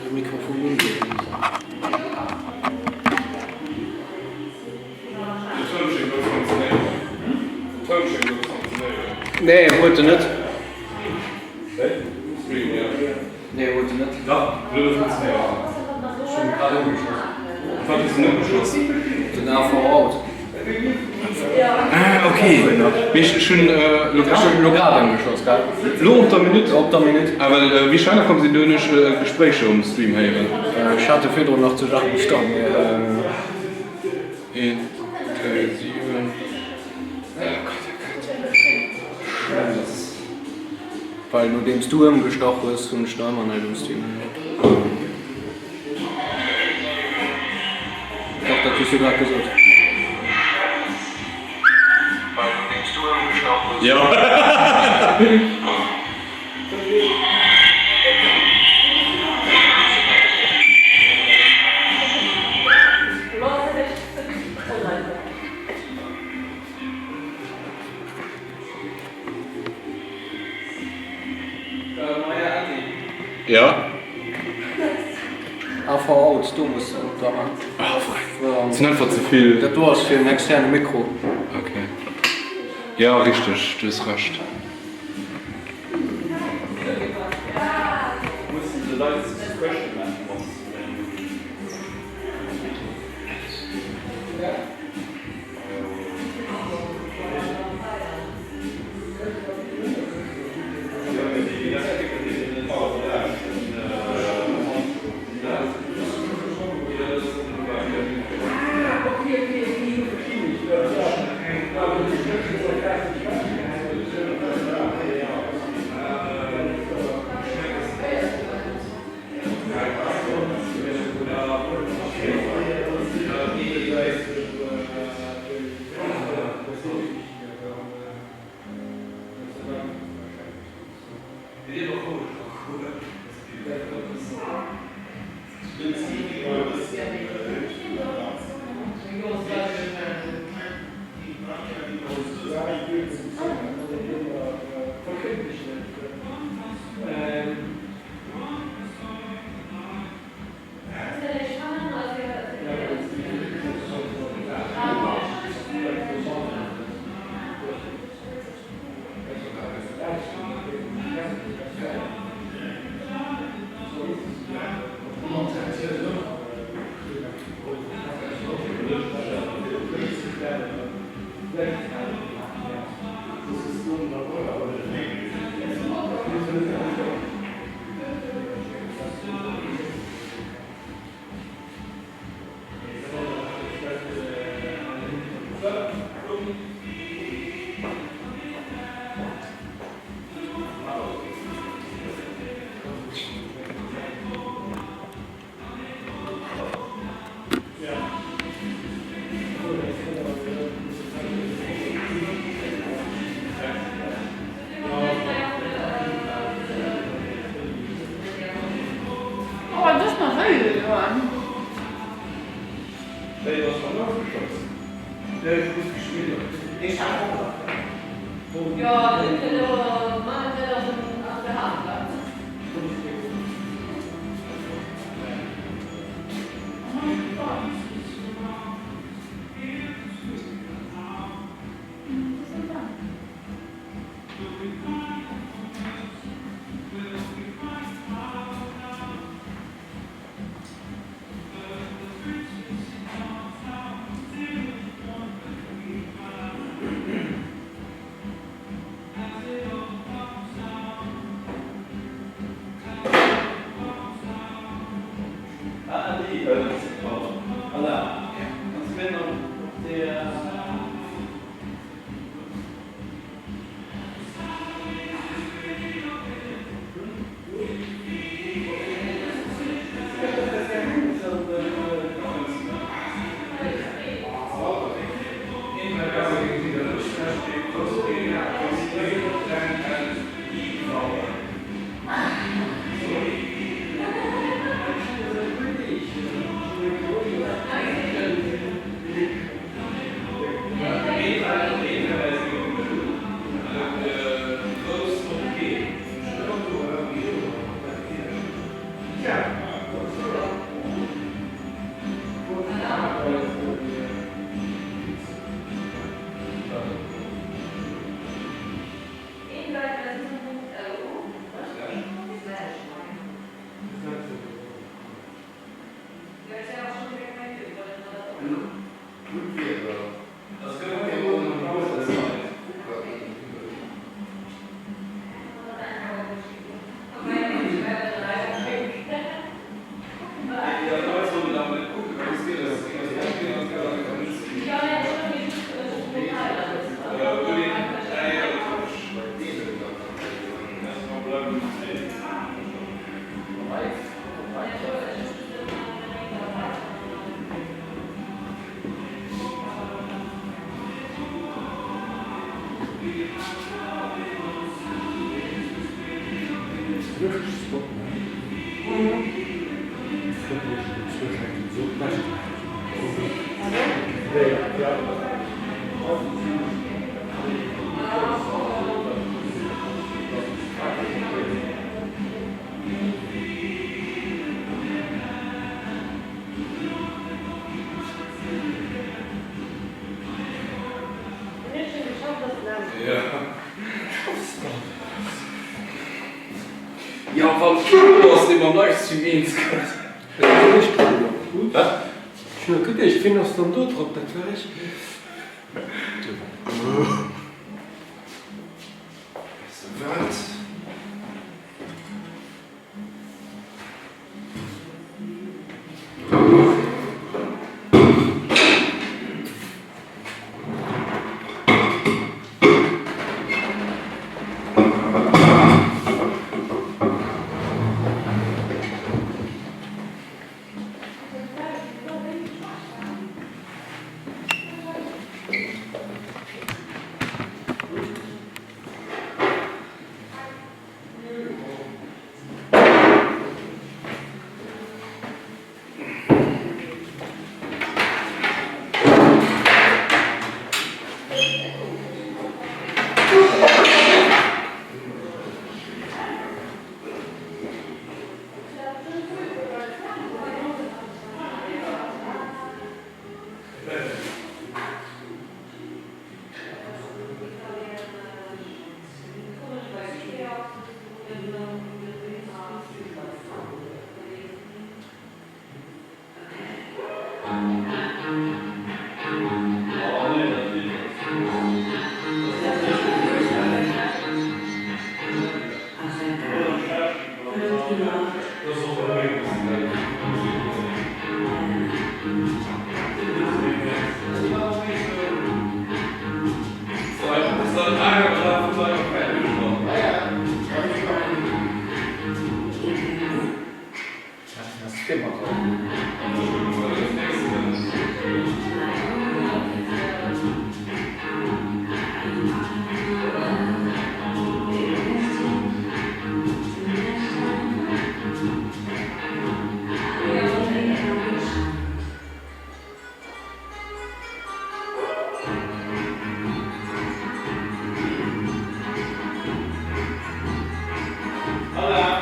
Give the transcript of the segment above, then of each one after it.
De Mikrofon un. Den Toun schéngt elo ze funktionéieren. Den Toun schéngt elo ze funktionéieren. Nee, huet en net. Wéi? Stream, jo. Nee, huet en net. Dach, elo funktionéiert en. Ech hunn grad ugeschloss. Wat hues de denn ugeschloss? Den AV out. Ah, ok. Mee ech hunn elo grad. Ech hunn elo grad ugeschloss, gell? Lo op der Minutt? Op der Minutt. Ah, well wéi ech heihinner komm sinn, do hunn ech Gespréicher um Stream héieren. Ech hat e virdrun nach zu Jacques gestach, mee. 1, 3, 7, oh Gott, oh Gott, schlëmm, dass. Well nodeems du ëmgestach hues, hunn ech nach ëmmer näischt um Stream héieren. Dach, dat hues du grad gesot. Well nodeems du ëmgestach hues. Jo. Jo. AV out, do muss op der Hand. Oh, sinn einfach ze vill. Dat do ass fir en externe Mikro. Ok. Jo, richteg, du hues Recht. lëschteg Spot ne? Jo, wann keen do ass, dee mam Livestream eens gëtt. Wat? Ech hunn net geduecht, wien ass dann do drop? Dat war ech. Weess de wat?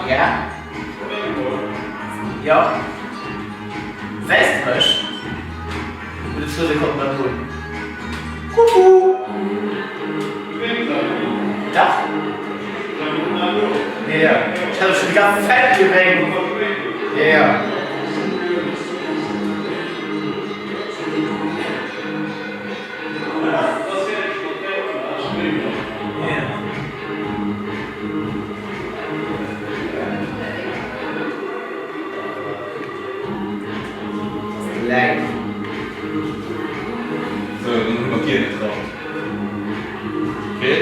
Ja? Jo? Gesäis de mech? Oder zwou Sekonnen beim Hunn. Kucku! Dach? Jo, ech hat och schon déi ganz Zäit gewénkt. Jo. Sou, dann hu mer d'Dier getraut. Okay.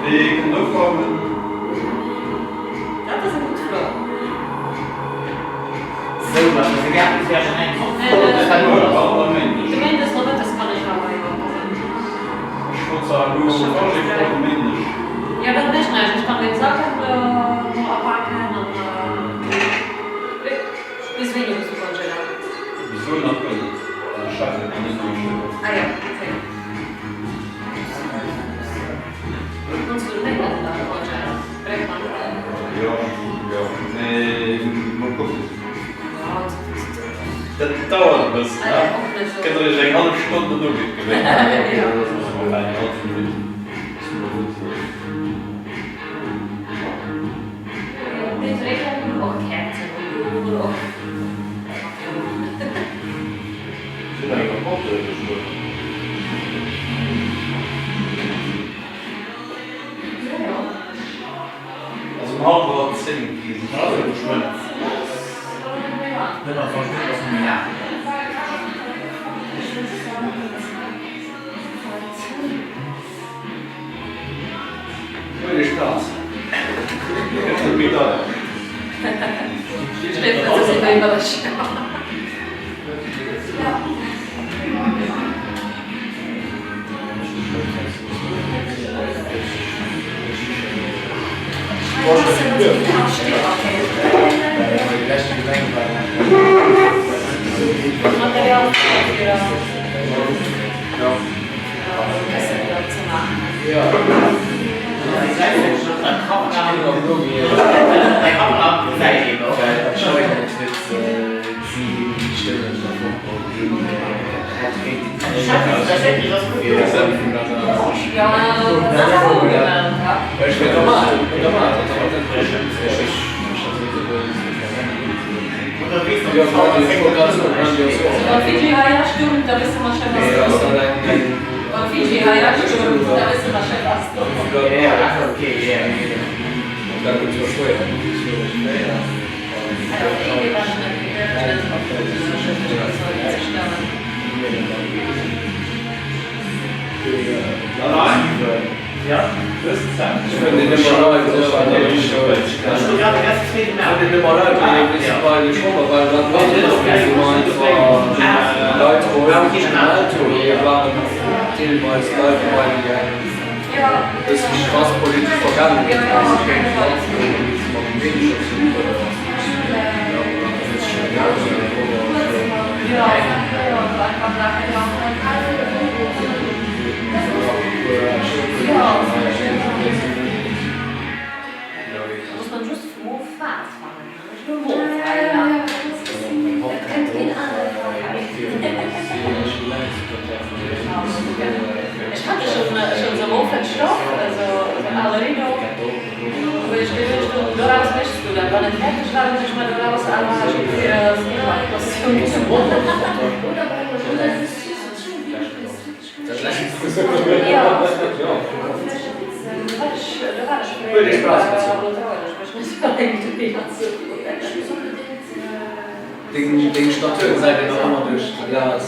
Wee kann opräumen? Dat dauert e bëssen, ne? Kënnt der iech eng hallef Stonn dono gewénkt. Deng Statur gesäit een nach ëmmer duerch d'Glas.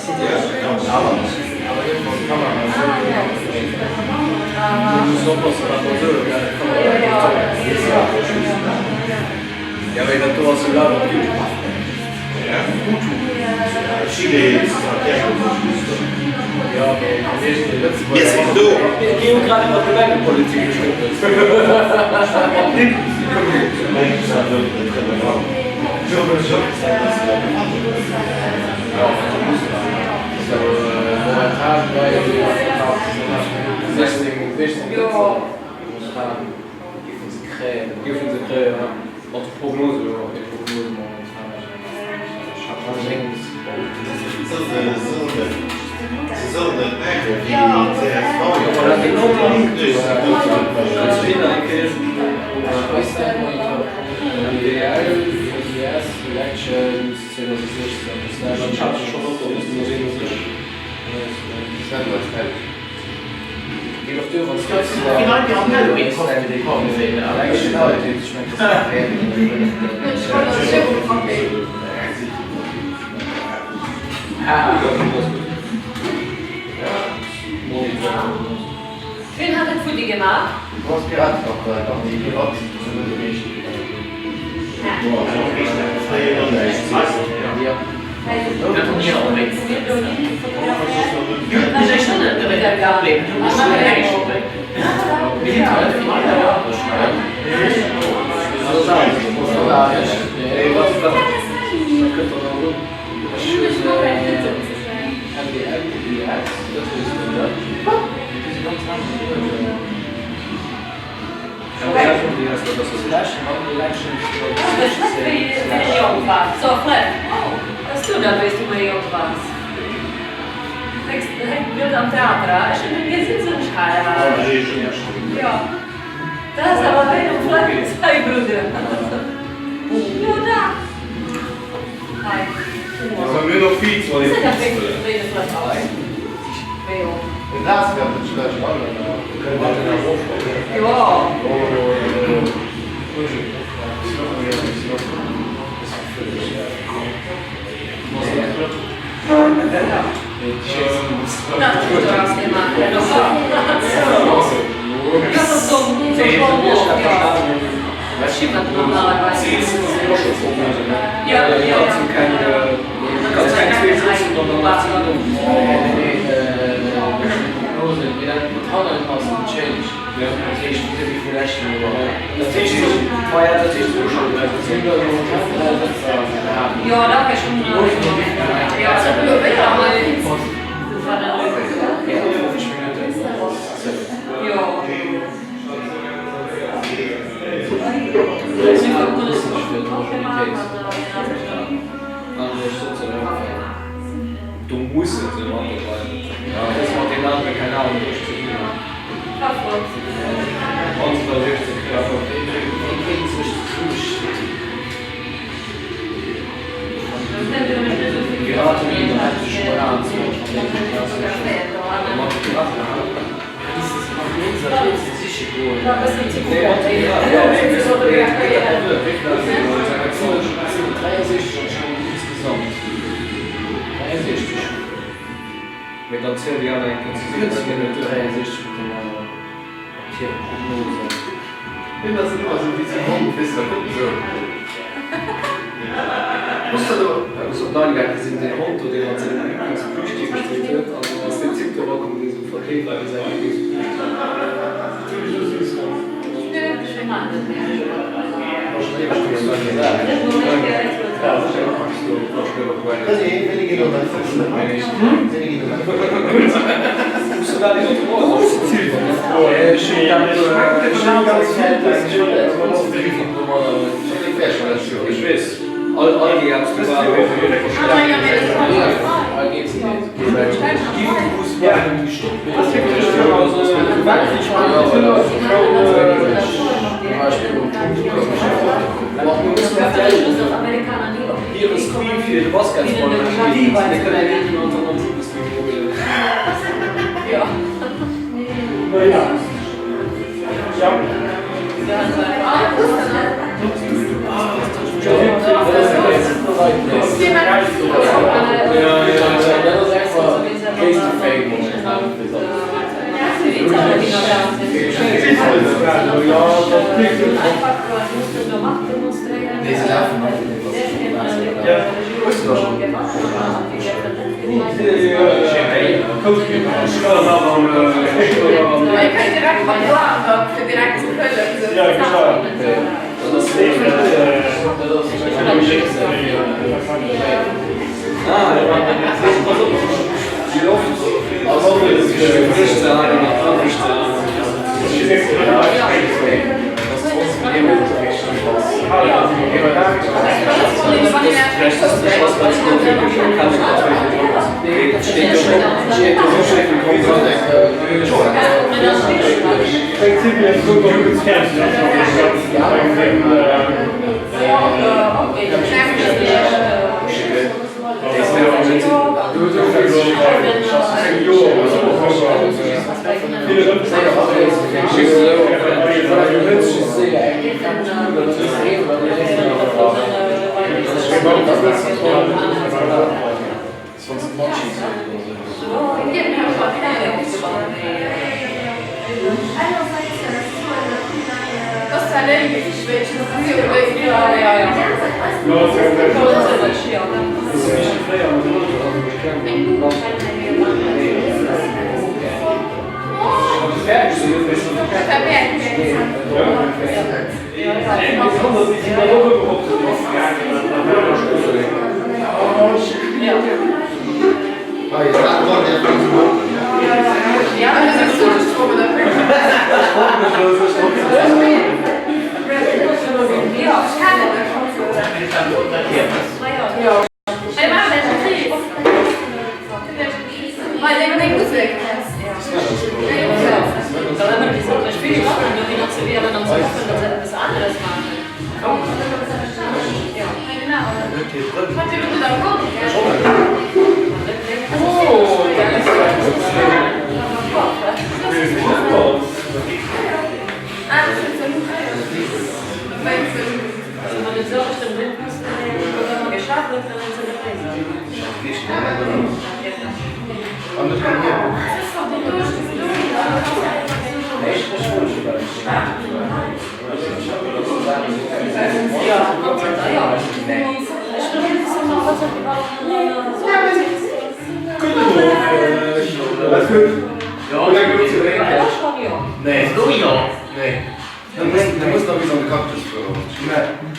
Muss oppassen wat mer soen, gell, d'Kamera Jo mee dat do ass jo live op Youtube. Jo mee Mir sinn do! Mir hu grad iwwer d'Gemengepolitik geschwat. Wien hat et futti gemaach? Do musse se mat dobei sinn. Dass mat deenen anere keng Ahnung wou ech ze dinn hunn. Wann se da 16 kréien. Wéi kéint sech zesummestinn? Piraten ginn dann endlech mol Aen zou an mat de Piraten. Nee, mat de Piraten, jo, nee, mee et gëtt dat net duer. Wéi vill ass dat? Et sinn 63 anscheinend insgesamt. 63. Mee dann ziel déi aner eng Kéier zesummen, dat geet net duer. 63 mat denger mat hire Prognosen. Hien ass ëmmer esou wéi sou Hond, weess de, da kuckt en esou. Hues de do eppes op Nine Gag gesinn, deen Hond do, dee mat sengem Liblingsplüschtier gespillt huet, an dann ass deen Typ do erakomm, dee sou verkleet war wéi säi Liblingsplüschtier. Dat hunn ech esou süß fonnt. Hire Stream fir de Basketsball entsteet. Mir kënnen keen alternative Stream probéieren.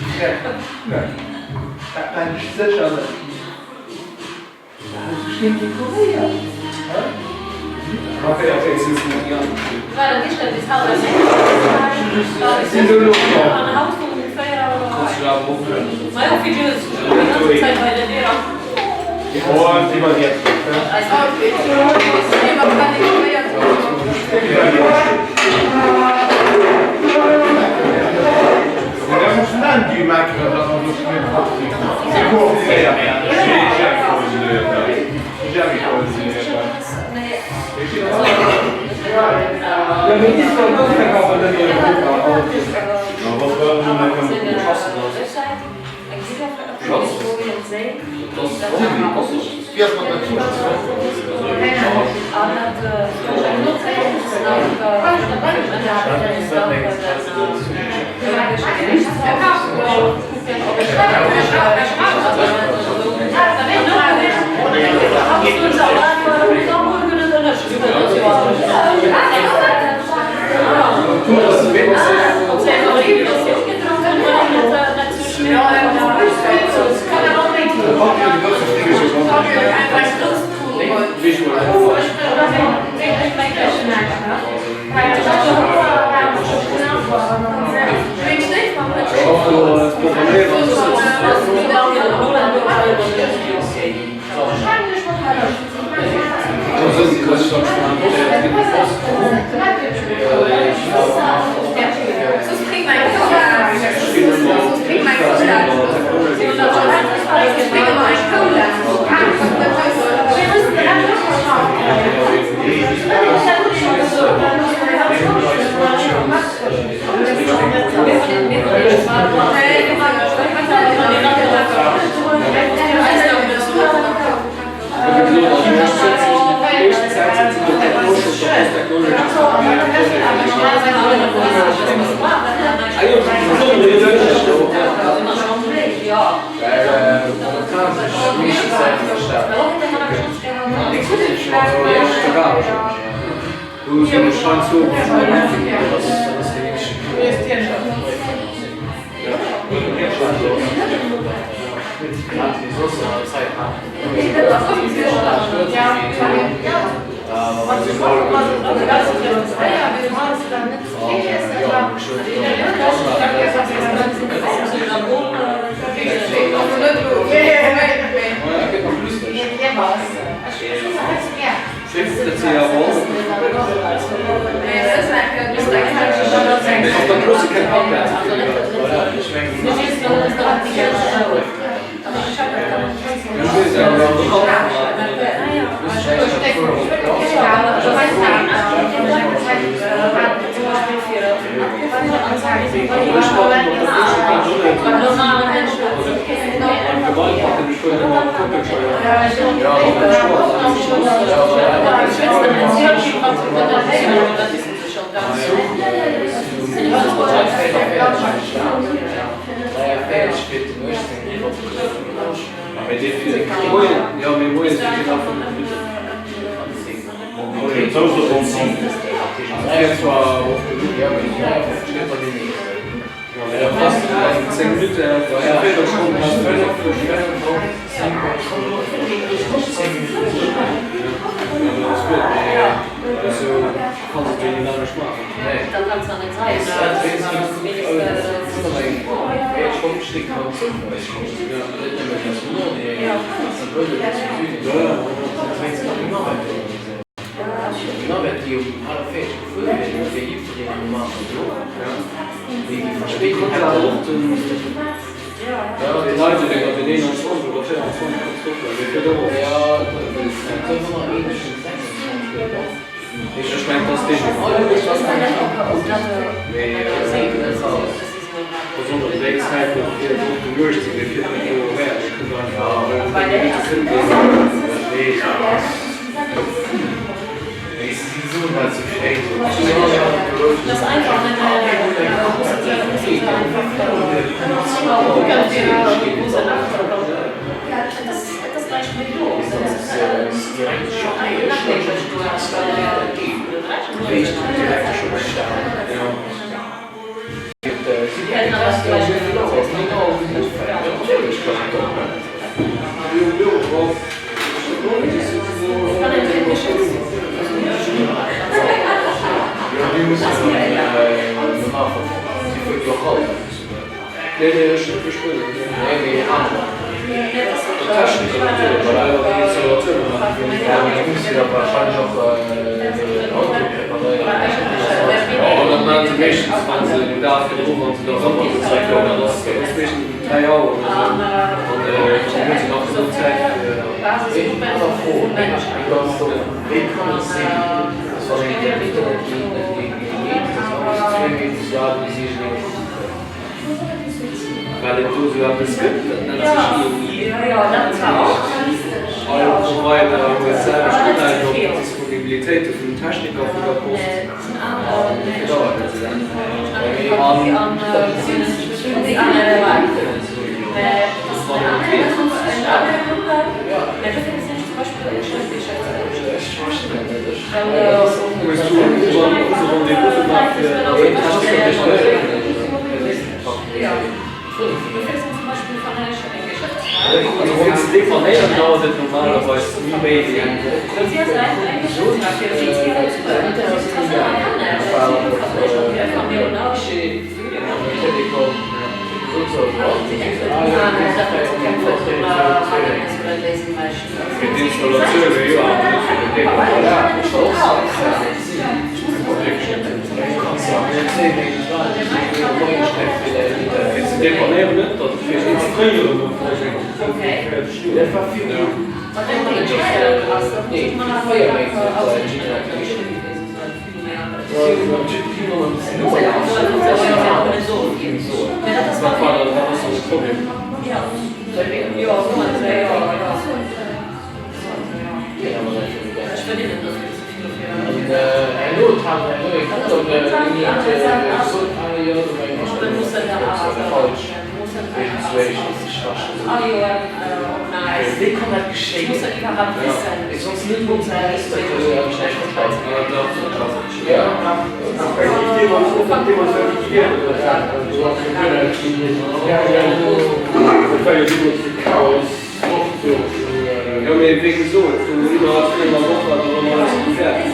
Nee, dat mengen ech sécher net. Dat hues du schéin dekoréiert, he? Du muss jo da warscheinlech och den Auto preparéieren. An dat maachen se meeschtens, wa se den Dag virdru, wa se da Samschdes zeréckkommen, dat ass dat ass meeschtens um 3 Auer oder esou, an dann hu se nach genuch Zäit fir. Eng aner Fro, eng ganz domm, Wéi kann et sinn, dass wann een den Internet geet, net géint geet, dass man bis zwéi Méint muss waarden, bis iergendeng Kopie kënnt? Well et do esou eppes gëtt, dat nennt sech IOI, dat heescht all Provider huet d'selwecht Urecht op d'Disponibilitéite vun den Techniker vun der Post, an dofir dauert et esou laang. An wann et geet. Hues du Rendez-vous gemaach fir datt den Techniker dech bréngt? Also fir ze depannéieren dauert et normalerweis ni méi wéi eng Woch. Fir d'Installatioune jo, awer net fir den Depannage. Fir ze depannéieren net, datt et fir ze Wat war dann, wat ass dann de Problem? Jo mee wéi gesot, do innerhalb vun enger Woch war dann och alles erëm fäerdeg.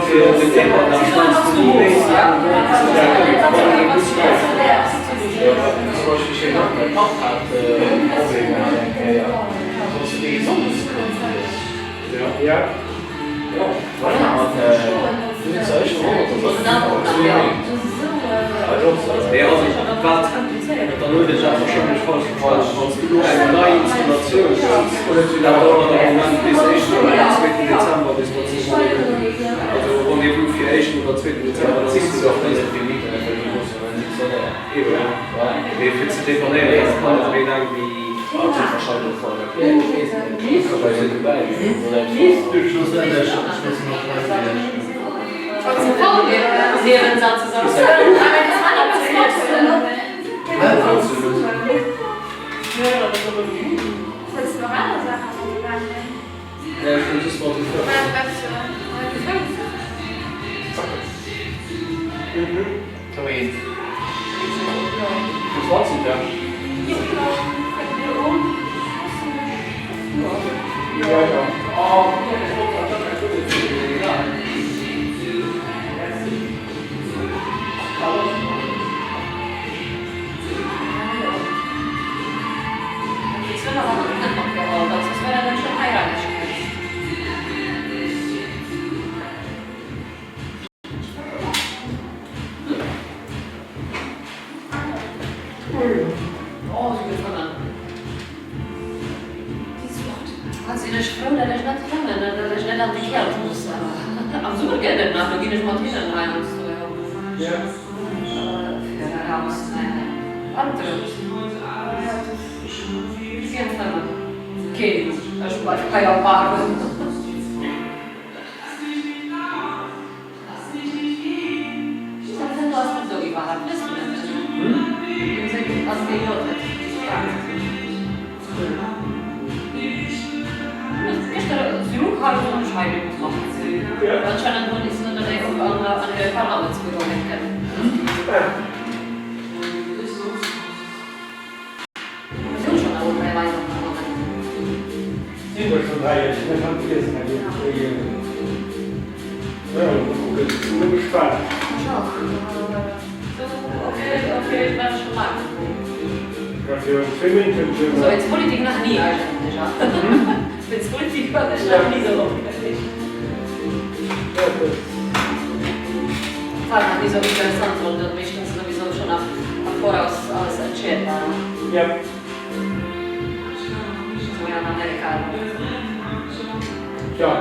Fir den Dépannage meinst du ni méi wéi eng Woch bis et da kënnt, wann ee gutt leeft. Nee, also wat, dann hunn ech dat warscheinlech falsch verstanen. Wann s du elo eng nei Installatioun hues, dat dauert am Moment bis éischten oder zweeten Dezember, bis datt se kommen. Also Rendez-vous fir éischten oder zweeten Dezember, dann hues du da fréistens. Eben, mee fir ze depannéieren, dat kann net méi laang wéi. Ech nach ni sou opgeregt. War nach ni sou interessant, well dann meeschtens souwisou schon am Voraus alles entscheet war. Sou wéi an Amerika elo.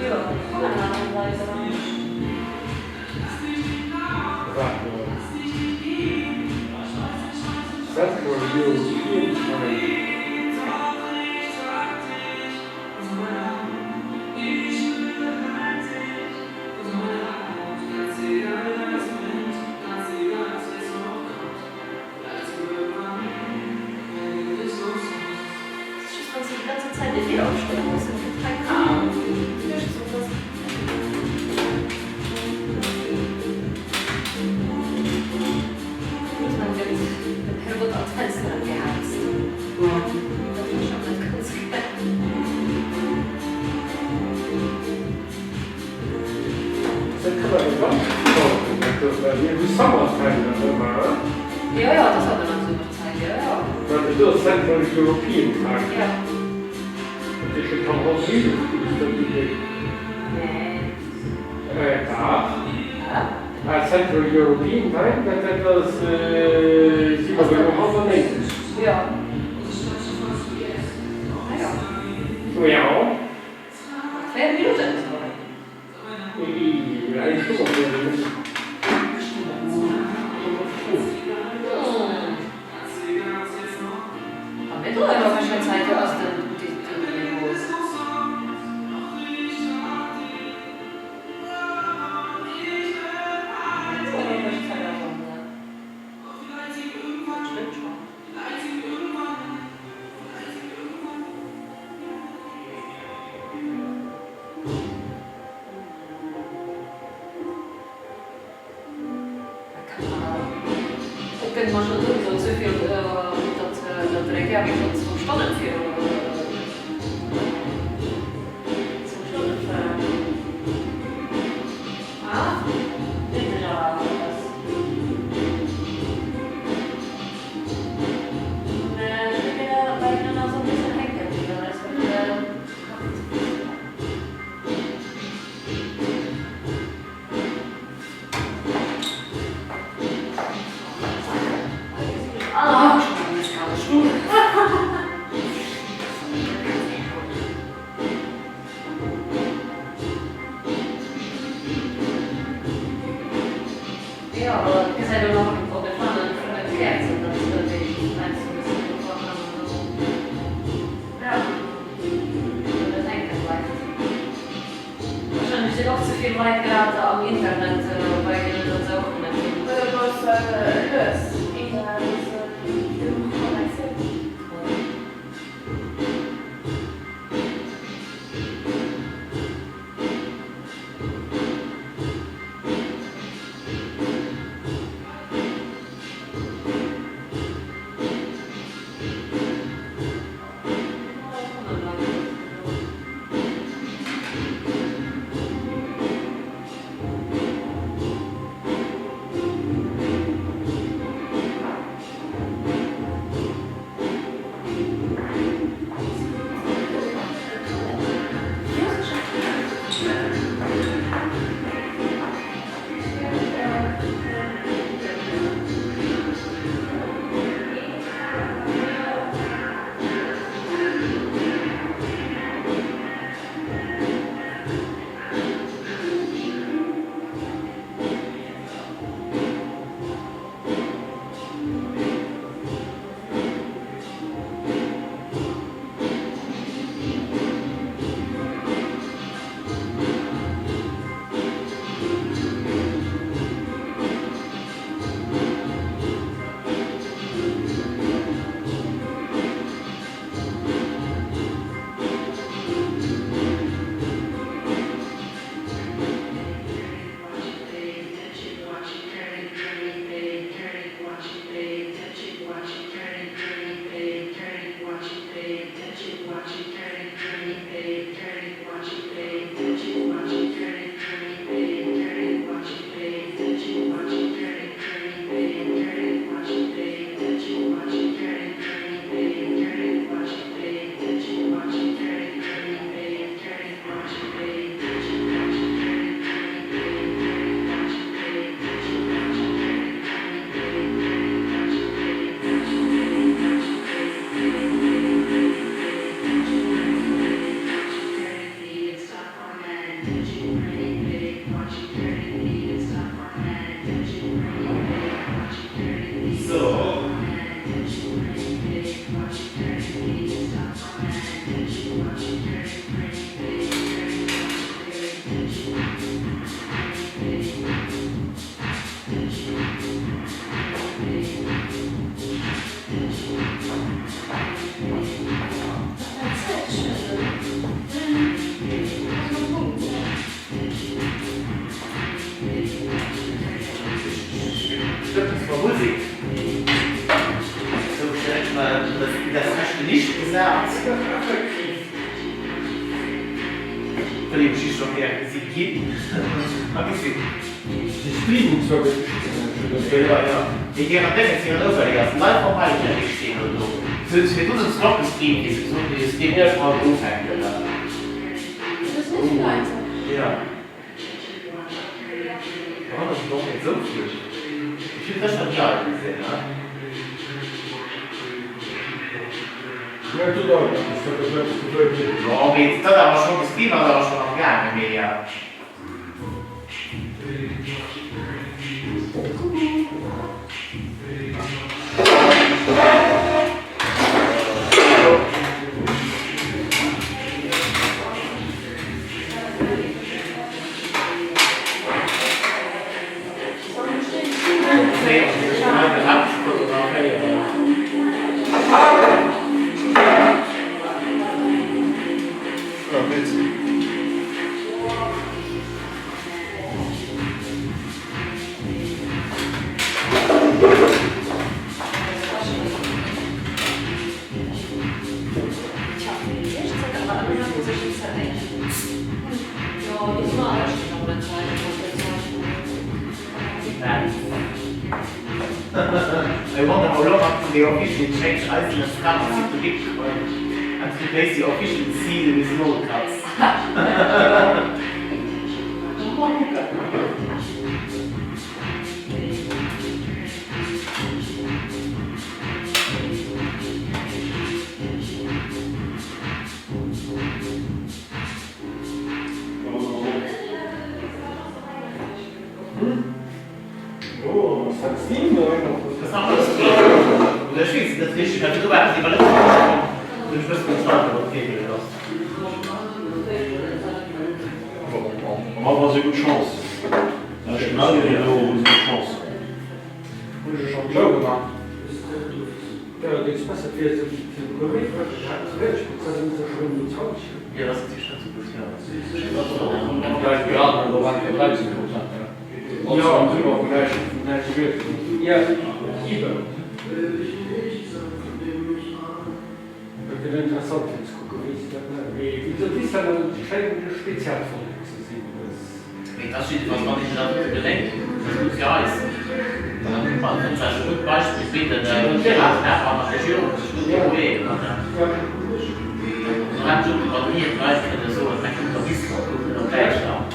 Jo, kommen aner Leit eran. Central European Time. Dat kann awer ganz gutt daueren, dat do, well mir hu Summertime nach ëmmer, hein? Jo, jo, et ass awer nach Summerzäit, jo, jo. Well do ass Central European Time. Jo. Dat heescht, et kann hallef 7 bis dat ugeet. Nee. Dach. Hä? Ah, Central European Time, dat, dat ass, si mer elo hallwer 9. Jo. Ah jo. Jo. Nach 4 Minutten bis moien. A mitteleuropäescher Zäit jo ass den Niveau. Mitteleuropäesch Zäit ass an dat stëmmt schonn. Et gëtt mer scho souwisou ze vill, datt de Reykjavik schonn zwou Stonnen viru, zwou Stonnen vir. Ah, richteg awer ass. Mä ech géing bei hinnen nach esou e bëssen hänke bliwwen, respektiv. Dat hänke bleift. Wahrscheinlech sinn och ze vill Leit grad am Internet bei deenen dat se och net hunn. Oder bloss lues Internet ass genuch Connectioun. Musek. Sou ech direkt mal das rechte Licht gesat. Well ech just och gäre gesi ginn. A gesinn. De Streaming Service Jo jo, mee hiren Déngens, hiren Overlay ass live op iMovie steet elo do. Se hunn se virdrun sou flott gestreamt wéi se gesot hunn, de Stream géif haut ufänken. Jo. Warum ass et och net sou vill? Ech hunn sécher déi eidel sinn, ne? Jo, mee et ass awer schonn, de Stream ass awer schonn am gaangen, mee. I wonder how long until they officially change Iceland's currency to Bitcoin and replace the official seal with lolcats. Mee et ass jiddefalls, wann hinnen dat dote geléngt, ass dat gutt fir eis. Well dann kënne mer kënne vläicht e gutt Beispill bidden, d'Piraten-App an der Regierung sech gutt debrouilléieren. An dann hätt ech och, wann mir d'Leit kënne soen, Mä kuckt op Island, kuckt net op Däitschland.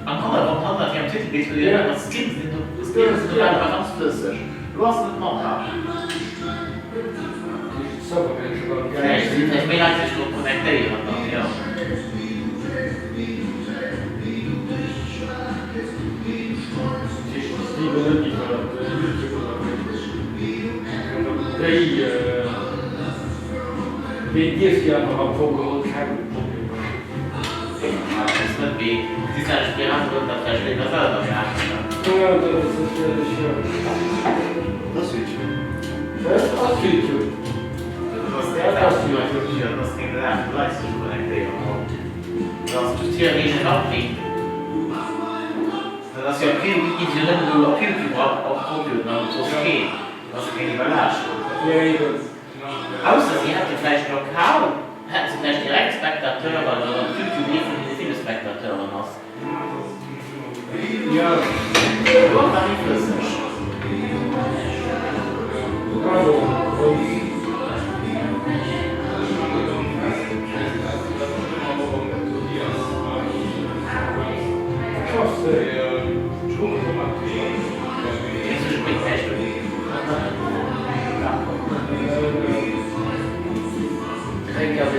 Am Hannergrond hannert hirem Titelbild huet een ëmmer d'Skins, d'Skins sinn op awer ganz flësseg. Lo ass et net manner. Vläicht sinn vläicht méi Leit déi sech drop connectéieren dann, jo. Ausser si hätte vläicht lokal, hätte se vläicht direkt Spectateuren, well op Youtube ee vun deene ville Spectateuren ass. Elo ass nach méi flësseg.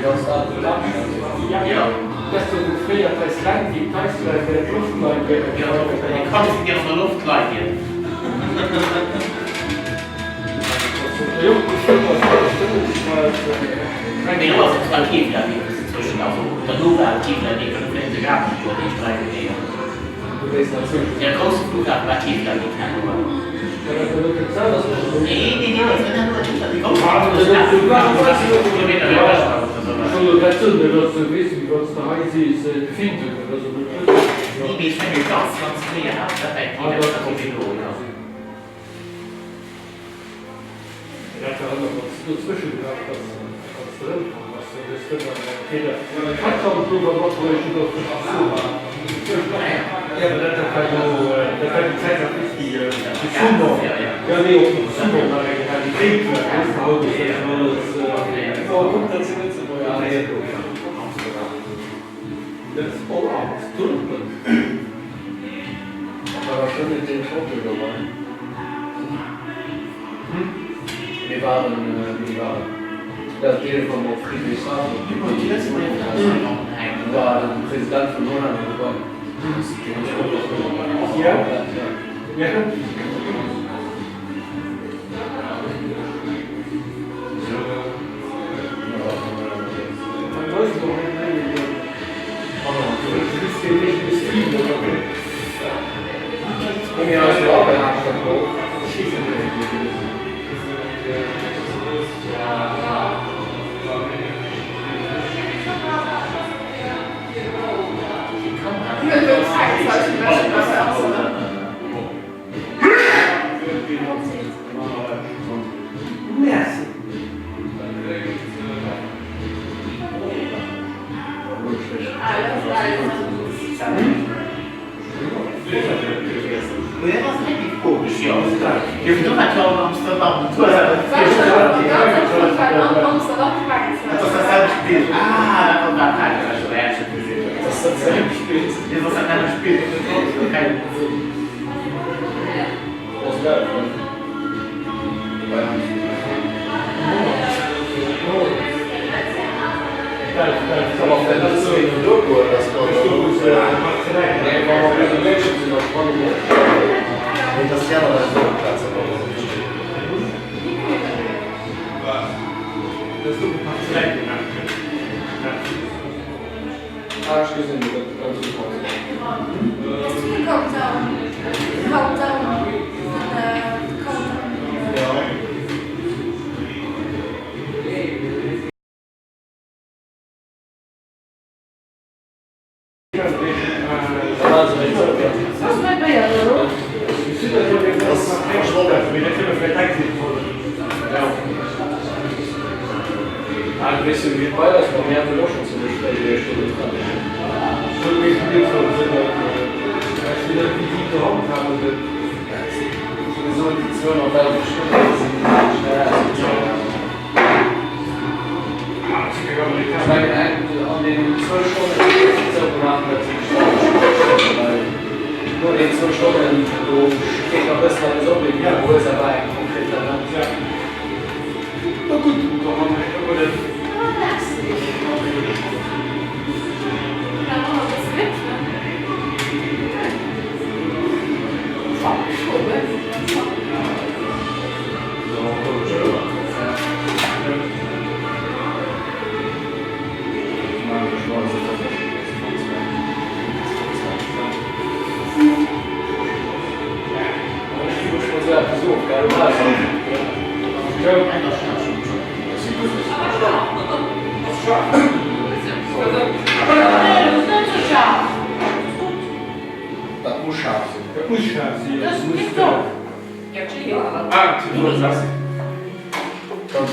Jo, dat ass do wou fréier d'Icelandic, d'Iceland, d'Loftline wär. Jo, dee kann se gär an der Loft leien. Mee do ass zwar kee Flavien dozwëschen, also derno war et kee Flavien, well do fléien sech awer net iwwer déi Streck, mee de grousse Flughafen war kee Flavien herno. Nee, nee, nee, nee, dee grousse Kilometer wäit ewech war oder sou. Nee, mee ech menge ganz, ganz fréier hat dat eng Kéier, dat war do, jo. Dat war ëmmer, wann s de dozwësche gebraucht bass, wann s de erëmkomm bass, dann hues de ëmmer entweder Kattan Pulver matbruecht oder Jo, mä dat war jo, dat war déi Zäit nach bis déi de Summer, jo nee, och de Summer nach eng Realitéit war, weess de, haut ass dat jo alles. Oh, kuck, dat sinn Lëtzebuerger. Let's all out, Tulpen. War da schon net deen Trottel dobei? Mir waren, wéini war dat? Dat Deel vum op Friedrichshafen op Do war den President vun Hollänner dobei. Ja? Ja. Merci.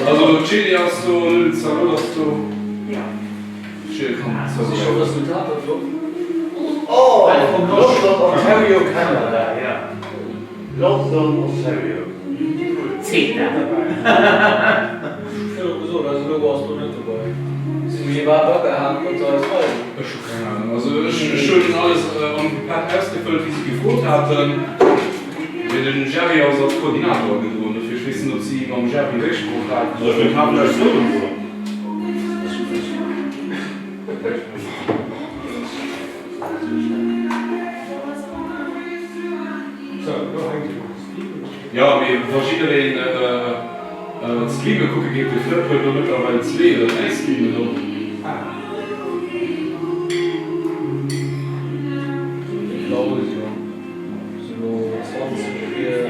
Also Chili ass do, Zalot ass do. Oh, London, Ontario, Canada, ja. London, Ontario. CETA. Ech hu keng Ahnung. Also ech hunn alles am Pad ausgefëllt wéi si gefrot haten. Mee den Jerry ass als Koordinator agedroen, dofir ech weess net ob si mam Jerry Récksprooch haten. Soll ech meng Kap vläicht soen oder? Wa jiddereen d'Streame kucke geet, de Flëpp huet elo mëttlerweil zwee oder dräi Streamen op. Claudio, sinn elo 20 vir 11.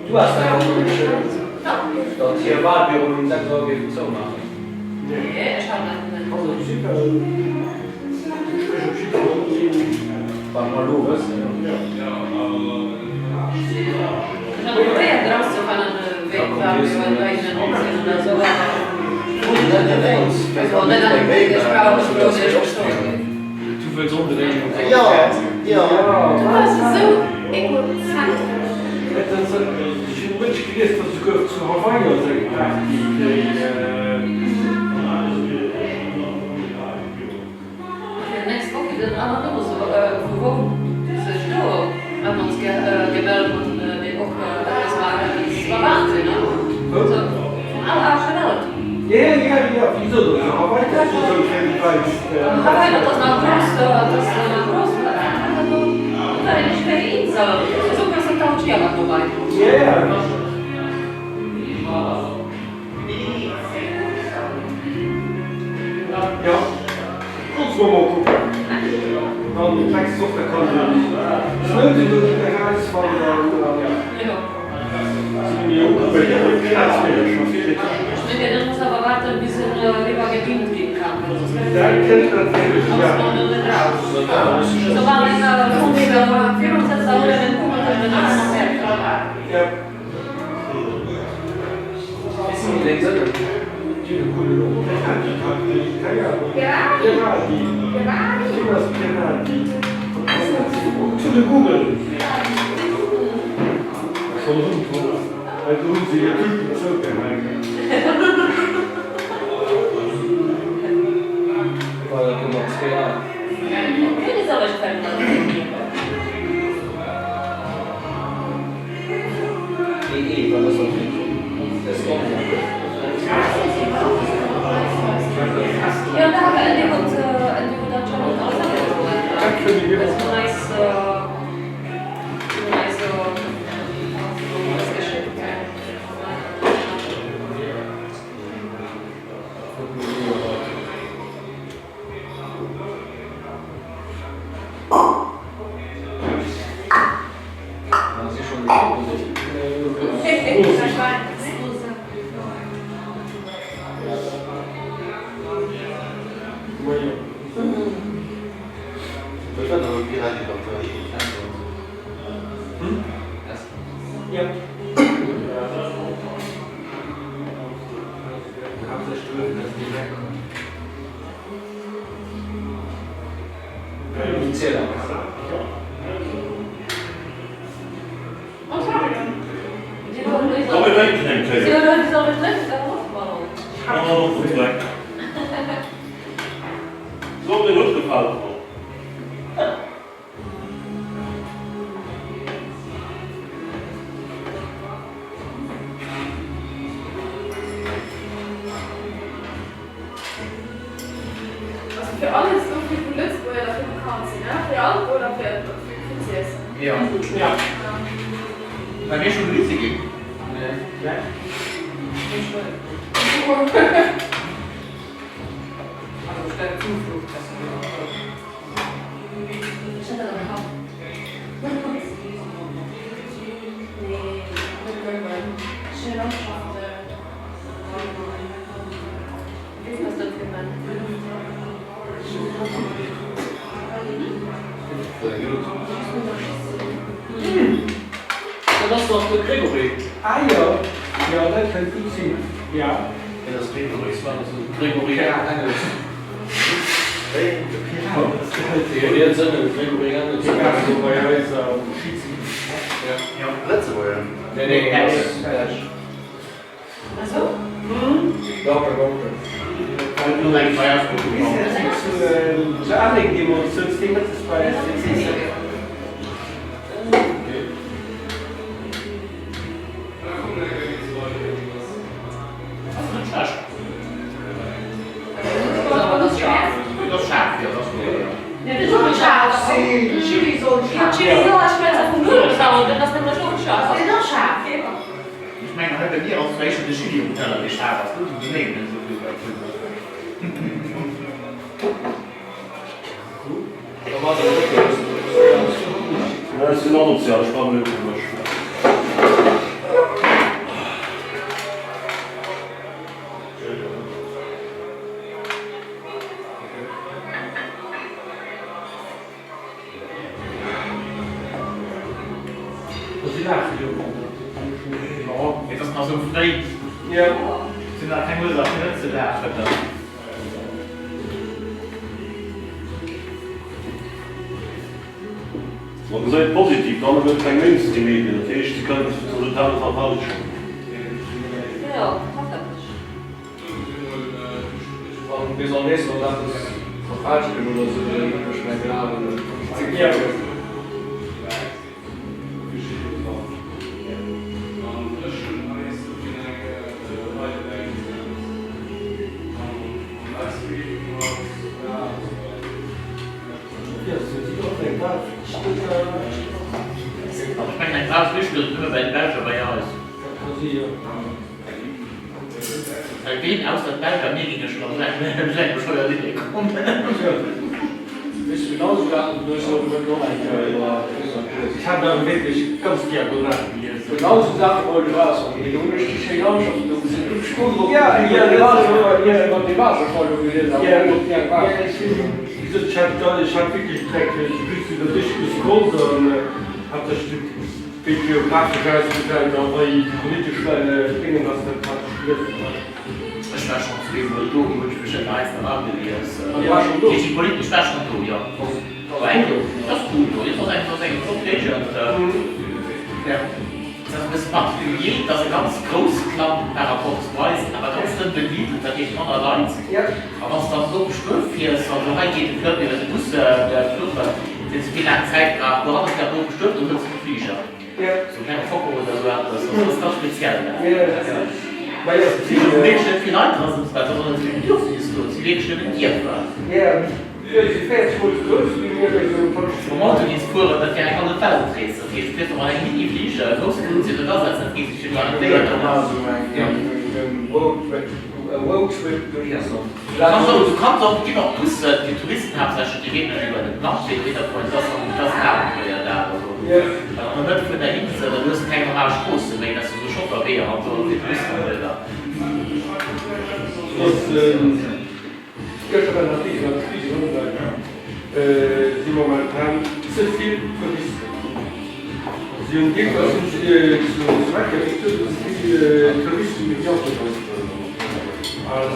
Du has dat och elo geschriwwen, datt hir Wahlbüroen um 6 Auer géifen zoumaachen. Wat mer elo wëssen, jo. Du wëlls onbedéngt um Samschdeg sinn. Jo, loosse mer mol kucken. Dann d'nächst Woch, da kann den Snowden do net méi erausfannen an si mir ukucken. Dat kënnt natierlech, jo. Komm mir drénken eng Kéier. Oh, den Dreck. So, deng Hutt gefält mer. Also fir alles dofir wou Lëtzebuerger derfir bekannt sinn, ne? Fir Alkohol a fir fir z'iessen. Jo. Well mir scho gelise ginn. Nee. Dat ass dach de Grégory. Ah jo, jo dat kënnt gutt sinn, jo. Dat ass Grégory, Grégory Engels. Zu Aleng deemools souz dee mëttes bei SCC. Ech mengen hei bei mir ass vläicht schon de Chili um Teller dee schaarf ass, do si mir net esou vill bei Tüten. Ech sinn asozial, ech brauch elo fir mech. Et ass nach sou fréi, sinn nach keng Ursaach fir net ze laachen. Man gesäit positiv, dann gëtt et keng Mainstream-Medien, dat heescht, se kënnen d'Resultater verfälschen. Ech mengen eng Wahlpflicht gëtt et nëmme bei de Belsch a bei eis. Well ween ausser d'Belsch a mir géinge schonn op esou eng bescheuert Idee kommen? Wéi et geographesch ausgesäit a wei déi politesch Déngen ass, dat hat ech gelies. Ech war schonn zweemol do, do hunn ech mech net heiansdo eragelies. Déi politesch war schonn do, jo. War eng do. Et ass cool do, et ass eng, ass eng flott Géigend. Et ass e bësse particulier, et ass e ganz grousst Land par rapport zu eis, awer ganz dënn besiedelt, dat heescht manner Leit. A wann s de dann do op Stuerf fiers, also hei geet de Fleuve iwwer de Bus, de Fluch, deen ze vill laang Zäit brauch, do hannes dat do op Stuerf, do huels de de Fliger, sou e klenge Focko oder sou eppes, also dat ass ganz speziell dat. Et si wierklech net vill Leit dran, dat ass och net vill Bedürfnis do, et si wierklech nëmmen Dierfer. Mam Auto gees fueren, dat wär eng hallef Weltrees, dat heescht, du fiers mat engem Mini-Fliger, e grousse Flugzeug net asetzen, dat geet sech jo garantéiert net. E Roadtrip duerch Estland. Du kanns och, et ginn och Bussen fir Touristen haaptsächlech, déi wierklech iwwer den Atlantik weiderfueren. Dat ass dat ass en Abenteuer dat. Also well an der Mëtt vun der Insel, du hues keng normal Stroosse méi, dat si sou Schotterweeër an sou fir Touristen weider. Gëschter war den Artikel am Spiegel online, si momentan ze vill Touristen. Si hunn wierklech zu Recht ze vill Touristen wéi Awunner. An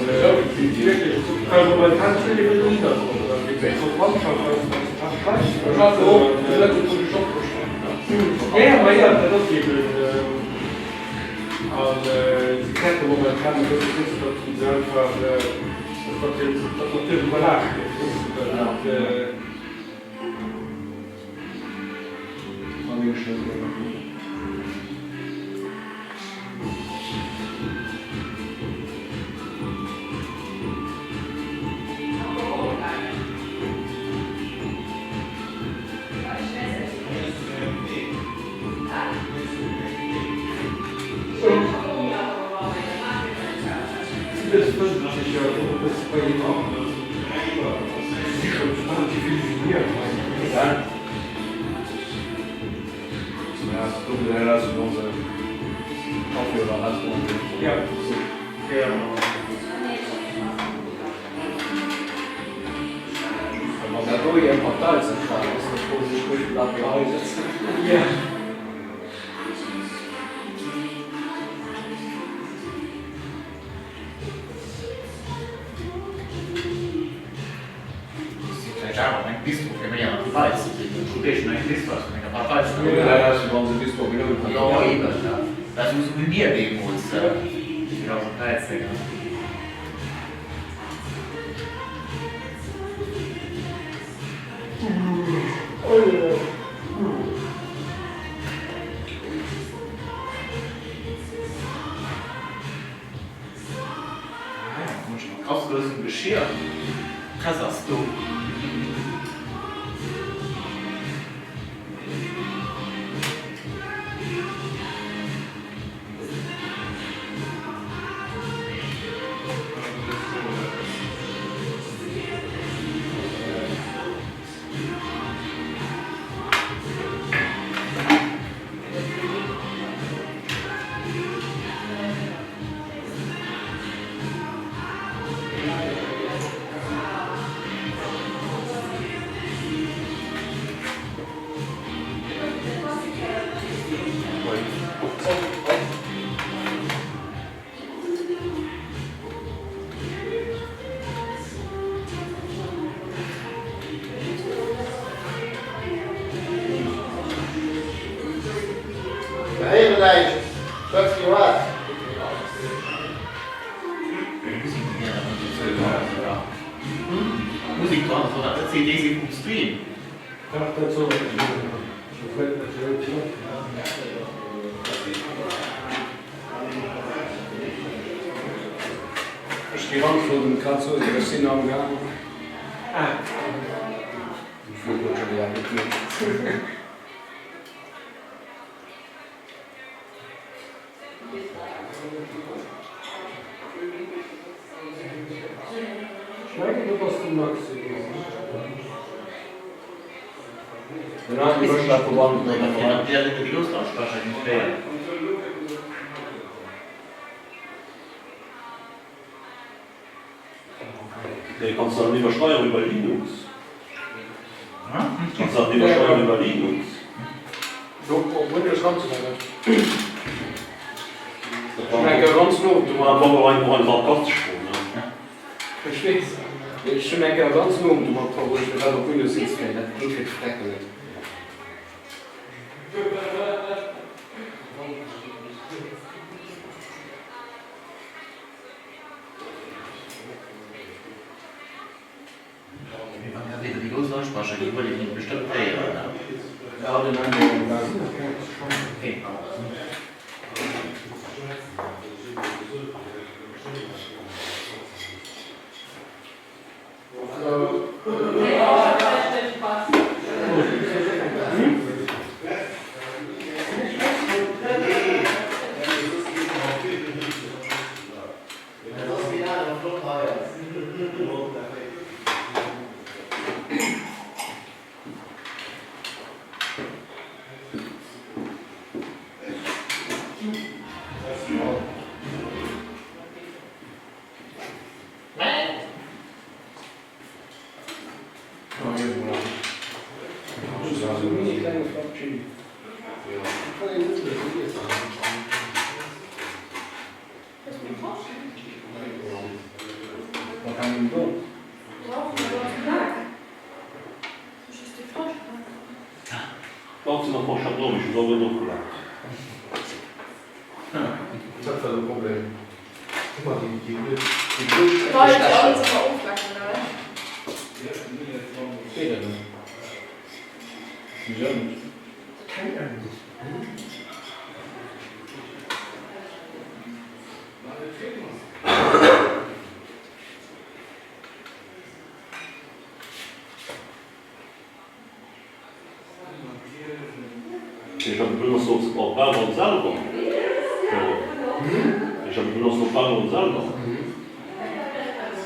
wierklech, well momentan ze vill iwwer den Hannergrond an déi Verwandtschaft ass ganz Jo, ma jo, dat ass eben. An si fäerte momentan e bësse just, datt se einfach, datt d'Natur iwwerlaascht gëtt, weess de, well dat. Wann dat do eng Parteizentral ass, da froen ech mech, firwat mir hei sëtzen. Geschir. D'Press ass do. Mir héieren näischt, schwätz méi haart. Ech gi ganz wollt en grad soen, ech sinn am Gaang. Ech wollt lo scho wieder net méi. Ech mengen do bass de Maxi. Den Andi mécht dat Verband. Nee, kanns de dann iwwersteieren iwwer Linux? Kanns de dann iwwersteieren iwwer Linux? Do op Windows kanns de dat net. Ech hunn eng Kéier ganz no domat. Dat war och eng sarkastesch Fro, ne? Ech weess, mee ech hunn eng Kéier ganz no domat verbruecht fir dat op Windows hinzekréien. Dat geet fir d'Vrecken net. Mee wann dat iwwer déi grouss Lautsprecher geet, huet een et bestëmmt héieren, ne? Ja, den Andy am Gang. Okay. Dat war de Problem. Ech hat benotzt och d'Bauern selwer. Ech hat benotzt och d'Bauern selwer.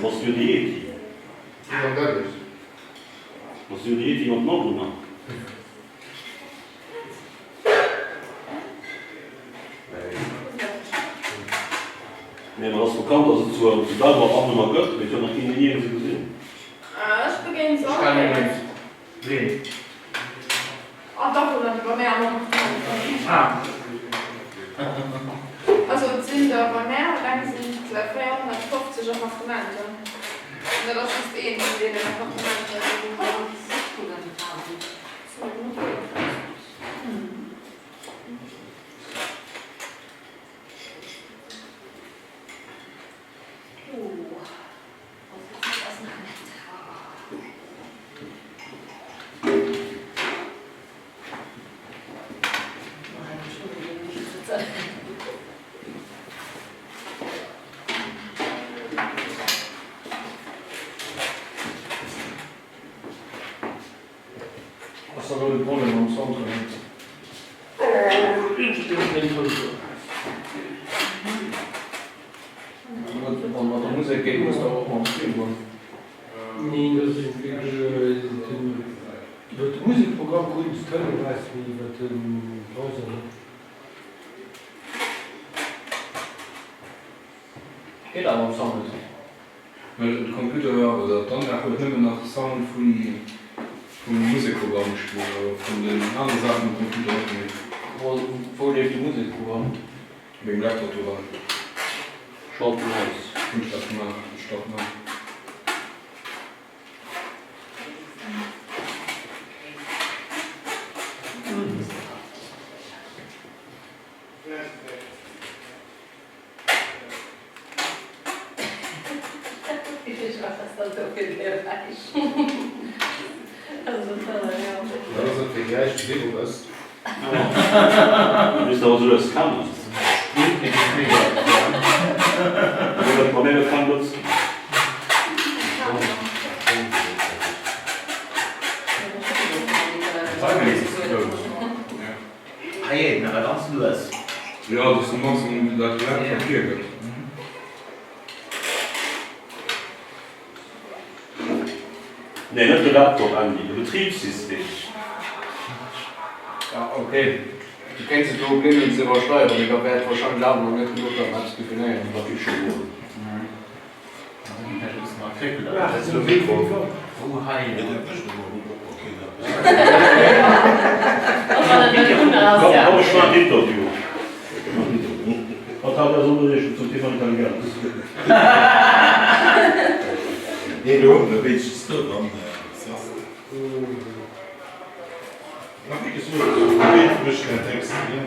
Bass du de Yeti? Bass du de Yeti mat den Awunner? Nee, mä et ass bekannt, datt et zu Belval Awunner gëtt, mee et huet nach keen ni ee se gesinn. Ech begéinen se all Kéiers. Ween? Ah, d'Awunner, déi bei mär am Appartement sinn. Ah. Also et sinn der bei mär eleng sinn et 450 Appartementer. An dat ass just eent vun deenen Appartementer, déi do sinn. Ass dann elo de Problem mam Centre net? Wann mat der Musek geet, muss der och mam Stream goen. Neen, dat ass wierklech den, iwwer de Musekprogramm kruten se d'Toun eraus, mee iwwer de Browser net. Geet awer am Sound net. Well de Computer oder d'Anlag huet nëmmen nach Sound vum Musekprogramm gespillt, awer vun den anere Saachen um Computer net méi. Wou leeft de Musekprogramm? Op mengem Laptop doran. Schalt en aus. Hunn ech dat gemaach, ech starten an. Wat ass dat fir e Geräisch, de Vivo ësst? Du misst awer esou lues kennen. Hei awer ganz lues. Jo, dass de Maximum dat direkt Papier gëtt. Nee, net de Laptop, Andy, de Betribssystem. Ja, ok. Du kéints et elo probéieren ze iwwerschreiwen, mee da wäert wahrscheinlech awer nach net genuch dat eppes definéieren. Dat geet scho goen. Komm, ech maan Interview. Wat haalt Är Sonderreegel zum Thema Intelligenz? Nee, do hunn der wéinstens do dann se ass. Mä wéi gesot, dee mécht keng Texter, ne?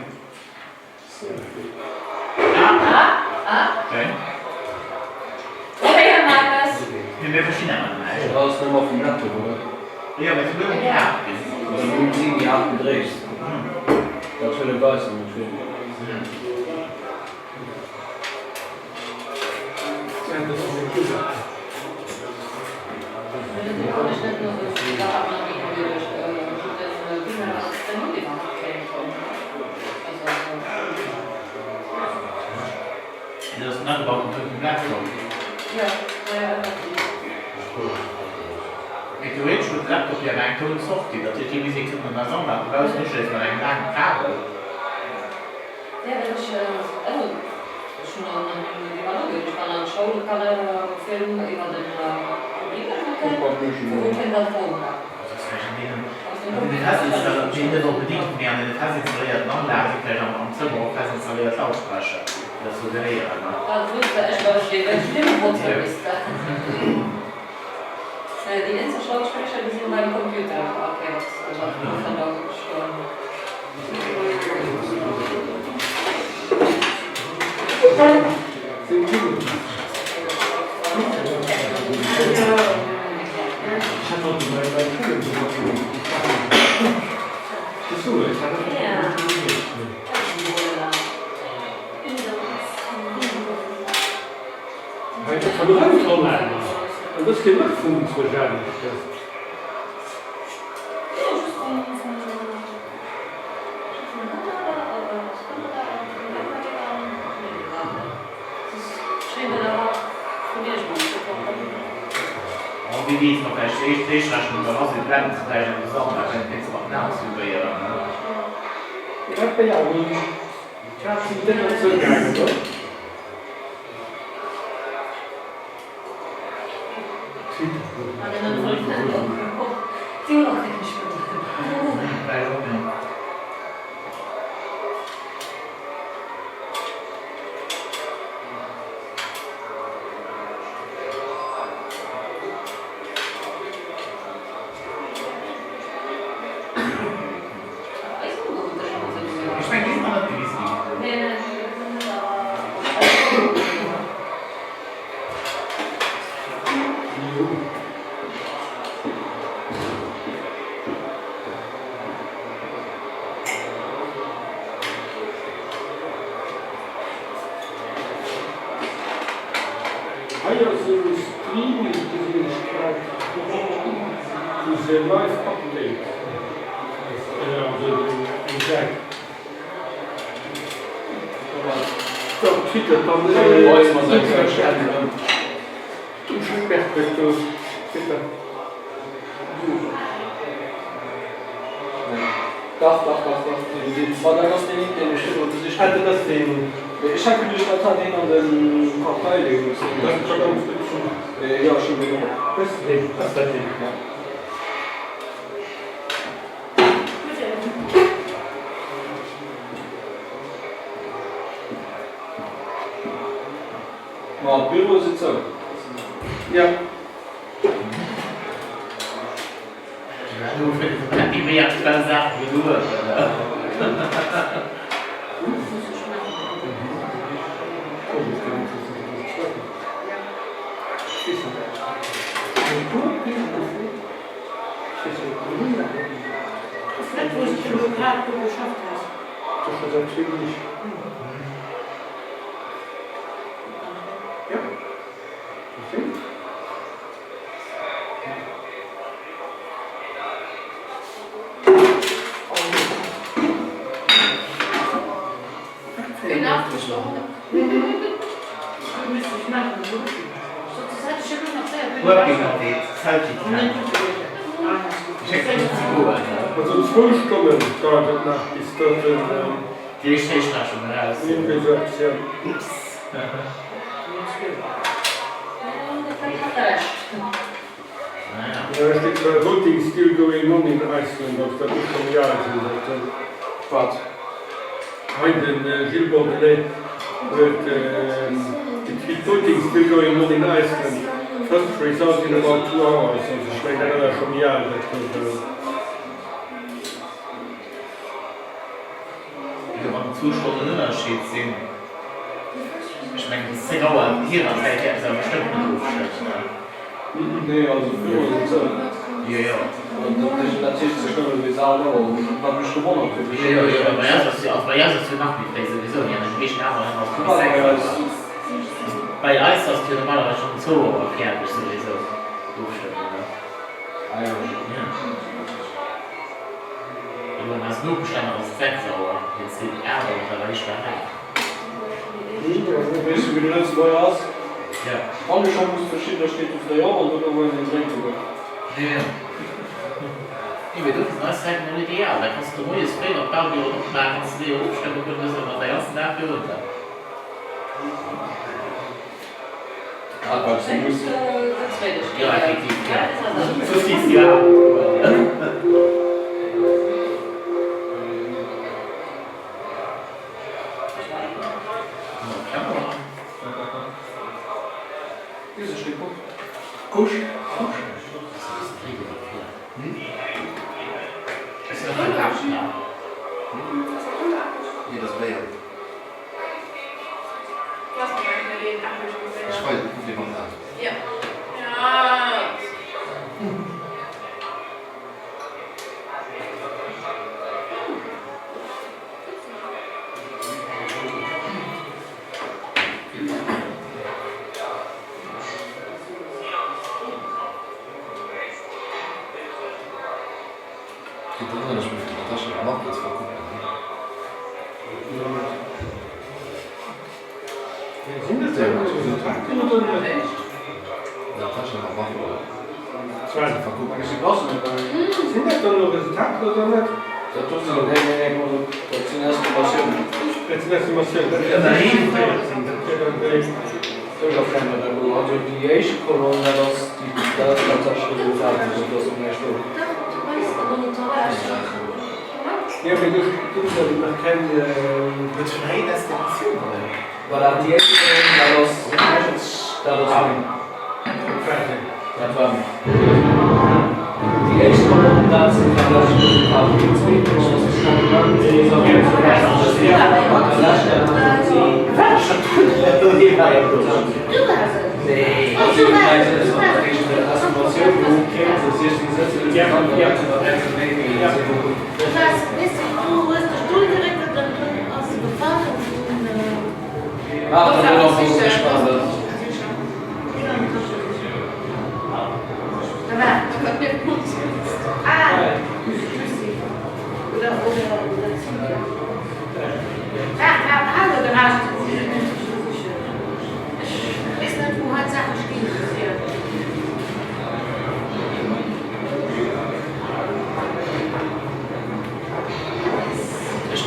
Theoretesch huet de Laptop jo awer eng Toun-Sortie, dat heescht, déi Musek kënnt an der Anlag eraus, net just mat engem laangen Kabel. Net onbedingt, mee an deene fest installéierten Anlage si vläicht am Zëmmer och fest installéiert Lautsprecher, déi dat soll gehéieren. Wie weess, ma vläicht éischt Héichrechnung, da ass et brennt vläicht an de Sand, da kéint se mat den Aen zouwéieren. Vläicht och net. Ech mengen, déi sinn nach net gewise ginn. Hei ass e Stream, gesinn ech grad, wou se live update. twittert dann um Schackberg huet do Twitter. Dach, dach, dach, dach, deen, ma dat ass deen een, deen ech virdru gesicht Ah, dat ass deen. Mee ech hat geduecht, dat hat een an de Kartei leeë loossen. Dat ass scho ganz gutt. Jo, ech hunn deen och. Hues de deen? Ass dat deen? Ja. Ma d'Büroe sinn zou. Ja. Déi méi aktuell Saache geluecht, oder? Working Update, Celtic Town. Also zwou Stonnen dauert et nach bis datt den. Déi éischt Héicht war schon eraus. Ups. Hei steet zwar Voting still going on in Iceland, also dat muss scho méi al sinn, dat. Wat? Hei de Gilles Bordelais huet getweet, Voting still going on in Iceland, first result in about two hours. Also ech mengen dat ass scho méi al, dat do. Jo, wann et zwou Stonnen Ënnerscheed sinn, ech mengen bis 10 Auer hirer Zäit wäerte se awer bestëmmt net ofstëmmen, ne? Nee, also d'Büroe sinn zou. Jo, jo. Dat heescht, se stëmmen bis 8 Auer of, wat mech gewonnert huet. Jo, jo, jo, bei eis ass jo, also bei eis ass jo nach méi fréi souwisou, mir an den meeschten anere Länner ass et bis 6 Auer. Bei eis ass et jo normalerweis schonn um zwou Auer fäerdeg souwisou, d'Ofstëmmung, ne? Ah jo. Jo. Elo an eisen Nopeschlänner ass et 6 Auer, hir Zäit 8 Auer, da war ech bei 8. Weess du wéi de Lëtzebuerger ass? Jo. Wann du scho muss verschiddener steet du fréi op an dono huelen een drénke goen. Jo jo. Nee mee dofir sinn eis Zäiten och ideal, da kanns de moies fréi wann d'Wahlbüroen opmaachen, kanns de séier ofstëmme goen, hues awer nach däi ganzen Dag virun der. Grad well s du muss. Jo effektiv, jo. Soss gees de jo awer net goen. Sinn dat dann elo Resultater oder net? Dat do sinn, nee, nee, nee, dat sinn Estimatiounen. Dat sinn Estimatiounen. Dat sinn dat wär dann déi. Ech erklären dat elo. Also déi éischt Kolonn, dat ass déi, dat ass tatsächlech Resultat, also do ass nach näischt do. Jo, mee do do ass nach keng. Huet schonn hei een Estimatioun oder? Voilà, déi éischt Kolonn, dat ass, dat ass meng. Dat war meng. Déi éischt Kolonn, dat sinn tatsächlech Resultater. Déi zweet Kolonn ass de Changement, déi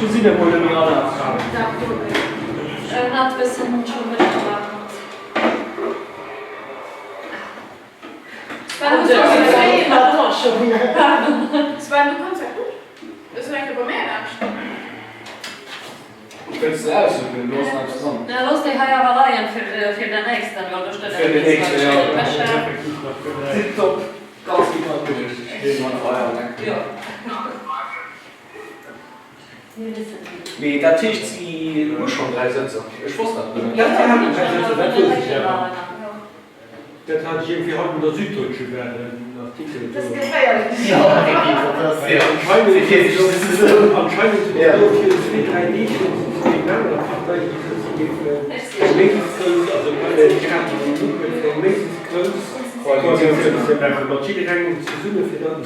gesinn et mol net méi Anna. En hat bëssen scho mécht gemaach mat. Sven, du kanns dat gutt. Ech sinn eng Kéier bei mär laanscht. Kënns de aussuchen, do ass nach eppes dran. Na looss déi hei awer leien fir fir den nächsten, well do steet Fir den nächsten, jo. Méchel. Tiptop, ganz gutt matgeduecht. Ech leeën mer nach hei an d'Eck. Jo. Mir wissen et. Mee dat heescht si hu schonn 3 Sëtzer? Ech wosst dat guer net. Ja, si haten 3 Sëtzer, dat wousst ech awer. Dat hat ech iergendwéi haut an der Süddeutschen war en Artikel do. Dat ass geféierlech. Anscheinend hunn se do virun zwee, dräi Deeg hunn se zu deenen anere Parteien gesot, si géifen eng méi grouss, also grad déi Minuten, fir eng méi grouss Koalitioun ze maachen, mat jidderengem zesumme fir dann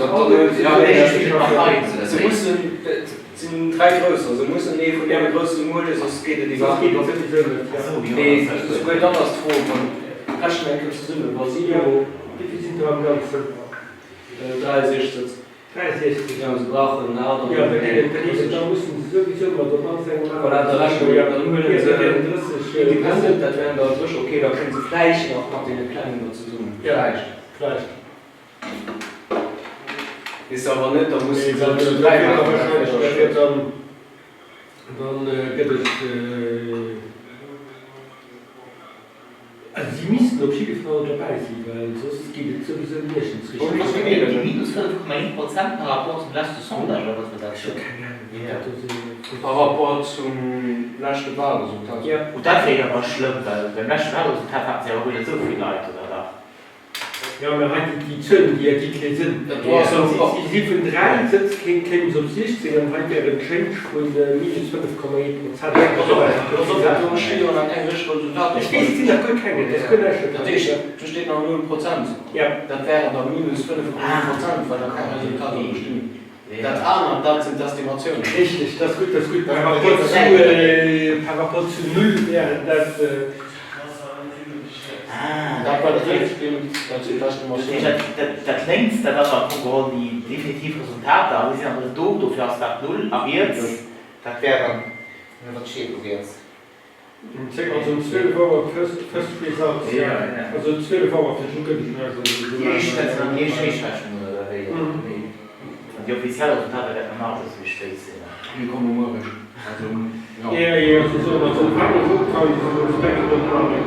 Se mussen, et sinn dräi Grousser, se mussen ee vun deene Groussen huelen, soss geet et iwwerhaapt net. Mee souguer dann ass d'Fro, rechnen eng Kéier zesummen, wa si elo. Wéi vill sinn der am Ganzen? 63 Sëtz. 63? Jo, se brauchen 38. Jo, da geet et, da geet et, da mussen se souwisou mat op mannst engem aneren. Voilà, da rechne mer, dann huelen se Independent, dat wären der 30, ok, da kënne se vläicht nach mat deene Klengen do zesummen, vläicht. Vläicht. Weess awer net, da musse se zu 3 maachen, dat wär da schwiereg. Dann gëtt et, also si missten op jidde Fall derbäi sinn, well soss geet et souwisou niergends richteg. Déi minus 5,1 Prozent par rapport zum leschte Sondage, oder wat war dat? Ech hu keng Ahnung, wat dat do sinn. Par rapport zum leschte Wahlresultat. Gut, dat wéi awer schlëmm, well beim leschte Wahlresultat haten se awer guer net esou vill Leit, oder dach? Jo, mä hei déi Zuelen, déi ergi kee Sënn. Si si vun 3 Sëtz kéime se op 16 an hei wär en Change vu minus 5,1 Prozent. Do steet jo nach keng richteg Resultater. Ech weess, et sinn nach guer keng, et ass guer näischt bekannt. Dat heescht, do steet nach 0 Prozent. Dat wären da minus 5,1 Prozent, well nach keng Resultater do stinn. Dat anert, dat sinn d'Estimatiounen. Richteg, dat ass gutt, dat ass gutt. Par rapport zu, par rapport zu null wären dat. Dat wat dréit spillt, dat sinn d'Estimatiounen. Dat lénks, dat ass am Fong geholl déi definitiv Resultater, an déi sinn nach net do, dofir ass dat null. A riets, dat wär dann, wat steet do riets? Um 10, also um 12 Auer first, first results, ja. Also 12 Auer virdru gëtt et nach esou. Déi éischt, dat sinn dann déi éischt Héichrechnungen, oder wéi? An déi offiziell Resultater wäerten dann nach e bësse méi spéit sinn. Déi komme muer, also jo. Jo, jo, se soen also final vote count is expected on Monday.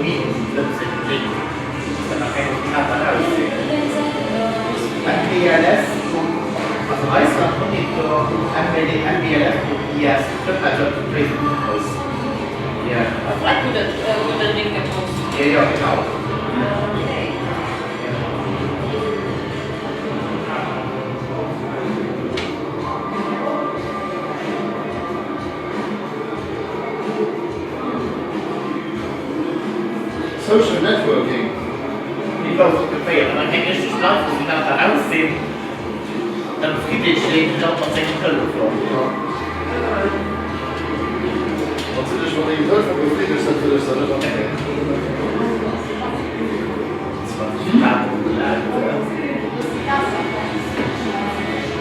puer Meter sinn d'Flëpp seng Link. Dat nach keng Resultater raus sinn. MBLS. Also Iceland Monitor mbls. Is. D'Flëpp hat jo op Facebook gepost. Wat huet den Link gepost? Jo jo genau. Social Networking. Wéi gouf et geféiert? Wann keng richteg Live-Resultater aussinn, da befriddegt een sech alt mat sengem Telefon. Wann s du dech mat dengem Telefon befriddegs, dat wëll ech der net erklären.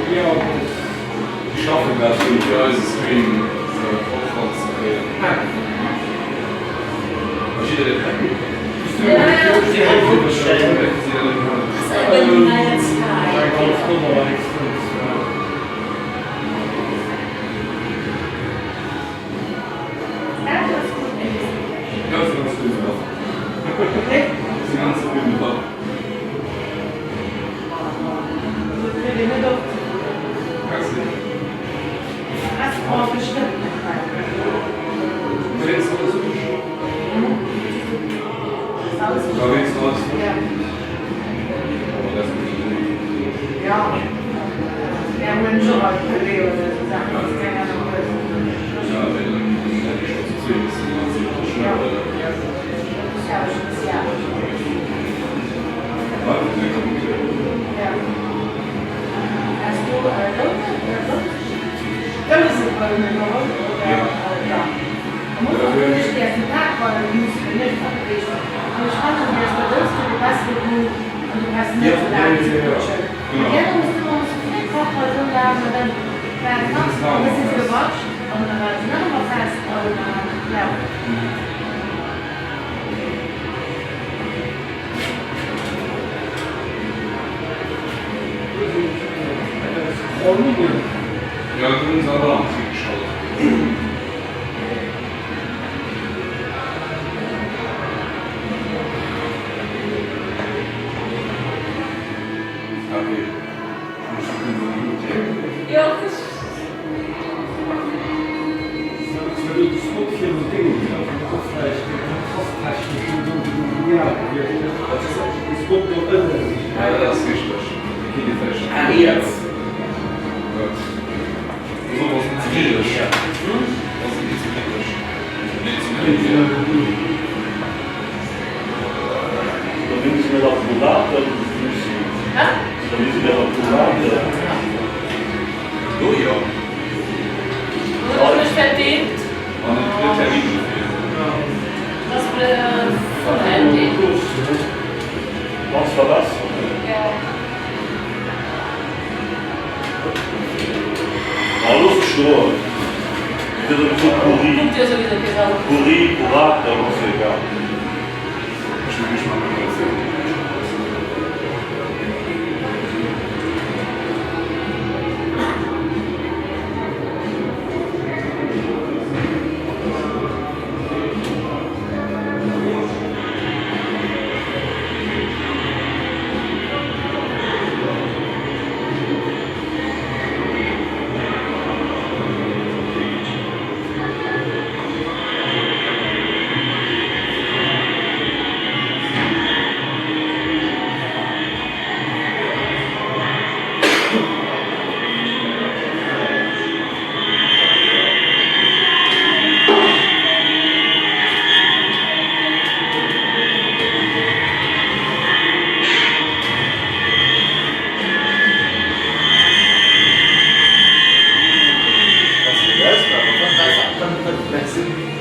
Déi schaffen grad drun fir eise Stream och ran ze kréien. Jo, do hunn se Alarm virgeschalt. Okay, ech muss kucken, wou déi Luut hierkënnt. Ja, dat ass richteg. Déi kritt ee vläicht. Ah, riets. Gutt. Soss ass et ze kritesch. Ass et ze kritesch? Nee, ze kritesch. Do jo. Huet mech verdingt. An et huet Termin dofir. Dass verdingt. Jo. Kuckt jo souwisou kee Sau. Ech hu mech mat menger Zäit.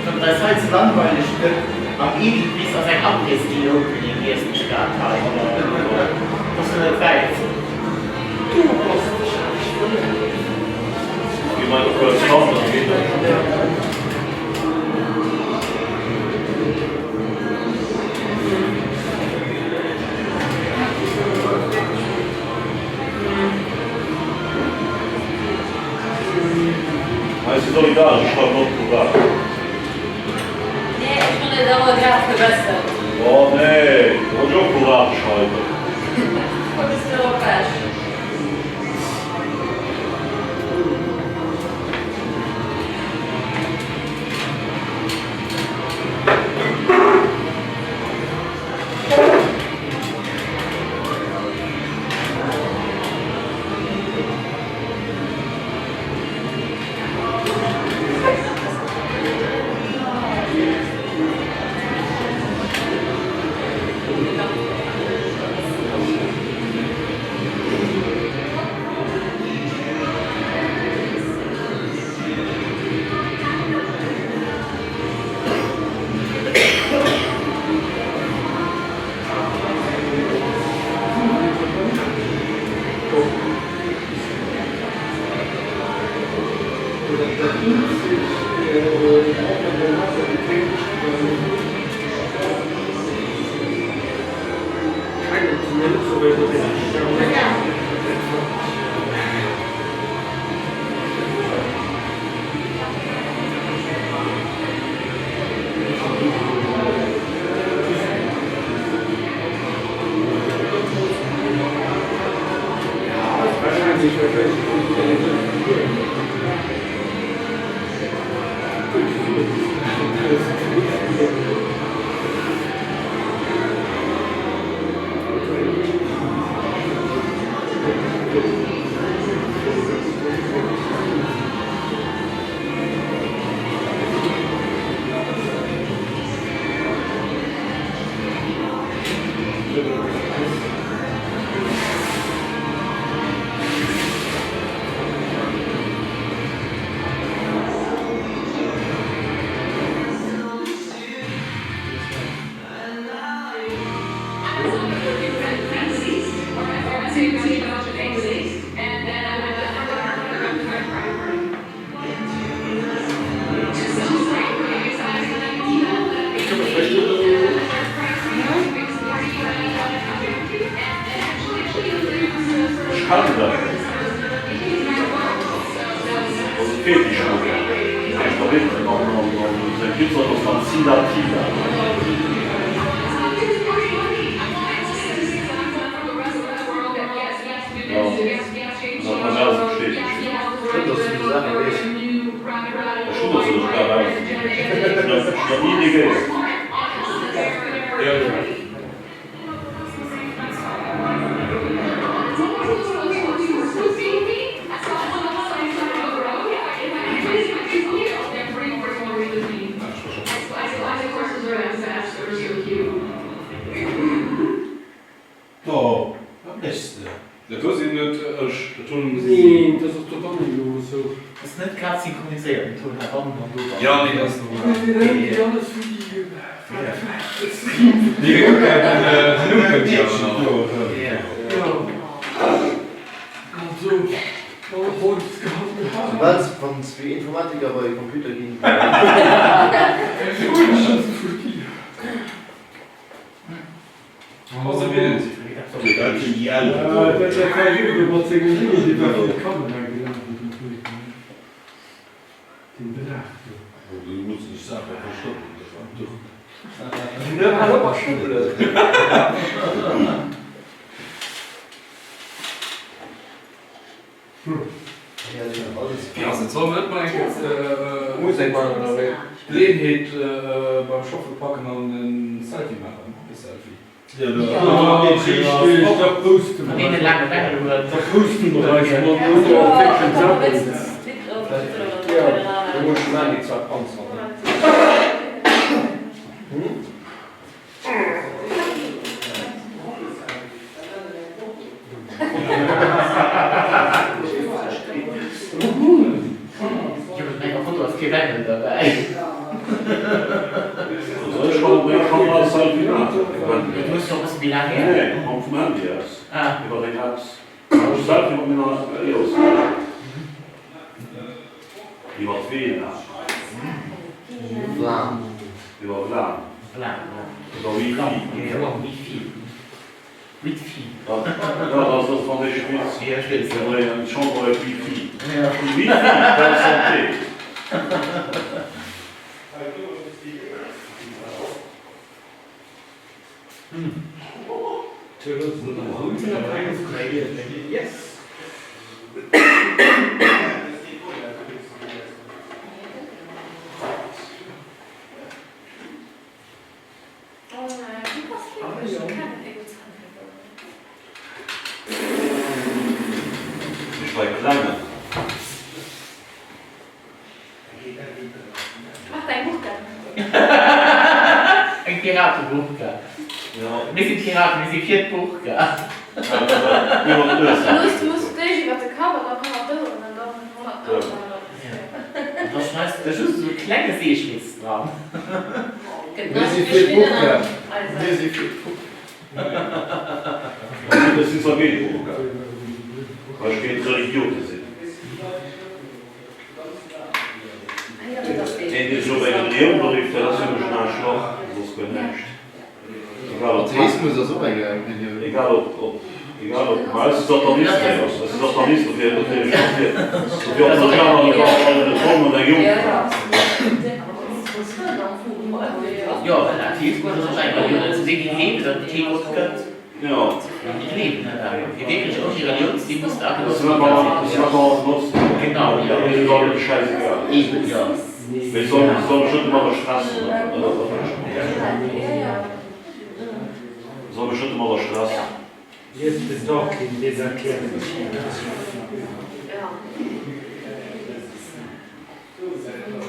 Wann et eis hei ze langweileg gëtt, am Edelweiss ass eng Après-Ski-Opening, liesen ech grad hei. Ass jo net wäit. Du bass dech ech wëllen. Hei si solidaresch, ech schreiwen och privat. Nee, ech hunn et awer grad gebessert. Oh nee, do wollt ech och Courage schreiwen. Komm bis du op Esch. Ech kennen dat net. Dat ass e Fetischmodell. Dat heescht da wierklech an seng Pizza ass dann Zila Tila. Jo, dat kann ech alles bestätegen. Schéin dass du déi Saache weess. Ech hunn der se souguer eraus. Ech hunn der ni negéiert. Do, wat méchs de? Dat do sinn net ech, dat hunn si. Neen, dat ass dobannen elo esou. Ass net grad synchroniséiert den Toun heibannen an dobannen. Jo, nee, dat ass normal. Nee, alles wou déi Nee, kuck, den Numm kënnt jo awer nach. Wann zwee Informatiker bei e Computer ginn. Ass e Bild. Solle mer net mol eng Kéier Musek maachen oder wéi? D'Geleeënheet beim Schaffe packen an e Selfie maachen? E Selfie. Ech bei klengen. Mach däi Burka. Eng Pirateburka. Mir sinn Piraten, mir si fir d'Burka. Lues, du muss d'éischt iwwer de Kapp an dann hannert d'Oueren an dann hannert d'Oueren an dann. Da schneis de just esou e klenge Seeschlitz dran. Mir si fir d'Burka. Mir si fir d'Burka. Ech sinn zwar géint d'Burka, well ech géint Religiote sinn. Een dee sech op eng Relioun berifft, dat ass fir mech en Aarschlach, soss guer näischt. Egal op Atheismus ass och eng Relioun. Egal op, op, egal op, ma ech si Satanist, nee, ech si Satanist, dofir, dofir, dofir, dofir op mech awer net all an eng Jungfra. Jo, well Atheismus ass och eng Relioun. Et sinn déi, déi gleewen, datt et kee Gott gëtt. Jo. An déi gleewen dat awer. Fir wierklech ouni Relioun ze sinn, muss de Agnostiker sinn. Genau, jo. Eben, jo. Mee soll soll mech net domadder stressen, dat ass dat wat ech Soll mech net domadder stressen. Liest den Dawkins, dee erkläert et.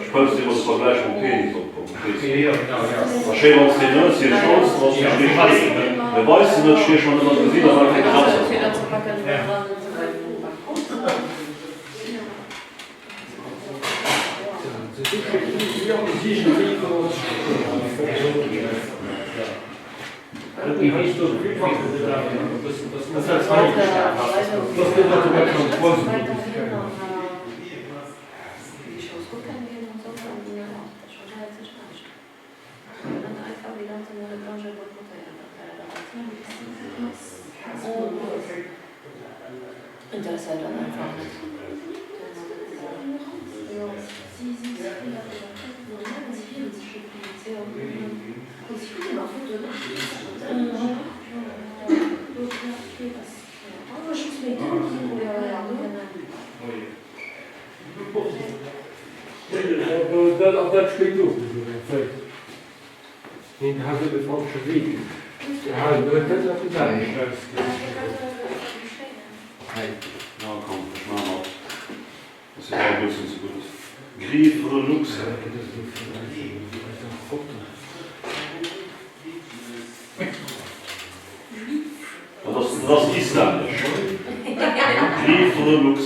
Ech posten emol de Vergläich mam Penis op Facebook. A schéi wann s de net hir Scholz ass, du steesch net, mee weis se net, steesch mer net an d'Gesiit a sag keng Gesetzer dran. Na komm, ech maache mat. Ass jo awer e bëssen ze gutt. Grifrelux. Dat ass, dat ass islännesch. Grifrelux.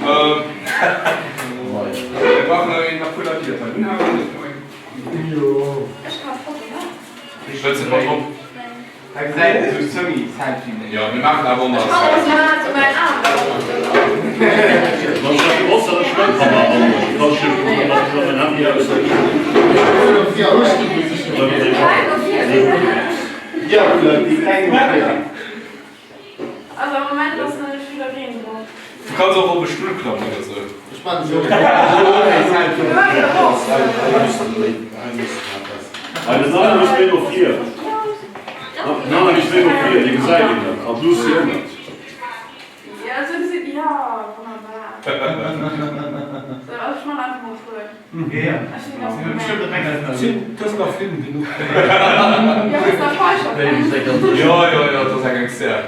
Mir brauchen nach een, nach puer Leit, déi dat hei unhalen. Ech kann d'Foto maachen. Wëlls de mat drop? Hei gesäit een esou semi-selfie-méisseg. Jo, mir maachen awer och nach e Selfie. Du kanns och op e Stull klammen oder sou. Jo, jo, jo, et ass eng extern.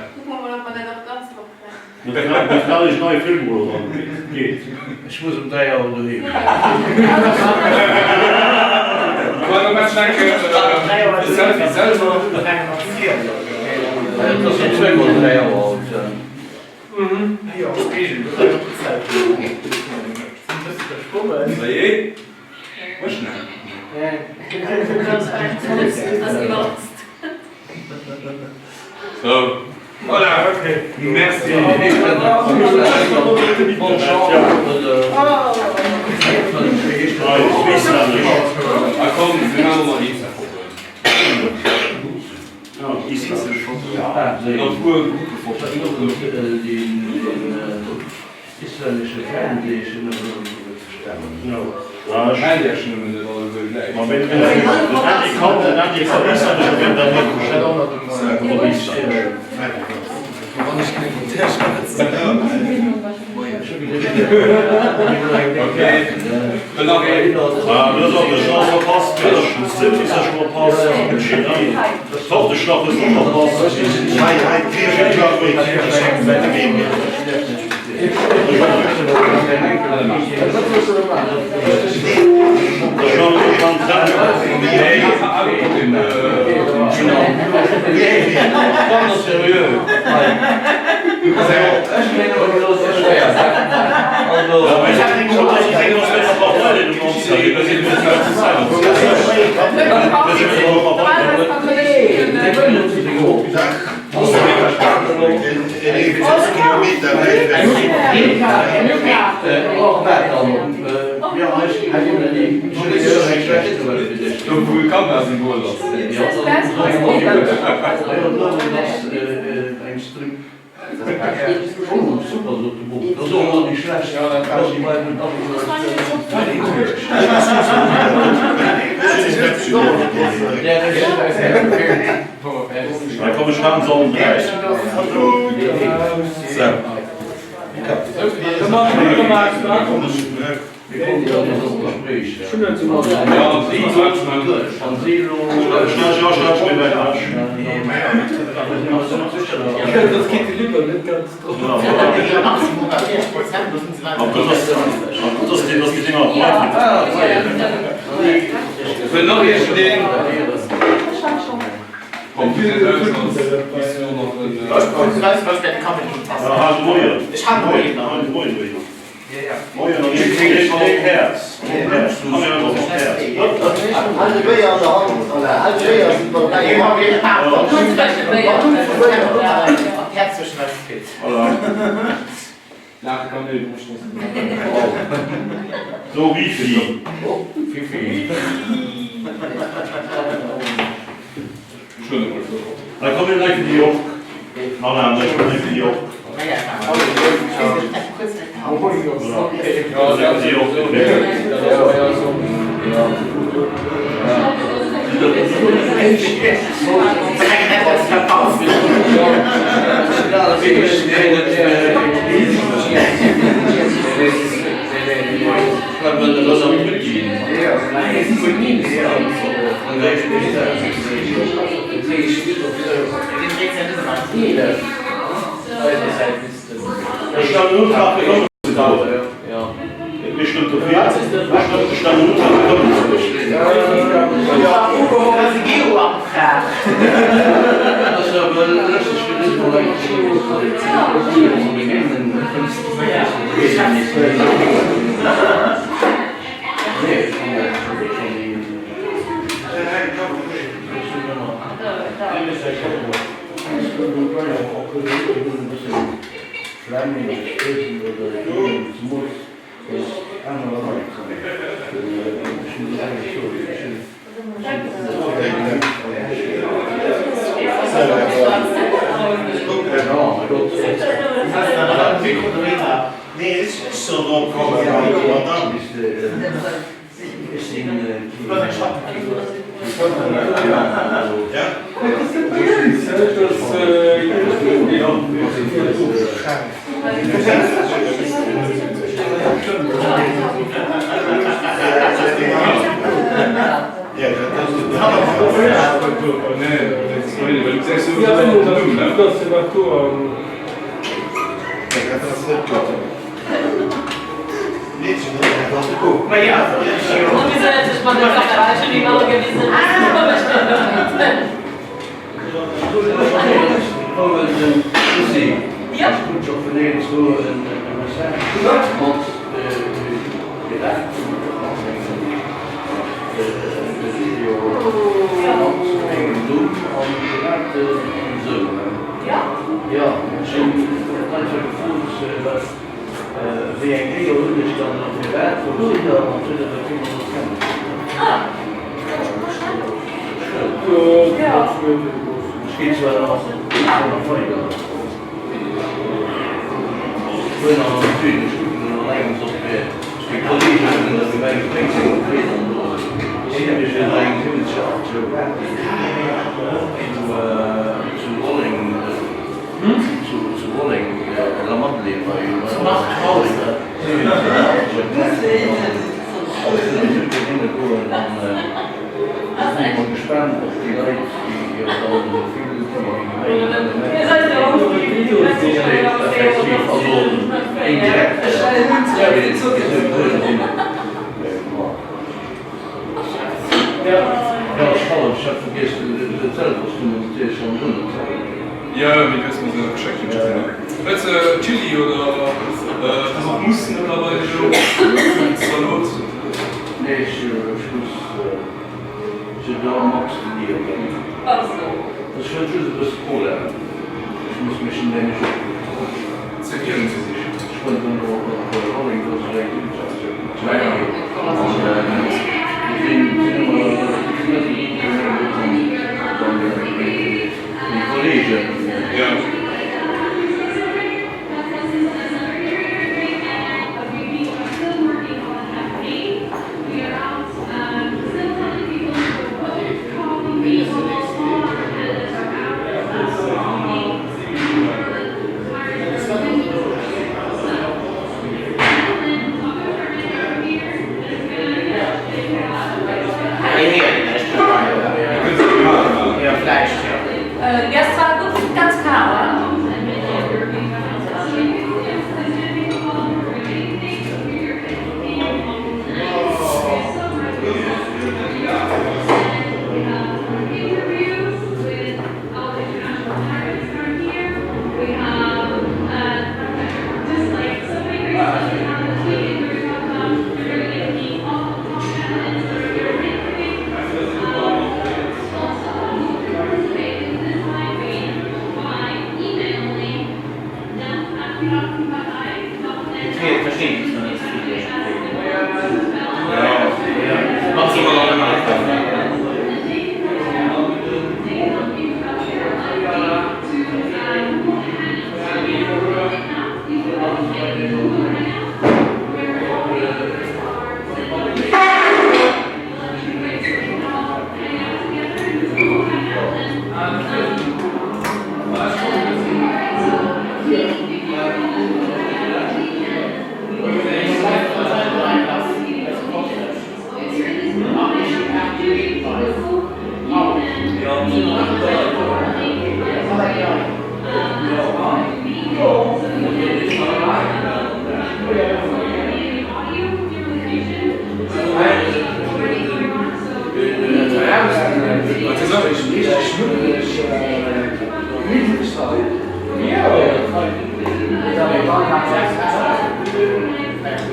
Ech muss um 3 Auer doheem. Et ass jo zweemol 3 Auer haut. Sou, voilà, merci. Bonne chance. A komm, mir maachen och nach Insta-Fotoen. Nach puer Gruppefotoen.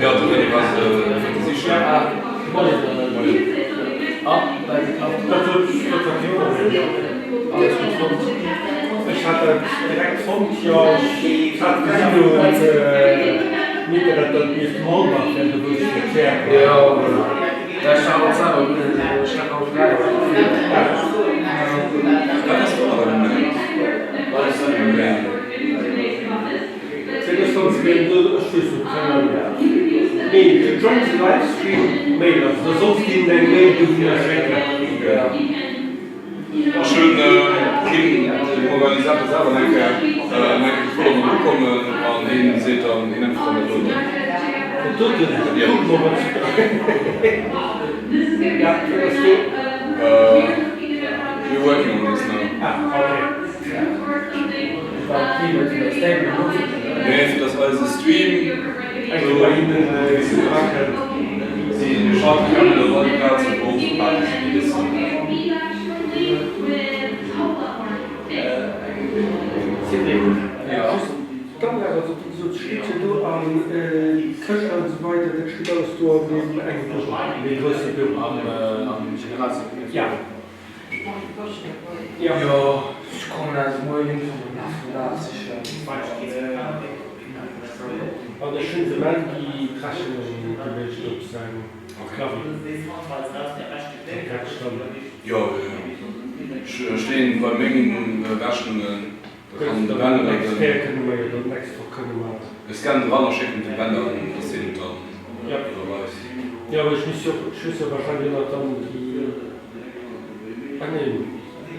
Jo, de René war se fir ze sichen. Moien. Ah, dat geklappt. Dat huet, dat war kee Problem. Alles gutt fonnt? Ech hat dat direkt fonnt, jo. Ech hat gesinn um Internet, datt et nieft dem Holbach wär, do wou ech fir d'Här war. Jo, ech war och selwer guer net, ech hat haut fräi. Wat ass domadder gemengt? Wat ass domadder gemengt? Fir dës Songs ginn do, ech weess net, keng Ahnung. Nee, to join the livestream, Mail, also da solls de hinnen eng Mail dowunner schécken. Ech hunn him, dem Organisator selwer, eng Kéier eng Kéier gefrot, ob mer ukommen, an hien seet dann, hien äntwert dann dat doten. Dat doten? Kucke mer, wat Ja, wat ass do? We're working on this now. Ah, okay. Nee, fir dass eise Stream do si schalte kënnen op all déi Plazen wou och Party sinn, déi wëssen. Cédric, d'Anlag, also wéi gesot, steet jo do an d'Këscht an esou weider, dat steet alles do an deem enge Büro, an deem grousse Büro. Am Generalsekretär? Ja. Jo, ech kommen aus muer iergendwann um Laf vum Dag sichen. An ech hunn dem Andy d'Rechnung geluecht op säin Clavier. Dat dann. Jo, ech leeën bei mengen Rechnungen, da kann de Ben oder den. Kéier kënne mer jo dann d'nächst Woch kënne mer. Ech scannen dran a schécken et dem Ben dann, dass hien et dann iwwerweist. Jo, mee ech muss jo, ech muss jo wahrscheinlech och nach dann déi. Ah neen,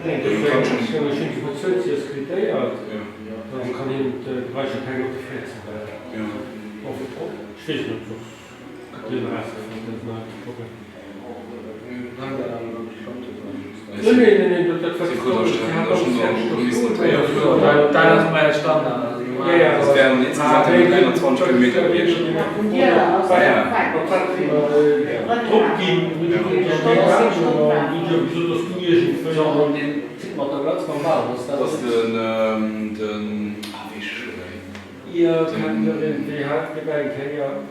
neen, dat war eng Rechnung, ech hunn se bezuelt, si ass quittéiert, dann kann hien d'Geräischer keng op de 14 Bon, ech weess net, soss gëtt hien erausgefall, dat ass net de Problem. Nee, nee, nee, nee, dat dat war si hat alles fäerdeg do stoen. Dat ass mäi Standard. Ja, ja. Dat wären insgesamt 21 Kilometer gewiescht. Dat ass den, den,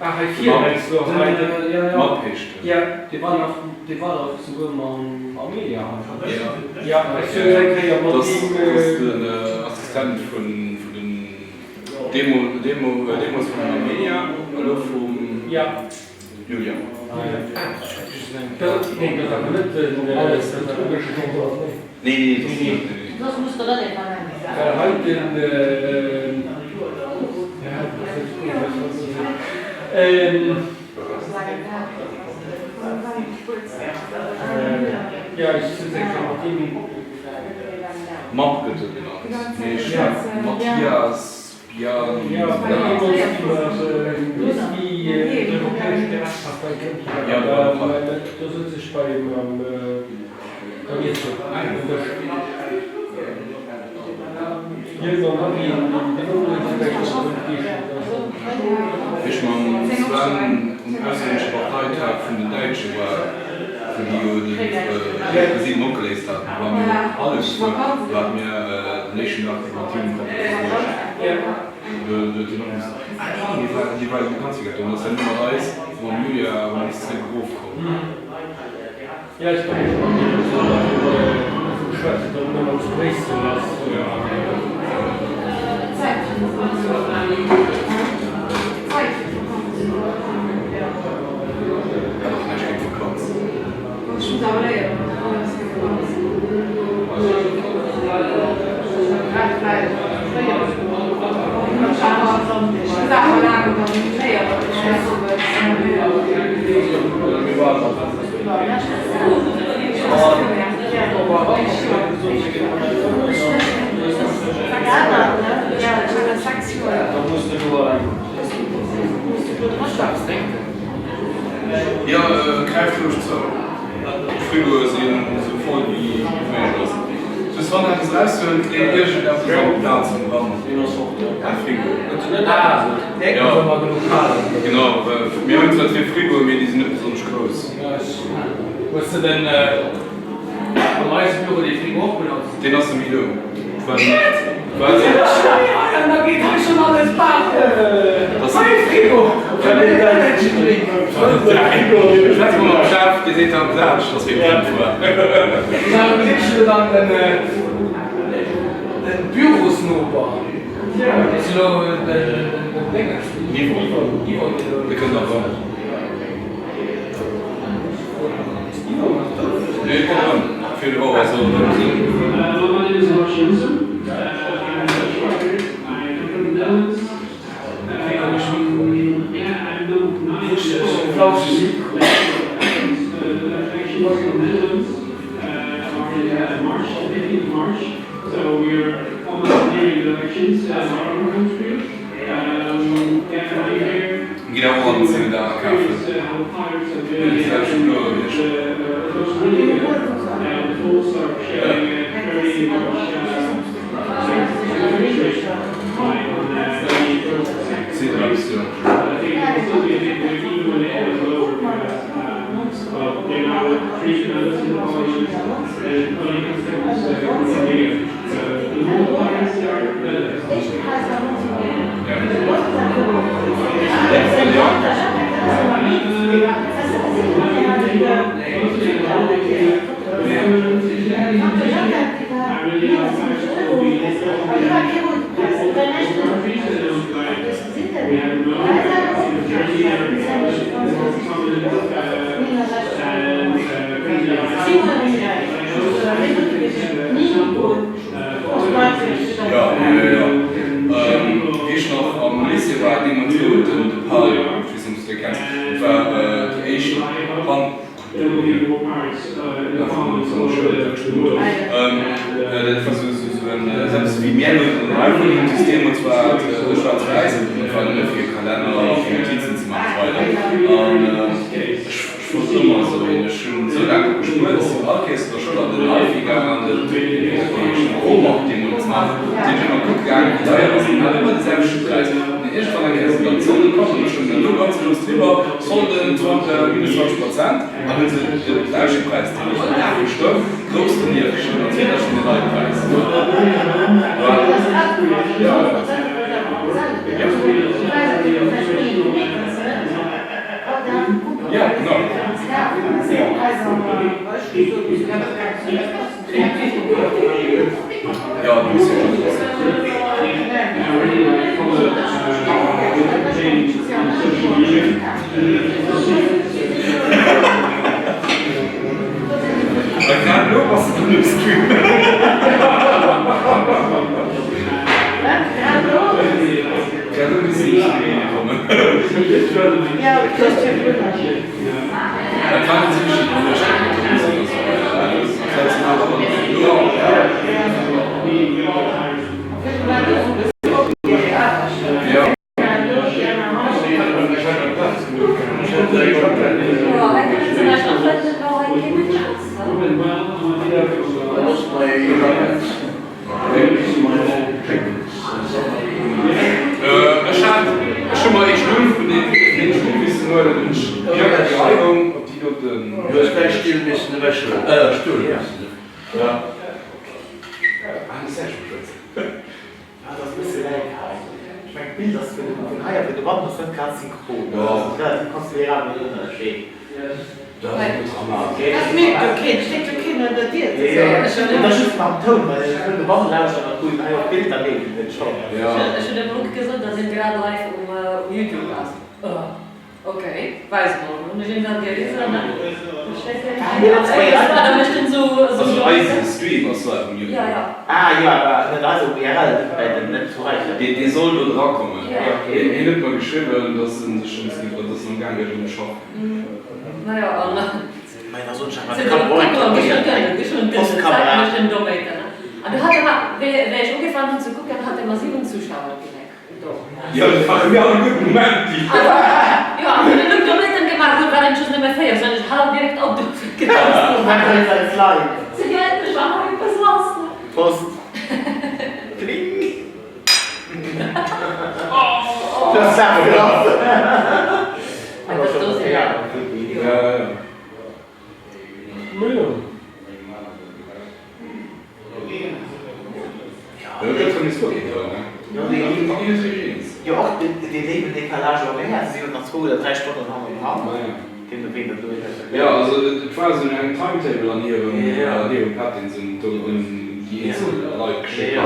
ah wéi heescht e scho wéi? De Mapp heescht en. Dat ass den Assistent vun den Deemools vun den Armenier, elo vum Julian. Nee, nee, dat ass net, nee, nee. Mapp gëtt e genannt, mee ech hat Mathias Wéi ech mam Sven um auslännesche Parteitag vun den Däitsche war, wou déi jo de President opgeléist haten, do ware mir jo alleguer, do hate mir den éischten Dag mat him komplett verbruecht. Do huet hien och missen, ah nee, hie war, hie war jo de ganze Weekend do, an ass herno mat eis mam Julia erëm bis zeréck erofkomm. Jo, ech kann mech mat deem dovun geschwat huet, datt en ëmmer zu Bréissel ass. Hat och näischt géint Vakanz. Jo, gräift roueg zou. D'Frigoe sinn esou voll wéi méiglech ass. Just wann eppes eraushuelen, leet iergendeppes an d'Plaz vum Rand am Frigo. Jo, genau, well mir hunn zwar zwee Frigoen, mee déi sinn net besonnesch grouss. Hues de den an eisem Büro dee Frigo och benotzt? Deen ass nemmi do. Schwätz mol mam Chef, dee seet dann d'selwecht, dass wéi blind war. Dann en Bürosnoper, dee si lo den Dénges. Yvon. Dee kënnt nach erëm. Nee, dee kënnt erëm. Fir de Woch ass erëm sinn. Gitt awer och an den Zéngter akafen. Déi selwecht Couleur wéi ech. Jo, jo, jo. Wéi ech nach am Lycée war, deemools gouf et den de Palio, ech weess net, ob s de dee kenns, dat war déi éischt Hand. Dat war sou eppes wéi mir elo den iPhone hunn, just deemools war et schwaarz-wäiss an et war nëmme fir Kalenner a fir Notizen ze maachen a sou weider. An ech wollt ëmmer esou een. Ech hunn esou laang drop gespuert, ech sinn all Kéiers zu der Schoul an den iFi gaang an den Promarkt deemools nach, sinn ech ëmmer kucke gaang, wéi deier ass en, hat ëmmer de selwechte Präis. Mee iergendwann eng Kéier sinn dann d'Solde komm an do stoung dann do ganz grouss driwwer, Solden, minus 20 Prozent, an hunn se de selwechte Präis, deen all Dag do stoung, grouss donieft geschriwwen, als wier dat schonn den neie Präis. Ja, genau. Ja, du muss jo A grad elo bass de dunn um Stream. Grad elo misst de um Stream kommen. Dat war net richteg iwwerluecht mat der Musek a sou weider. Dat sinn awer dann elo. Jo. Ech hat, ech hu mer ee Stull vun deem deen Stull missen huelen, hunn ech Bianca déi hei houng op déi doten. Du hues däi Still missen ewech huelen, äh Stull missen ewech. Ja. Ah, de Serge beschwätzt. Ah, dat ass e bësse wäit hei. Ech mengen d'Bild ass vun vun hei a vun de Wand ass net grad synchron. Dat ass relativ considerabel Ënnerscheed. Dat ass net dramatesch. Dat mierkt jo keen, et steet jo keen un der Dier ze soen. Et ass just mam Toun, well ech vun de Wand lauschteren an kucken hei op d'Bild, da mierkt een et schonn. Ech hunn dem Luc gesot, dass een grad live um Youtube ass. Ok, weis mol, hunn ech him dat gewisen, ne? Da mécht en sou Also eise Stream ass live um Youtube. Ja, ja. Ah jo, awer net eise URL, net bäi den, net zu Reichelt. Dee soll do drakommen. Hien huet mer geschriwwen, dass en sech drëms geet, dass en am gaang wier drun ze schaffen. Naja, an Mei, da soen ech awer, de Postkamera. An du hat e mar, wéi ech ugefaangen hunn ze kucken, hat e mar 7 Zuschauer direkt. Jo, dat ware mir all e gudden Moment, déi. Jo, an hunn en Domaten gemaach, do waren just nëmme 4, sou ech hal direkt op do Post. Pling. Dat war krass. Jo, och dee léiwen Décalage horaire, si hunn nach zwou oder 3 Stonnen. Stonnen hannendran. Deemno wéi dat elo eventuell. Jo, also et war esou eng Timetable an hirem, an hirem Pad, deen se do un déi eenzel Leit geschéckt hunn.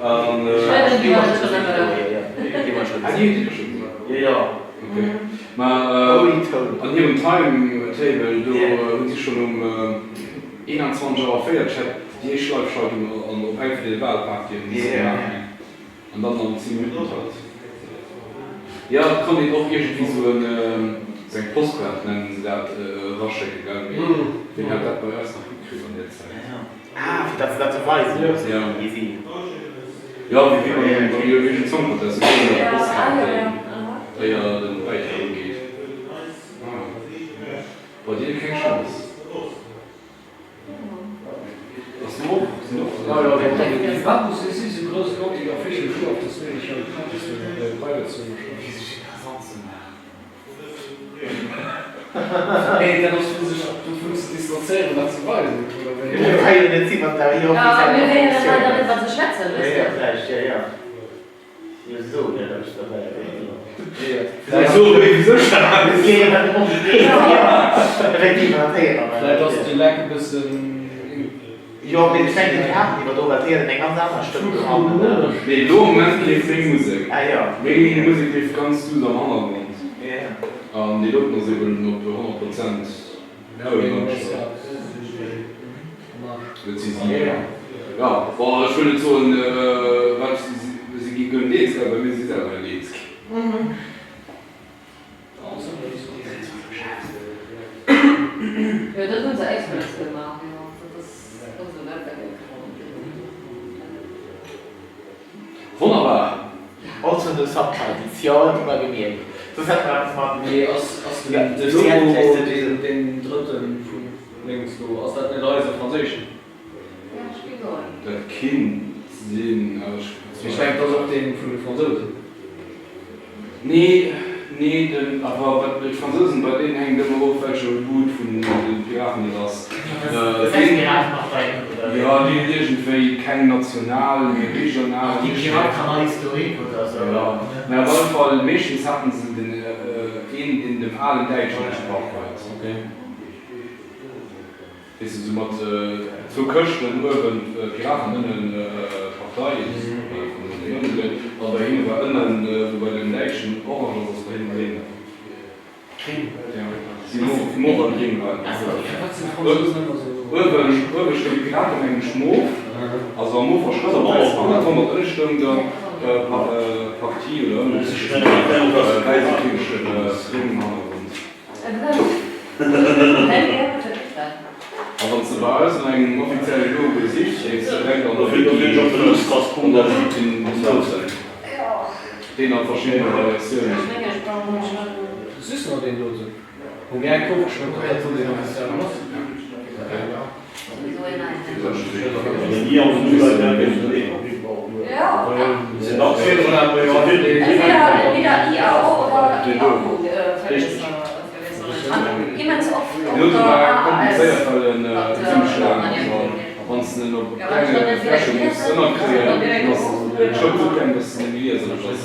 An. Ah, déi hutt Dir scho gesinn? Ok. Mä an hirem Timetable do hu si schonn um 21 Auer 40 hätt déi éischt Live-Schaltung an op eng vun deene Walpartyen misse gemaach ginn. An dann am 10 Minutten-Takt. Jo, et konnt een och iergendwéi sou en, sou eng Postkaart nennen se dat, eraschécken, gell? Mee wien hat dat bei eis nach hikritt an där Zäit? Ah, fir datt se dat sou weisen, wéi si. Jo, wéi wéi beim beim Eurovision Song Contest, esou eng Postkaart, déi éier den Bäitrag ugeet. Ah, bei dir keng Chance. Vläit ass de Leck e bëssen. Nee, elo am Moment leeft meng Musek. Meng Musek leeft ganz duuss am Hannergrond. An déi doten ass eben op 100 Prozent Toun agestallt. Et si si. Jo, bon, ech wëll net soen, wat si gi gëllen eens, well mir si selwer net eens ginn. Jo, dat hunn se express gemaach, jo. Dat ass och esou weltwäit. Wonnerbar! Also no subtitles, jo, dat hu mer gemierkt. Soss hätte mer eppes mat. Mee ass de Logo, deen drëtten vu lénks do, ass dat net eise franséischen? Dat kinnt sinn, awer ech. Ech mengen, et ass och dee vun de Fransousen. Nee, nee, den, awer wat d'Fransousen, bei deenen hänkt ëmmer of, welche Boot vun de Piraten et ass. Deen, jo, déi hunn iergendwéi keng national, mee regional. Déi Pirates Canal historique oder esou. Jo, mä op alle Fall, meeschtens haten se den een, deen dem alen Däitschen entsprach huet. Weess de, sou mat zwou Këschten, uewen d'Piraten, ënnen d'Partei, a bei hinne war ënnen, wou bei den Däitschen orange ass, ass bei hinne gréng. Gréng? Jo, si mof a gréng waren déi Faarwen. Uewen, uewe stoung d'Piraten, mengen ech, mof, also a mofer Schrëft, an dat hannert ënne stoung dann Partie oder ënnen, wäisse gréng um Hannergrond. A wann s de bei eis no engem offizielle Logo sichs, géifs de direkt an der Wiki den Dosen, deen a verschiddene Variatiounen. Deen war komplizéiert, well en zimmlech laang ass a wann s de en op klenge Fläche muss ënnerkréien, dann ass d'Schrëft esou kleng, dass se net méi lieserlech ass.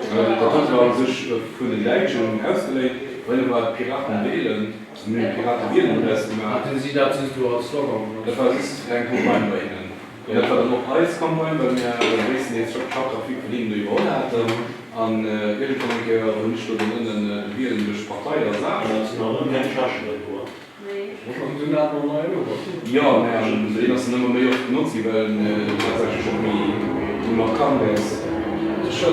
Dat huet war u sech vun den Däitschen ausgeléint, well war d'Piraten wählen, also mir hunn d'Pirate wielen draus gemaach. Haten si dat just do als Slogan benotzt? Dat war just eng Campagne bei hinnen. An dat war dann och eis Campagne, well mir gréisstendeels Charte-graphique vun hinnen do iwwerholl haten. An iergendwann eng Kéier hunn ech do dann ënnen de Wielen duerch d'Partei ersat. Jo, mä deen ass dann ëmmer méi oft benotzt ginn, well en tatsächlech och méi markant ass. Mee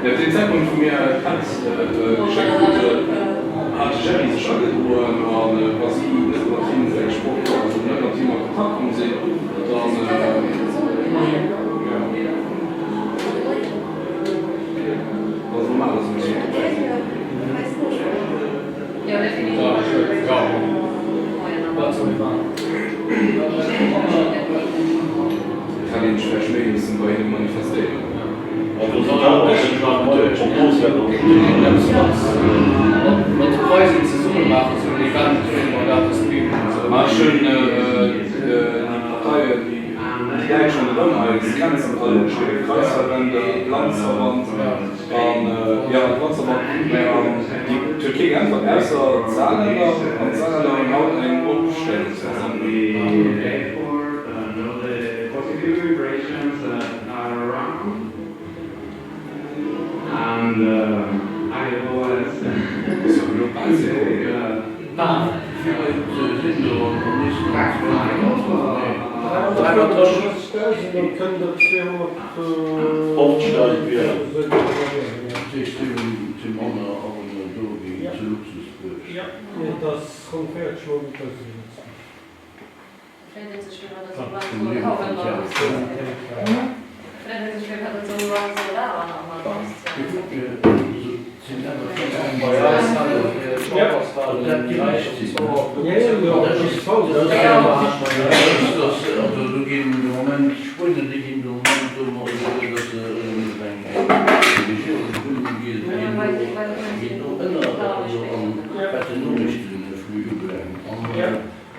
op deem Zäitpunkt, wou mir d'Pad geschéckt kruten, hat de Jerry sech agedroen a wa si net mat him gesproch, also net mat him a Kontakt komm sinn, Dann, jo. Dat ass normal, dass ech net dobäi sinn. Et hätt een sech vläicht méi missen bei hinne. Mat de Preisen zesumme maachen, esou en Event, wéi mer dat streamen an esou. Ma ech hunn déi Parteien, déi däitsch ronderëm eis Grenzen ënnerschriwwen, Kreisverbände, Landesverband an, jo, Landesverband, mä an déi huet kee geäntwert, ausser d'Saarländer. An d'Saarländer hunn haut eng Opstellungsversammlung.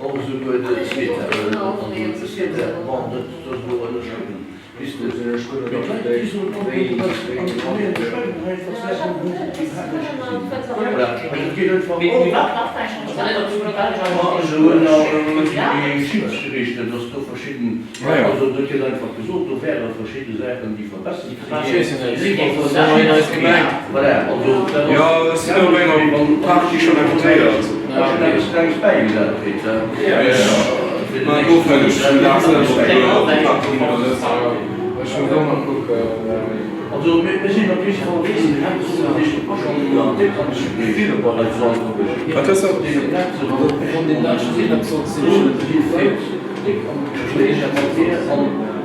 Och esouguer de CETA, also de CETA, bon, dat ass elo ënnerschriwwen, bis de, mee d'Leit, déi soen, oh, mee dat ass, an mir ënnerschreiwen einfach Saachen, wou se iwwerhaapt näischt gesinn hunn. Voilà, also et geet einfach och. Ma se hunn déi Schiedsgerichter, dass do verschidden, also do gëtt einfach gesot, do wäre verschidde Saachen, déi verbessert si ginn. Voilà, also dat ass. Jo, ech sinn op enger Party schonn invitéiert. Ech hunn eppes Klenges bäigesat kritt. Mä ofhängeg vum Dag selwer, ob du op déi Party ginn oder net. Ech muss och nach kucken. Also mir sinn op jidde Fall Wat hues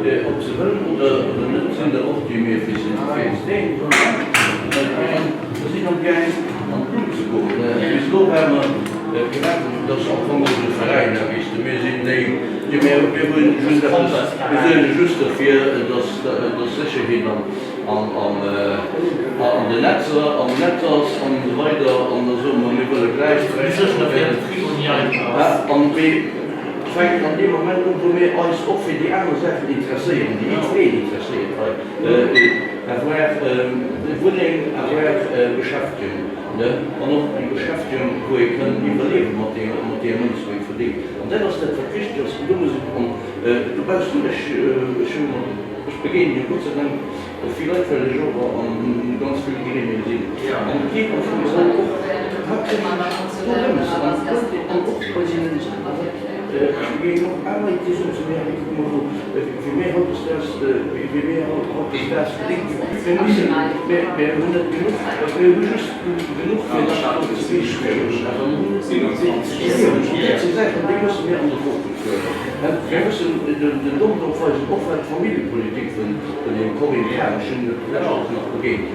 de? Ob se wëllen oder net, sinn der och déi mir fir Mir sinn am gaang an d'Lut ze goen. Bis elo ware mer gewaart, dat ass am Fong onse Veräin, weess de. Mir sinn déi, déi mir, mir hunn just eppes, mir suerge just derfir, dass dass Sécherheet an an an an den Netzer, am Netz ass an esou weider. An da soe mer, mir wëlle gläichberechtigt an mee et fänkt an deem Moment un, wou mir eis och fir déi aner Saachen interesséieren, déi jiddwereen interesséiert hei. Avoir Wunneng, avoir Beschäftegung, ne, an och eng Beschäftegung, wou ee kënn iwwerliewe mat deem, mat deem Mënz, wou ee verdéngt. An dat ass dat, wat wichteg ass. An do muss et, an dobaussen, ech, ech hunn, ech begéinen jo Gott sei Dank vill Leit, well ech och an ganz ville Gremien sinn, an et geet am Fong geholl och haaptsächlech dorëms, an an och bei deenen, ech begéinen och aner Leit, déi soen zu mir, hei kuck mol do, Wéi mir hautdesdaags, wéi mir hautdesdaags verdéngt hunn. Mir mussen, mir, mir hunn net genuch, mir hu just genuch fir dat do ze leeschten, awer mir hunn net genuch fir ze liewen. An dat si Saachen, déi musse mir an de Fokus huelen. Mir mussen den Domm drop weisen, och wat d'Familljepolitik vun dem Corinne Cahen, ech hunn et d'lescht Woch nach begéint,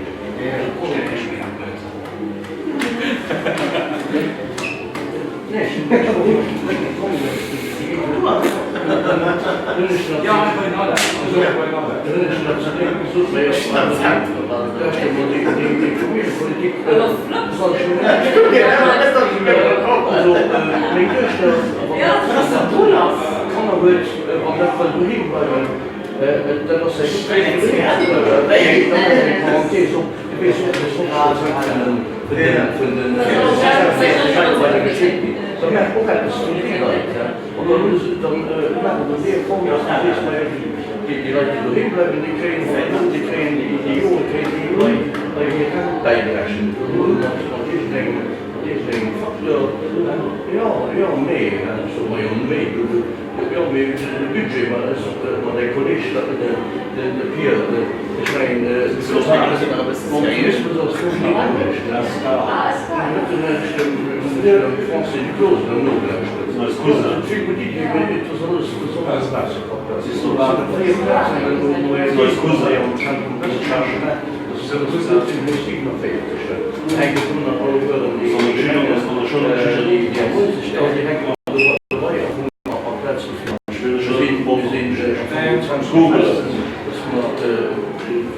Jo, mee de Budget, ma dat ass mat engem Kolleg, de Pir, ech mengen, mam Tourismus ass do vill anescht. Dem Français Duclos erëm nogelauschtert. Et vill gutt Iddien, mee et ass alles, et ass alles Waasserkap. Dat ass vier Plazen, am Zentrum Westschargement, dat ass 47, hänkt dovun ab, allegueren déi Gemengen, déi am Uelzechtdall, déi hänken.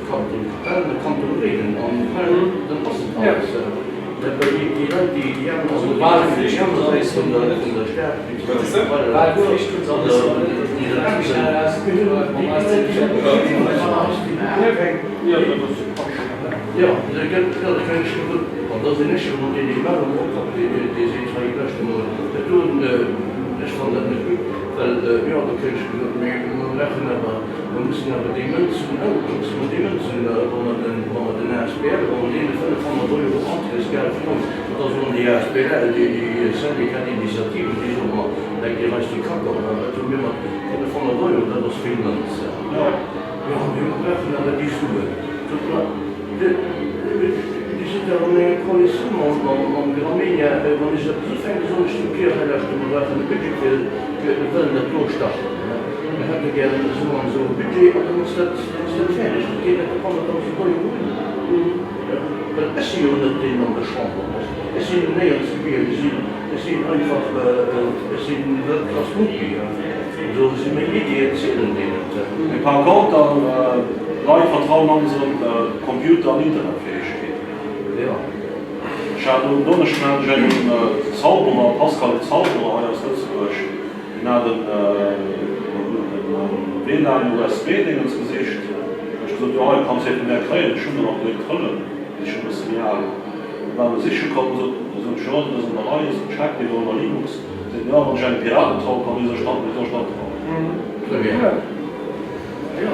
Kanton Capellen, de Kanton Réiden an dann ass et alles. Well déi Leit, déi déi aner, also déi aner Säit vun der vun der Stad, wéi zum Beispill Weiler-la-Tour oder Nidderaanwen, déi hunn déi Leit, déi hunn Jo, da gëtt, jo, da kann ech jo, an da sinn ech jo elo deen, dee Ballon opkappt, dee, dee seet, hei, lauschter mol, dat do, ech fannen dat net gutt, well, jo, da kréien ech gesot, mee mer brauchen awer, mer mussen awer déi Mënzen, oh, da musse mer déi Mënzen, wa mer den, wa mer den asbl, wa mer deene 500 Euro Entréesgeld vun, an da soen déi asbl, déi, déi Syndicat d'initiative, déi soe mer, leckt Dir eis de Kack op, wat hu mir mat 500 Euro, dat ass vill Mënz. Jo, mee mer brauchen awer déi Suen. Sot mer, Dir sidd dach an enger Koalitioun mam Gramegna. Wann ech eppes ufänken, soen ech dem Pierre, hei lauschter, mer brauchen e Budget fir, mir wëllen dat do starten. Mir hätte gären esou an esou e Budget an dann ass dat, dann ass dat fäerdeg. Dat geet net op 100.000 Euro un. Well ech si jo net deen an der Chamber ass. Ech sinn néierens gewielt. Ech sinn, ech sinn einfach, ech sinn Wëltklass Mucki. Do si meng Iddien, zielen déi net. Mee par conter, d'Leit vertrauen onserem Computer an Internetfähegkeeten. Ech hat elo en Donneschden hat ech engem Zauberer, Pascal de Zauberer hei aus Lëtzebuerg, deen hat en WLAN-USB-Dingens gesicht. Hu ech gesot, jo hei kanns de ee vun mär kréien, ech hunn der nach dréi trëllen, déi si schonn e bësse méi al. Dann war en siche komm, sot ech, jo dat ass an der Rei, sot check, dee wor ënner Linux. Seet jo, wann ech engem Piraten traue kann, wéi soll ech dann, wéi soll ech dann trauen? Très bien. Jo.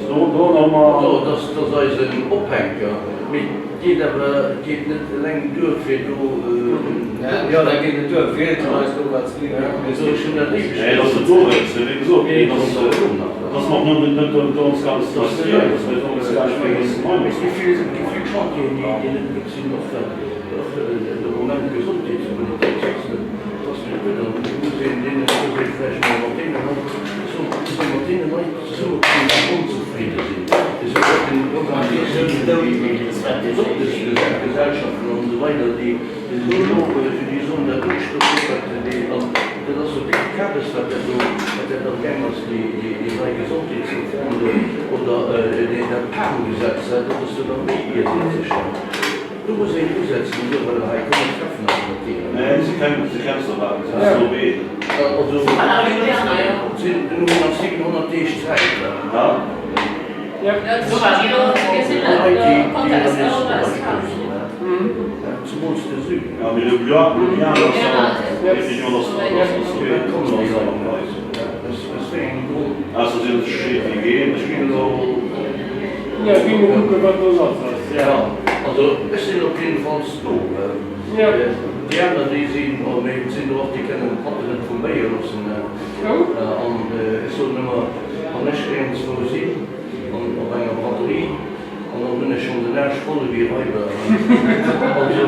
Do, do hu mer. Do, dat ass eisen Ophänker. Mee et geet awer, et geet net eleng duer, fir do. Jo, dat geet net duer. Wielt an eis do wat ze ginn. Also ech hunn dat éiweg. Nee, dat ass net dowéinst. Wéi gesot, dat ass, dat ass mer och net, net dorëms gaangen, ze tröstieren. Dat ass mer dorëms gaangen, ech mengen, dat ass Mee et gi vill, et gi vill Chantieren, déi net gutt sinn, och wat. Och de Moment Gesondheetspolitik ass net, ass net gutt an do muss een deenen, muss ee vläicht mol mat deene Leit, muss ee mat deene Leit zesummekommen, déi onzefridde sinn, esou Organisatiounen wéi d'Gesondheetsgesellschaften an esou weider, déi sech elo, déi soen, dat do steet net, wat déi, an dat ass jo décke Kabes, wat dat do, wat dat amgaang ass, déi nei Gesondheetsreform do oder dat PAM-Gesetz, dat ass jo nach méi irrwitzeg. Do muss een usetzen an soen, well hei komm mir treffen eis mat deenen. Nee, si keng, si keng Soldaten, si sinn Slowenen. Also sinn elo nach 700 Deeg Zäit. Zemools de Süden. Ja, mee Ljubljana ass awer, Ljubljana ass ass Slowenien, ass awer am Eis. Aus wéi engem Grond? Ausser si hunn sech gescheet wéi geen, ech ginn elo. Jo, gi mer kucken, wat do lass ass. Jo, also ech sinn op jiddefalls do. Déi aner, déi sinn, oh mee et sinn der och, déi kënnen d'Patten net vum Béier loossen. An ech soen ëmmer, wann ech iergendzwou sinn, an op enger Braderie, an dann hunn ech schonn den Aarsch voll ewéi Raiber. Also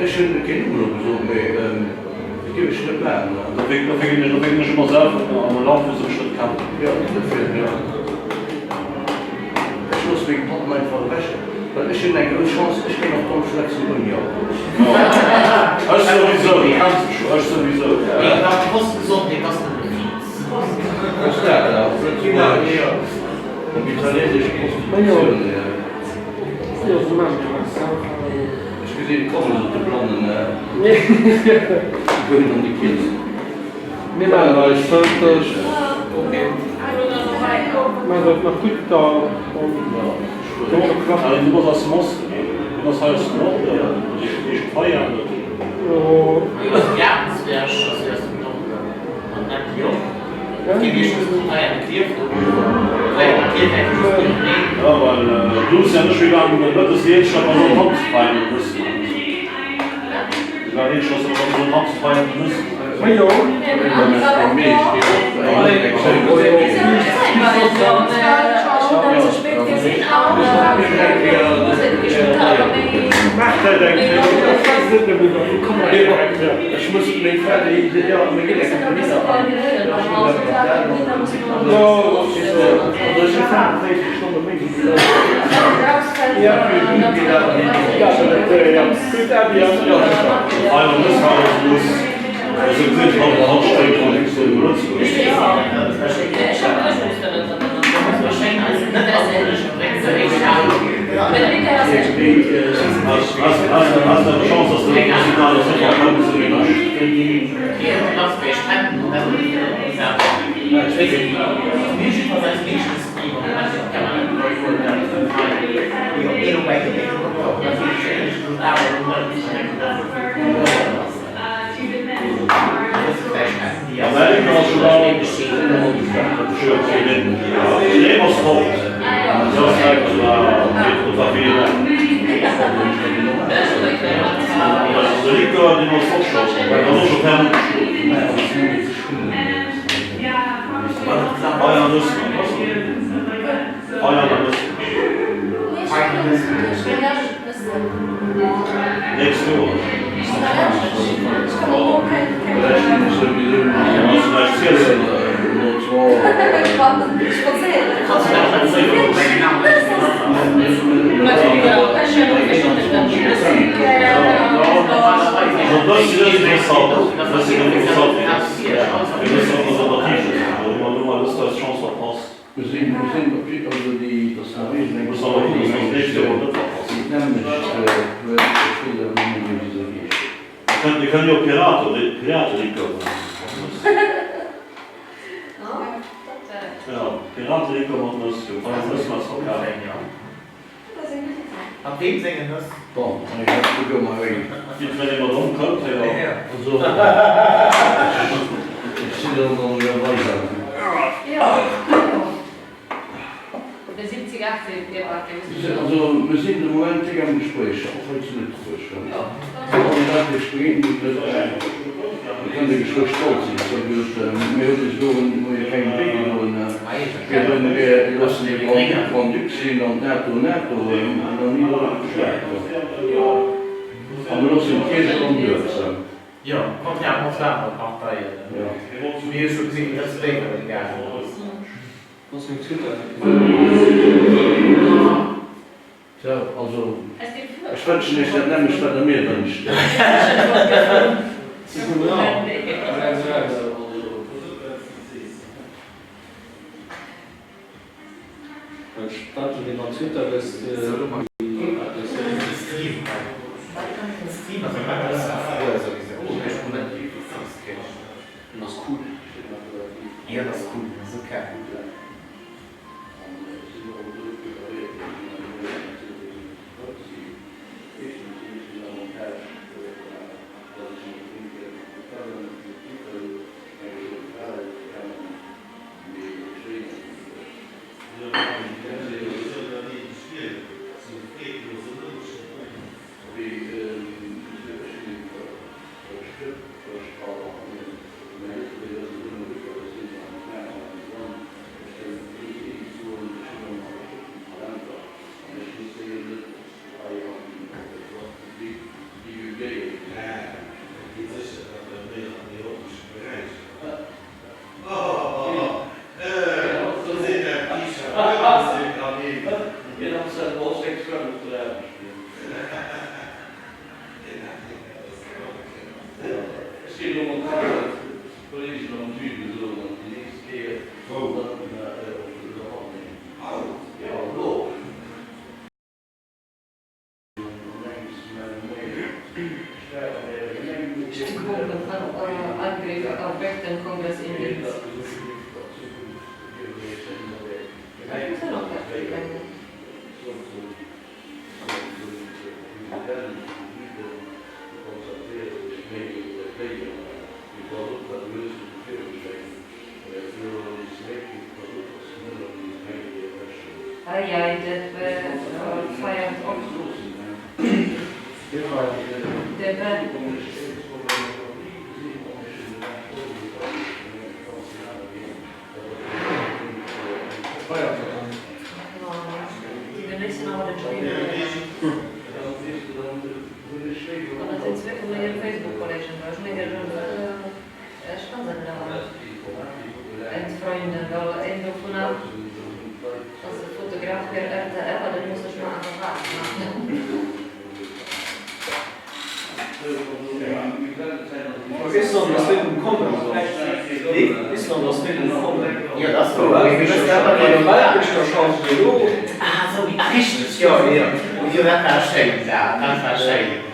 ech hunn keen Numm elo gesot, mee dat géif ech net maachen. Dofir ginn ech ëmmer selwer an e Land, wou se mech net kennen. Jo, dofir, jo. Ech loosse meng Patten einfach ewech, well ech hunn eng grouss Chance, ech kënn och domm schwätzen ouni Alkohol. Ech souwisou, du kenns mech jo, ech souwisou. Mee wat Prost Gesondheet ass net e Viz. Prostata op Lëtzebuergesch, op Italieenesch Prostitutioun. Ech gesinn d'Kommes op de Blonnen, goen an de Kill. Mir maachen eis fërdeg. Maacht et nach gutt da. Du bass aus dem Osten, nee? Du bass hei aus dem Norden, déi éischt Veianen. Jo, well du hues ja net wéi laang mëttes déi éischt Stadt ass an Tanzverein um Mëssen. Richteg, jo, jo, jo, dat war schéin, dat war schéin.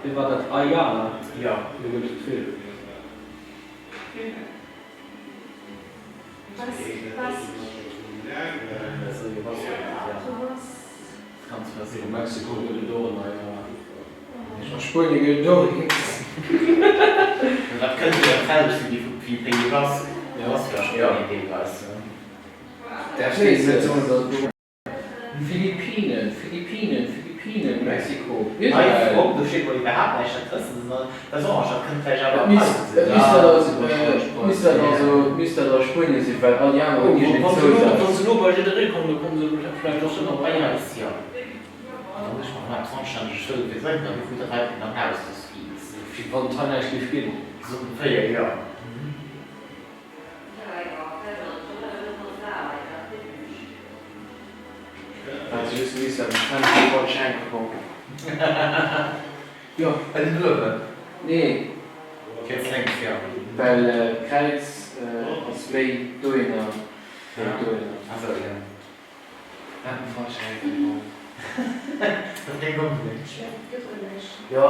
Wéi war dat? Ayana? Jo, do gëtt et vill. A Mexiko gëtt et och en Ayana. A Spuenie gëtt et och een. Dat kënnt jo dat selwecht sinn, wéi Pays Basque. Dat ass jo a Spuenien deelweis. Däerfs de net soen, datt. Philippinen, Philippinen, Philippinen, Mexiko, Israel. Et misst dat also, misst dat a Spuenien sinn, well all déi aner hunn iergendeen Zousaz. Wa se elo bei jidderee kommen, da komme se vläicht och nach bei eis. Fir wann et hei näischt géif ginn. Wat se just missen am Fenster falsch hänke komm. Jo. Bei den Uewen? Nee. Riets lénks, jo. Well d'Kräiz ass méi dohinner wéi dohinner. Ah sou, jo. Wat en falsch hänke komm. Dat kléngt onbedéngt. Jo,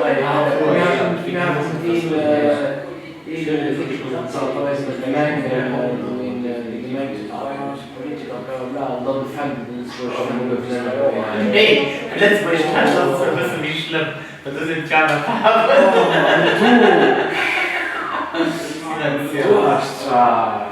mir haten een, een Gemeng, wou een déi Gemeng sot, ah jo, Politiker, bla bla bla, an dann fänkt den Lëtzebuerger un elo fir Nee, Lëtzebuergesch Test ass e bësse méi schlëmm, well do sinn d'aner Faarwen. Do ass zwar.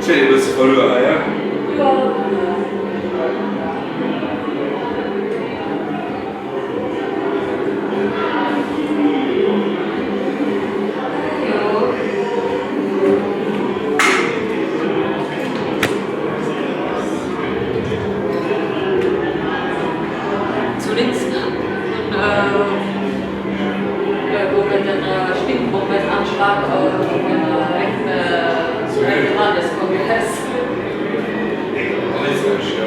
Schéin e bësse verluer hei, he? Zu Linz gouf et e Stinkbombenanschlag op en rechte Landeskongress. An Éisträich, jo.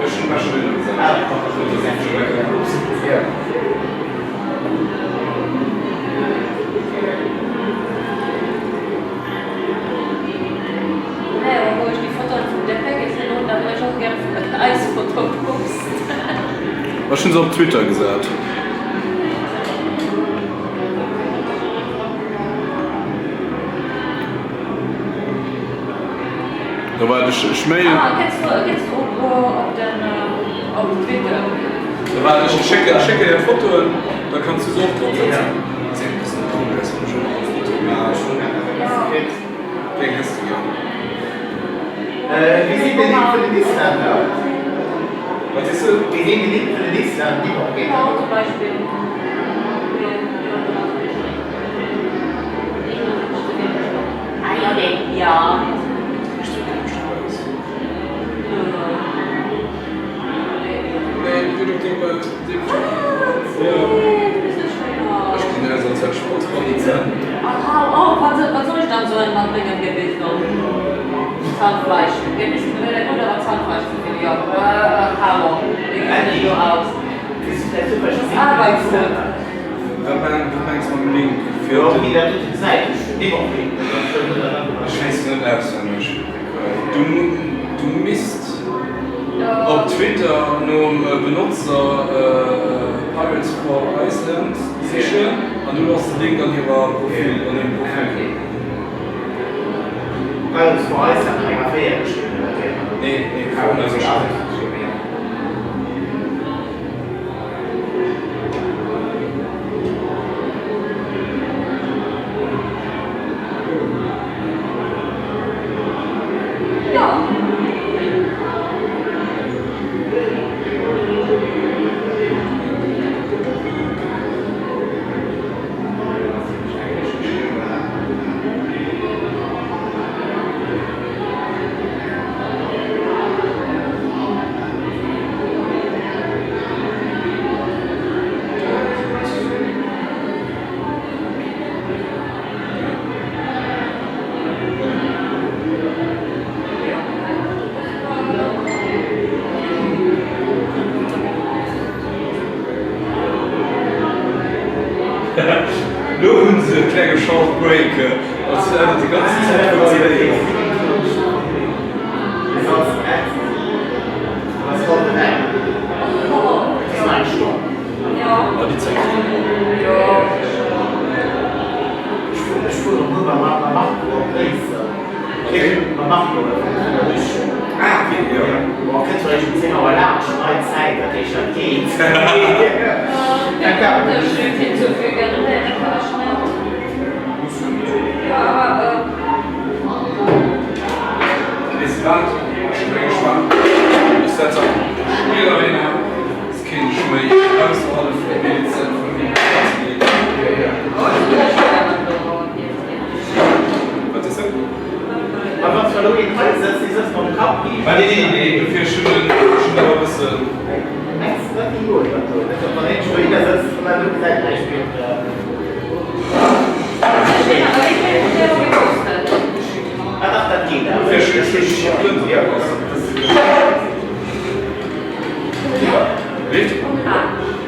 Ech hunn d'Mescher net ëmgesat. Naja, wou ech déi Fotoen vum Deppe gesinn hunn, da wëll ech och gären eis Foto posten. Ech hunn se op Twitter gesat. Da waart ech ech mail. Ah, kenns du kenns du op op den op Twitter? Da waart ech ech schécken ech schécken dir d'Fotoen, da kanns du se och drop setzen. Ass e bëssen komesch, wann ech ëmmer all Foto maachen. Wéi eng häss de gär? Wéi sinn de Nimm vun den Islänner? Wat sees du? Wéi sinn de Nimm vun den Islänner? Zum Beispill. Wat mengs de mam Link fir den. Ech weess et net auswenneg. Du misst op Twitter nom Benotzer Pirates for Iceland sichen an do ass de Link an hirer Profil, an hirem Profil. Nee, nee, geschriwwen. fuere muer mam Marco op Bréissel. Mam Marco vun der Rüsch. Ah, ok, jo. Bon, kënnt zwar eréischt um 10 Auer laanscht, nei Zäit, dat heescht dat geet. Weess de wat, ech hu meng gespaant. Ech setz einfach op de Spielerarena. Et kéint ech méi ausserhalb vum Bild sinn, vum Bild. Wat sees de? A wann zwar elo een hei sëtzt, dee sëtzt mam Kapp riicht. Ah nee, nee, nee, dofir ech hunn en, ech hunn awer e bëssen. Mengs de, dat géing goen, dat do? Net, datt wann een dohinner sëtzt, an dann do gesäit näischt méi op der. Ah dach, dat geet awer. Dofir ech ech ech hunn en.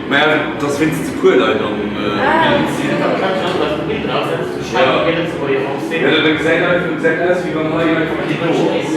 Maja, et ass wéinstens e puer Leit am Bild. Jo, dat gesäit einfach gesäit aus wéi wann hei einfach keen do ass.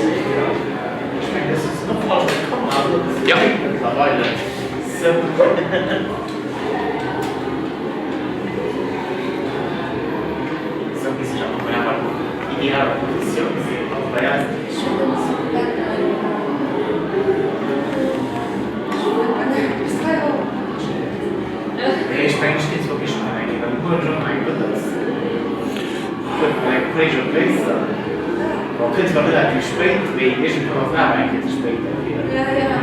Ja.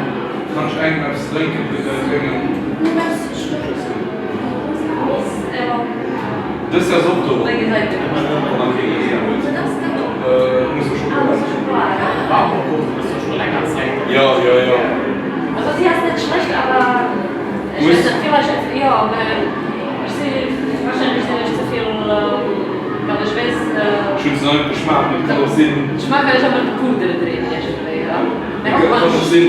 Kann ech engem eppes drénken bréngen? Dës ass och do. Wann der kee gesinn huet. Muss e Schokola sinn. Jo, jo, jo. Also si ass net schlecht, awer ech weess net, villäicht, jo, mä ech si, wahrscheinlech sinn ech ze vill, well ech weess. Ech hunn se nach net geschmaacht, mee et kann och sinn. Ech maachen ech ëmmer de Pudel drin iergendwéi, jo. Et kann och sinn,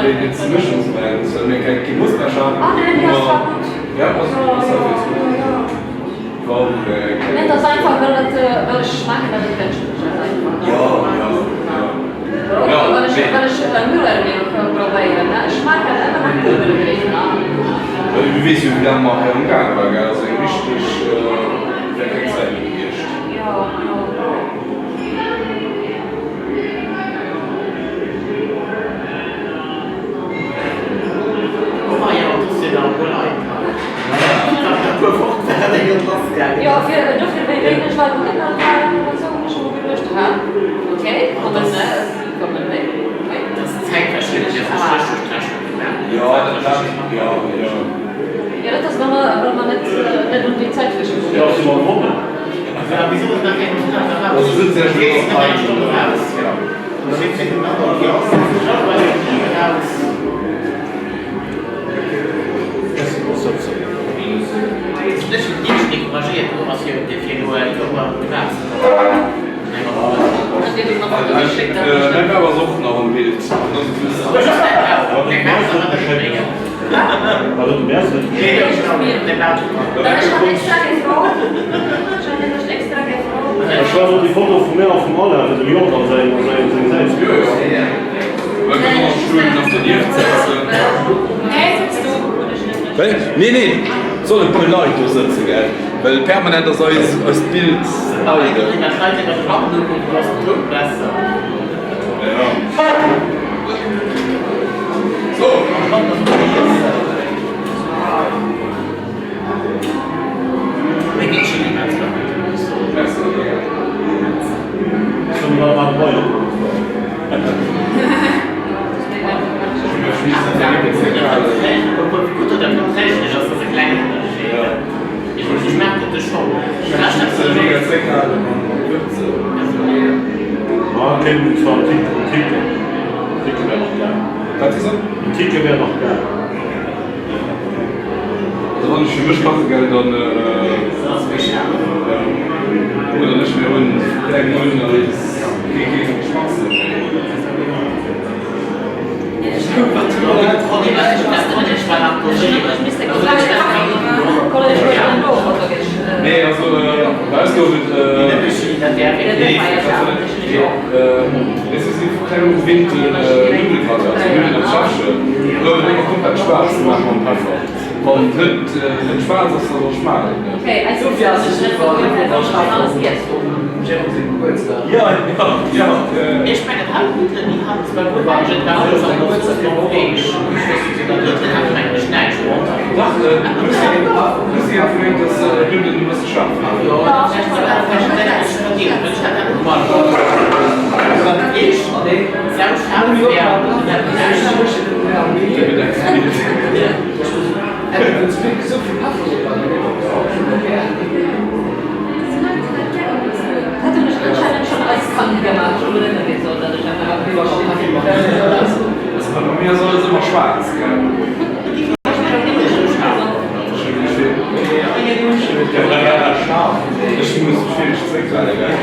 wéi ze mëschen ze maachen, well mir keng Moustache haben. Ah nee, déi ass zwar gutt. Ja, ass ass awer gutt. Wann keng. Nee, et ass einfach, well et, well ech schmaachen, dat et kënschtlech ass einfach. Jo, jo, jo. Well ech, well ech Müllermilch probéieren, ne, ech schmaachen ëmmer nach Pudel drin, ne. Well du weess jo, wéi laang mer hei am gaange war, gell? Also eng richteg, wär keng Zäit méi gewiescht. Jo, jo. Jo, fir dofir wéi wéineg Leit ugemellt waren oder sou, hunn ech emol geduecht, ha, okay, kommen kommen méi, okay. Jo, dat ass wa mer wa mer net net un déi Zäit Gewonnen. Mäi Bauch ass och nach am Bild. Ech war do déi Foto vu mär a vum Alain, wou dem Jordan säin seng Säit. Nee nee, et soll e puer Leit do sëtzen, gell, well permanent ass eis eist Bild eidel. Also wann ech fir mech kache gell, dann oder ech mir hunn kleng un eis kee kee Geschmackssënn méi. Nee also bei eis gouf et nee si si vu kleng u gewinnten Nuddelgratin, also Nuddelen am Schäffchen, gouf et ëmmer komplett schwaarz gemaach mam Peffer. Wann et net net schwaarz ass, dann ass schmaach et net. Okay, also Dofir ass et super, wa Schaffen um Jérôme sengem Gebuertsdag. Jo, jo, jo. Mee ech mengen hei Huttelen déi haten zwar guer näischt, et war alles an der Zooss mam Fleesch. Huttelen haten mengen ech näischt drop. Dach, d'Lucie hat gemengt, dass Nuddelen e bësse schaarf waren. Jo, vläicht war dat vläicht vläicht ech verdeelt, well ech hat dat och gemaach. Wann d'Fleesch sau schaarf wär, dann hätt näischt. Dat hunn ech anscheinend schonn als Kand gemaach. Ech hunn net gesot, datt ech dat gemaach hunn. Bei mir ass alles ëmmer schwaarz, gell? Ech muss wierklech zréckhalen, gell?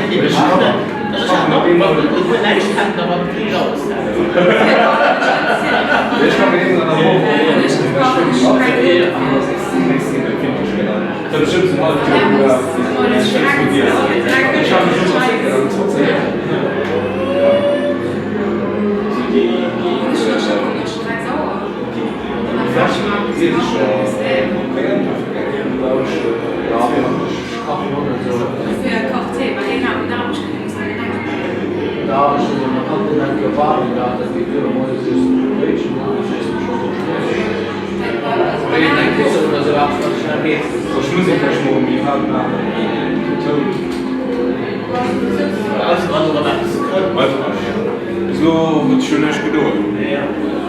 Bis elo huet sech jo näischt gedoen.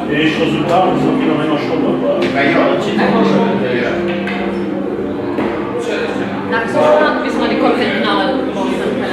Éischt Resultat ass erëm ginn an enger Stonn erwaart. Nach so spannend, bis man die komplett Knarre posten können.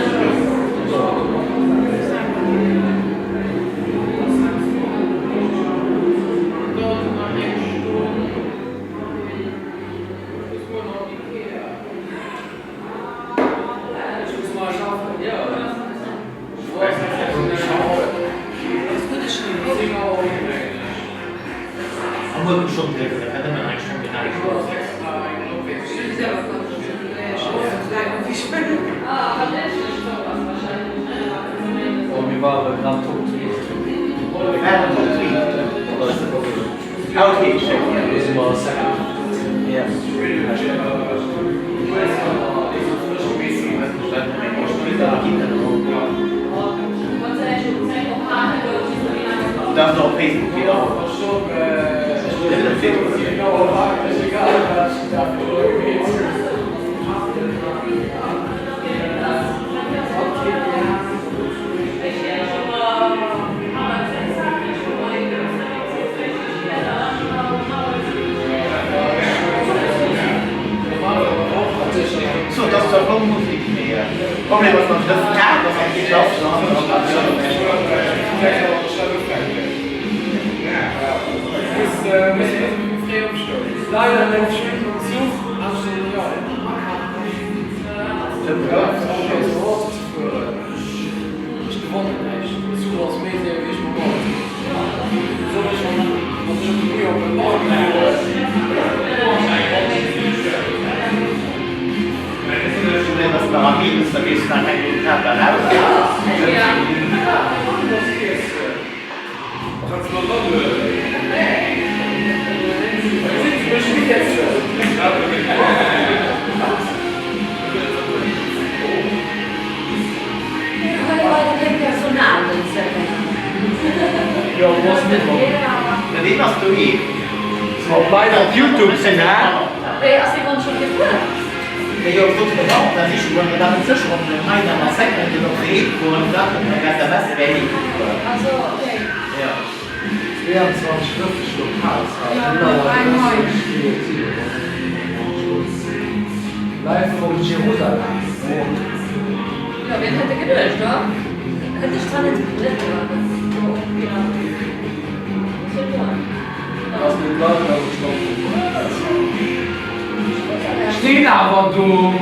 Stinn awer do!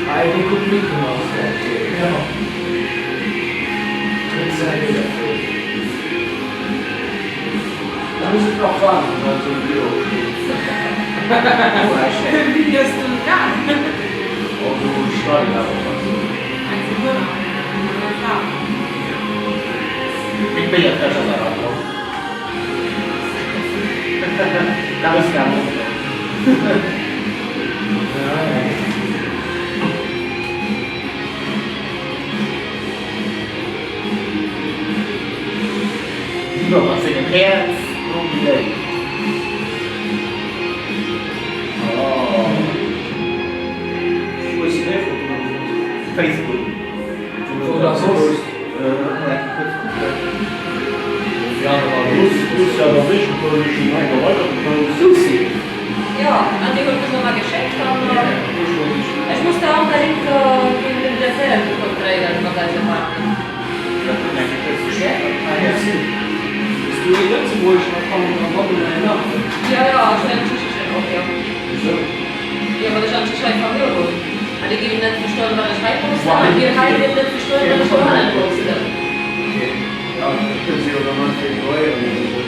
Hei, dee kuckt Mickey Mouse gär. Jo. Huet säi Wee erfëllt. Da muss et nach waarden, wann esou e Video steet. Wéi ass do gaangen? Oh, do schneiden awer och nach esou. Eng vun Hënner, eng Fra. Meng Béierfläsch ass awer drop. Dat muss de awer och drop. Lieber mat sengem Häerz no méi léif. Wou hues de déi Foto dann fonnt? Facebook. Oder soss? Lucy, Jo, an déi huet mech ëmmer geschéckt an ech muss der onbedéngt géint den Dessert kontréieren mat eise Marken. Lucy, Hues du ee lëtzebuergeschen Account a wann jo en aneren? Jo, jo, ech hunn en tschecheschen och, jo. Wisou? Jo, well ech an Tschechei Famill hunn an déi géingen net verstoen, wann ech hei posten an déi hei géingen net verstoen, wann ech dohannen posten. Ok, ja, dat kënnen se jo dann einfach ignoréieren oder sou.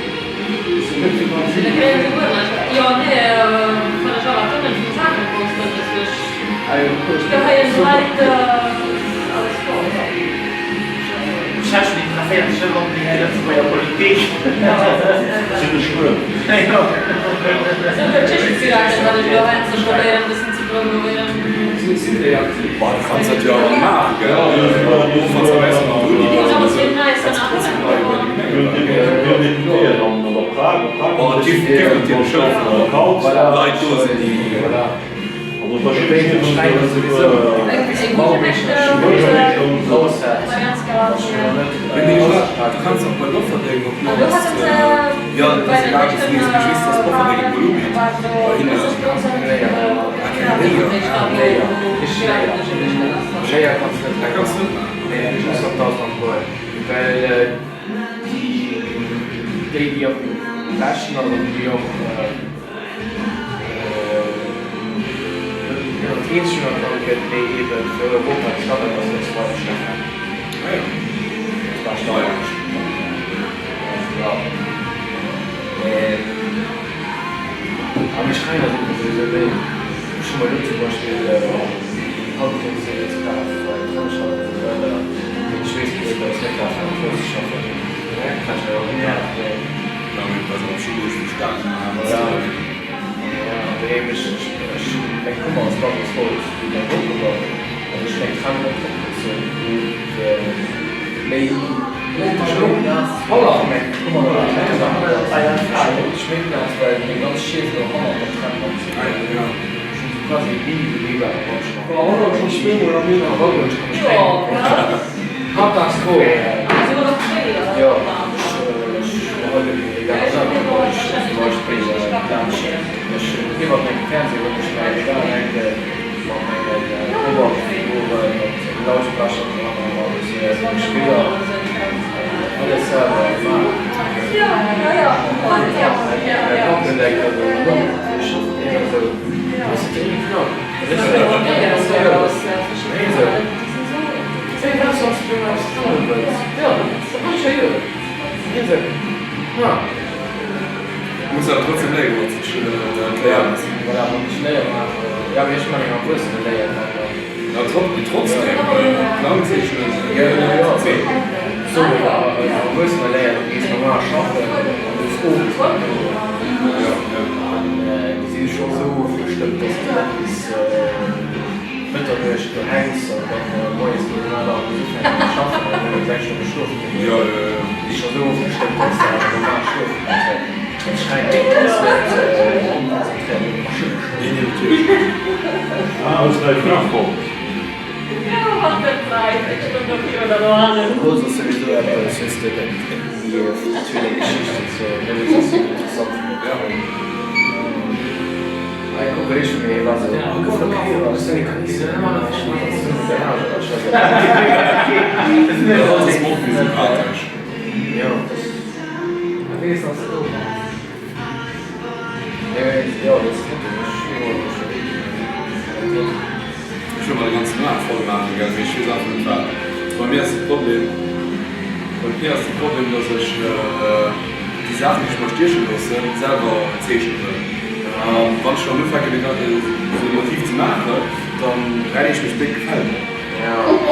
Da kréien se guer näischt. Jo, nee, wann ech awer Tonnen vun Saachen posten, dass ech geheien d'Leit alles voll. Tschechen interesséiert sech net onbedéngt fir Lëtzebuerger Politik. Sinn ech schued. Esou huet Tschechepiraten, wat ech elo heiansdo probéieren e bëssen ze promovéieren. Sinn déi aktiv? Bah, du kanns dat jo awer maachen, gell? Och wann s de am Ausland an der Uni bass oder sou, kanns de trotzdem hei iwwer déi Gemenge Bon, et géif natierlech scho Leit do sinn, déi. Mee du kanns och bei Bofferdeng op d'mannst, jo, et ass egal, wéi s de sees, mee ech weess, dass Bofferdeng et mol ubitt bei hinnen. Ah, keng Léier, ah. Léier kanns net Dat kanns net maachen. Nee, ech muss op d'Ausland goen, well déi, déi am beschten ass an déi och net als eenzeg unerkannt gëtt, mee eebe fir Europa de Standard ass, dat ass Weihenstephan. Ah jo. Dat war Standard. Jo. Mee a méi Schräiner sinn et souwisou méi. Ech hu mer elo zum Beispill Handwierksseries kaf, Trennscheiwen an esou weider, mee ech weess bis elo, datt ech net brauch fir am Tour ze schaffen. Kann ech mir och net kafen. Ja, mee du bass awer scho lues verstanen, wann s de dra ginn. Ja, doheem, ech hunn meng Kummer ass Basis Holz, déi mäin Noper baut, an ech hunn eng Trennwand opgezunn, fir méi Schminkplaz, well meng ganz Schief elo hannert der Trennwand sinn. Ech hunn sou quasi e Mini-Betrib awer wann ech Katastroph! Jo, ech iwwer mengem Fernseh hunn ech mäi Regal hänken mat mengen Robotfiguren, mat Lautsprecher dran a mat Spiller, alles selwer gemaach. Mäi Papp huet eng Kéier gesot, ech schaffen hien esou, Hues de d'Émi Knapp? Muss awer trotzdem léieren, wann s de d'Léier muss. Ja, trotzdem, Plang zeechnen, Mëtternuecht do hänks an dann moies do um 8 Auer muss ufänken ze schaffen an nëmmen 6 Stonne schlofen ginn. Jo, jo, jo. Déi scho sou ofgestëmmt, dass de awer normal schlofe kanns, well dat Schräiner ass net onkonzentréiert op d'Maschinne Nee, schaffen. nee, natierlech net. Ah, hues däi Fluch fonnt? Jo, wat gëtt Zäit, eng Stonn dofir oder dohannen. Holz ass souwisou eppes, weess de, dat nieft d'Tüle Geschicht an sou, dat ass interessant fir mech. Ech wëll mer de ganzen Maart voll maachen, gell, mee ech weess einfach net wat. Bei mir ass de Problem, bei mir ass de Problem, dass ech déi Saachen, déi ech mer stieche loossen, selwer zeechne wëll. A wann ech dann ufänken, esou e Motiv ze maachen, da renn ech mech déck gefält op.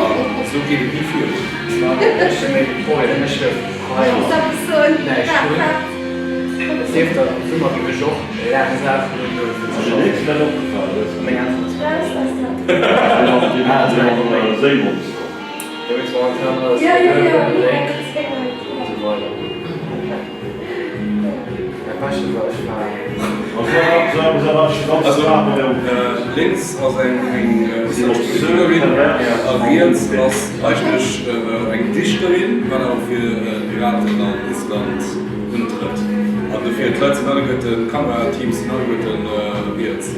An esou geet et ni virun. Näischt hunn. Sief dann am Summer géif ech och laang Saachen undoen fir ze schaffen. Meng Äntwert. Also lénks ass eng islännesch Politikerin a riets ass eigentlech eng Dichterin, wat awer fir d'Piraten an Island untrëtt. An dofir, d'Leit sinn alleguerten, d'Kamerateams sinn alleguerten riets.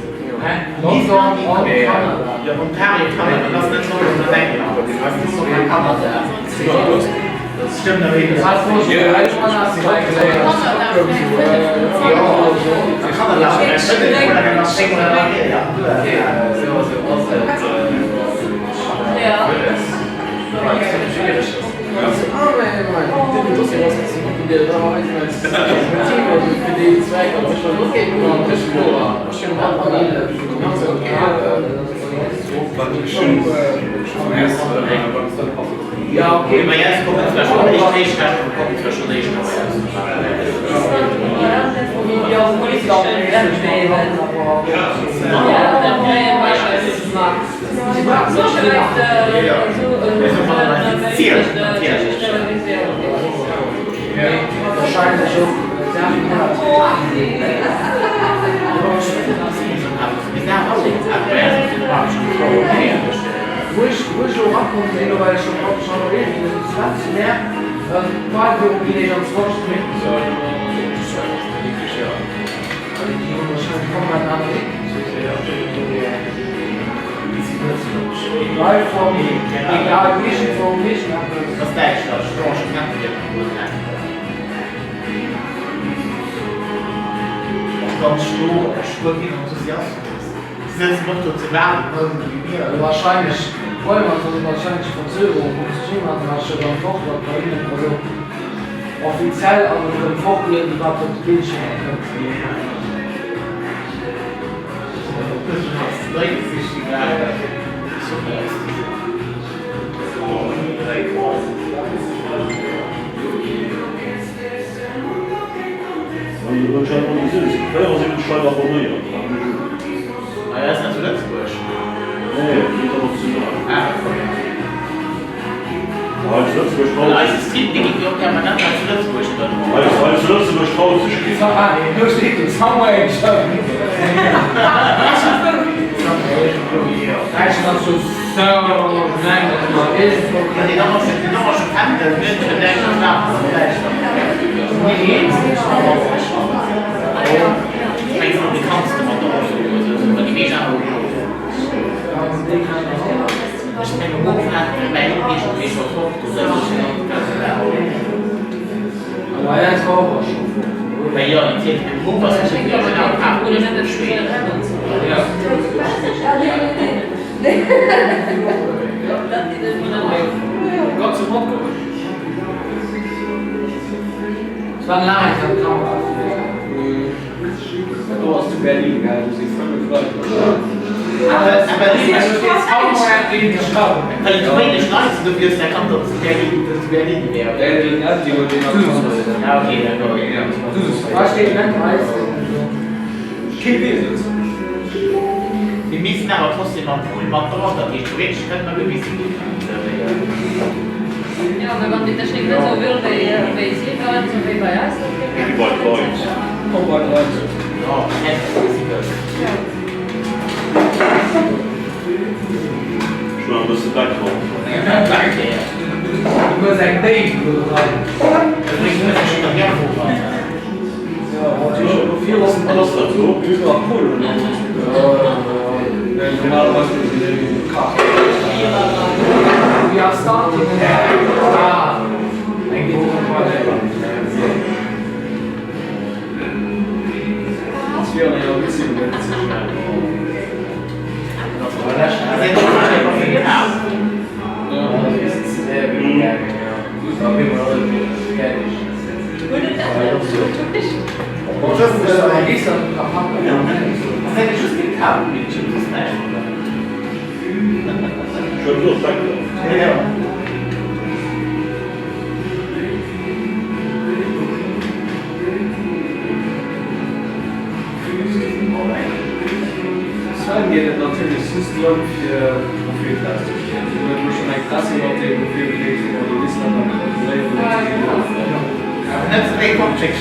just drëm fir de Prophet rauszestellen. Si hunn elo schonn eng Pressematdeelung virgeleet, wou mer den Islänner gratuléieren,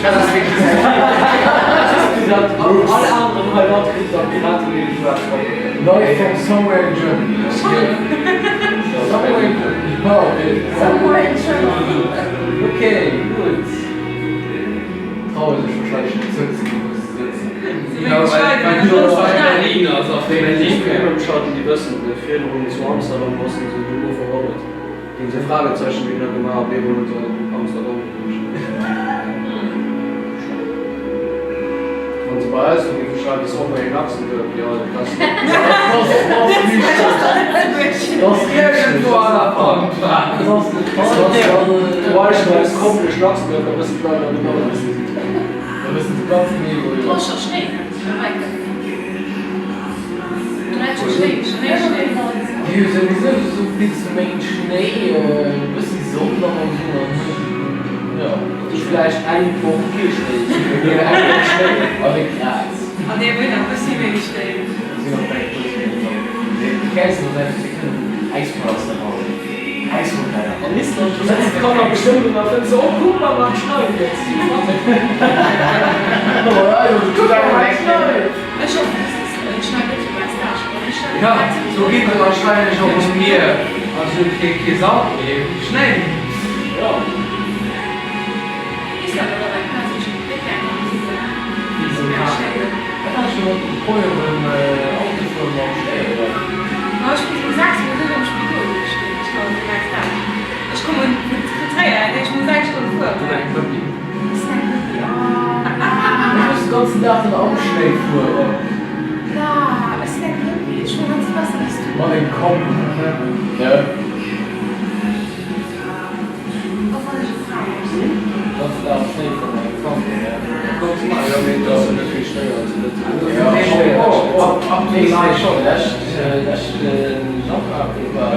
datt si gewielt hunn. All aneren hei matkritt, datt d'Piratemedie schwaarz opginn. Live from somewhere in Germany. Somewhere in Germany. Somewhere in Germany. Ok, gutt. Traue sech wahrscheinlech net zouzeginn, wou se sëtzen. Ëmschalten, déi wëssen et virdrun zu Amsterdam wossten se du Ufank och net. Déi hunn se Fragezeichen-Biller gemaach, op eemol hunn se Amsterdam geheescht. Wann se bei eis do géife schreiwen Somewhere in Luxembourg, jo dat ass Dat ass iergendwou an der Pampa. Du eis komesch Luxembourg, da wëssen d'Leit och genau wou se sinn. Da wëssen se ganz genee wou. Déi hu souwisou esou vill ze Méint Schnéi, e bëssi Sonn dann am Summer, jo. Déi vläicht eng Woch kee Schnéi, mee eng Woch Schnéi an e Graz. An deem hunn nach bëssi méi Schnéi. Si hunn och eng bëssi méi Sonn. Mee déi Gäissen ass einfach, si kënnen Äisplazen bauen, Äishoteller. An Island, do sëtzen d'Kanner bestëmmt an da fënnt se, oh kuck mol, wat schneit jetzt. Kuck mol, wat schneit! Ech hoffen et schneit net fir eis Taaschen, wann ech schneit Ja, sou geet et warscheinlech och um Mier. Also kee kee Sand méi, Schnéi. Jo. Island ass awer eng Plaz wou ech déck gär géing besichen. Vill ze kal. Wat hat ech elo Problème beim Autofueren mam Schnéi oder? Ma ech muss um 6 Auer esou am Spidol stinn, ech kommen fir nächst Dag. Ech kommen vun Tréier, dat heescht ech muss eng Stonn fueren. Du eng Këppi. Ech sinn eng Këppi, oh. Ech muss de ganzen Dag dann am Schnéi fueren. Bah, ech sinn eng Këppi, ech fueren ganz besser wéi s du. Mat engem Kombi, ne? Och wann ech e Fra sinn. Ganzen Dag am Schnéi fueren mat engem Kombi, ne? Jo, mee et ass jo net vill Schnéi hei zu Lëtzebuerg. Nee, schon, leschte Januar, Februar,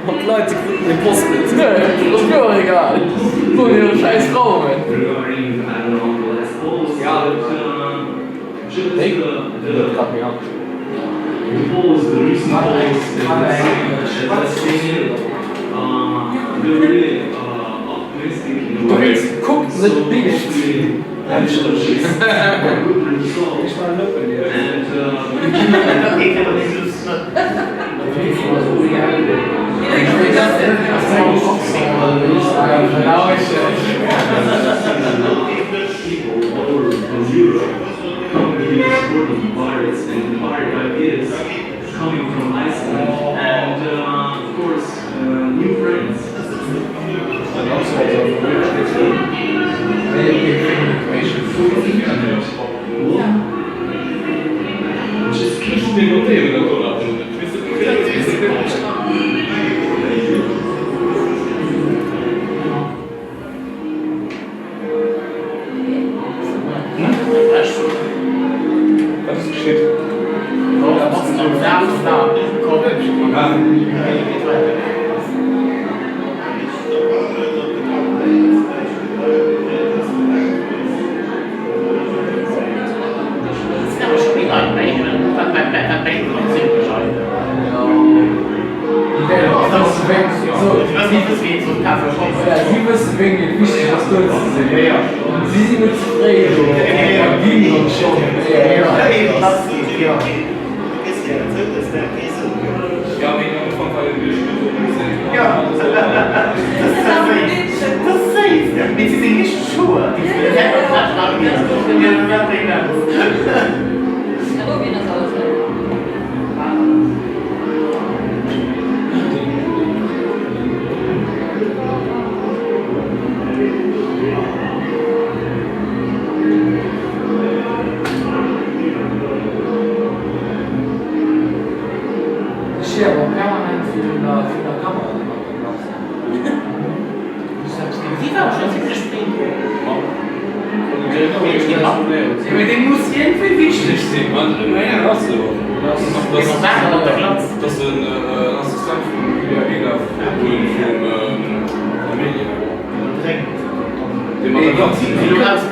An d'Leit kruten deng Post net. Nee, ass mir och egal. Sollen hire schäiss raumen. Déi huet grad meng Hand. Kuckt net biischt. Wat ass geschitt? Si wësse wéini et wichteg ass do ze sinn. Si sinn net ze fréi do a ginn dann schonn. Mee dee muss iergendwéi wichteg sinn. Dat ass en Assistent vum Julia Reda vum Amelia. Dee mat der Glatz.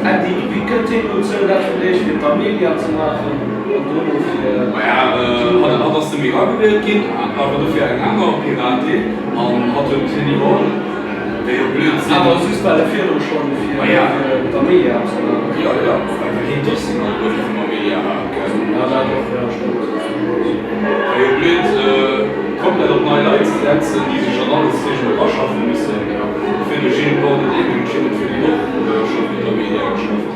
Äddi, wéi kënnt hien dozou, dat fir d'éischt fir d'Amelia ze maachen an dono fir. Maja, hatt ass nëmme eragewielt ginn, awer dofir eng aner Piratin an hatt huet d'Henny Hall. Wéi jo blöd sinn. Awer just well e virdru schonn fir d'Amelia eppes gemaach huet. Jo, jo, well hien d'Dossieren alleguerte vum Amelia hat, gell? Ja, dat och, jo, stëmmt. Wär jo blöd, komplett op nei Leit ze setzen, déi sech an alles iergendwou eraschaffe mussen. Dofir de Gilles Cordelier, mengen ech, hien huet virdrun och scho fir d'Amelia geschafft.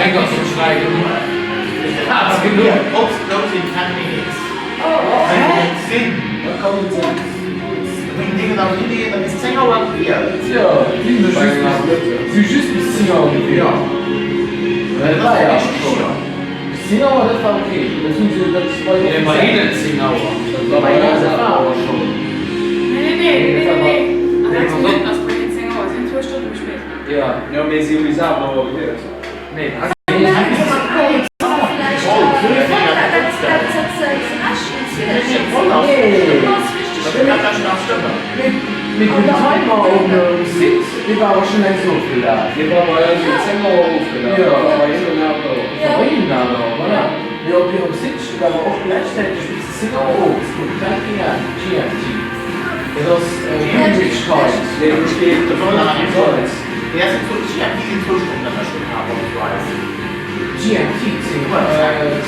Eng ass schon fräi genuch. Plaz genuch. Post close in 10 minutes. Hä? Dat kann net sinn. Bis 10 Auer Jo, si si just bis 10 Auer gewielt. Dat war jo schonn. Bis 10 Auer, dat war ok. Dat hunn se, dat war jo Nee, bei hinnen 10 Auer. Dat war bei hinnen 8 Auer schonn. Nee, nee, nee, nee, nee, nee. An 6 Minutten ass bei hinnen 10 Auer. Si sinn zwou Stonne méi spéit. Jo, jo, mee si hu bis 8 Auer gewielt. Nee. Mee den Timer um Site, dee war awer schonn längst ofgelaf. Dee war bei eis um 10 Auer ofgelaf. Jo. War bei hinnen 8 Auer. War bei hinnen 8 Auer, voilà. Mee op hirem Site steet awer och gläichzäiteg bis 10 Auer owes, komplett GMT. Dat ass Greenwich Time. Nee, do steet Results. GMT 10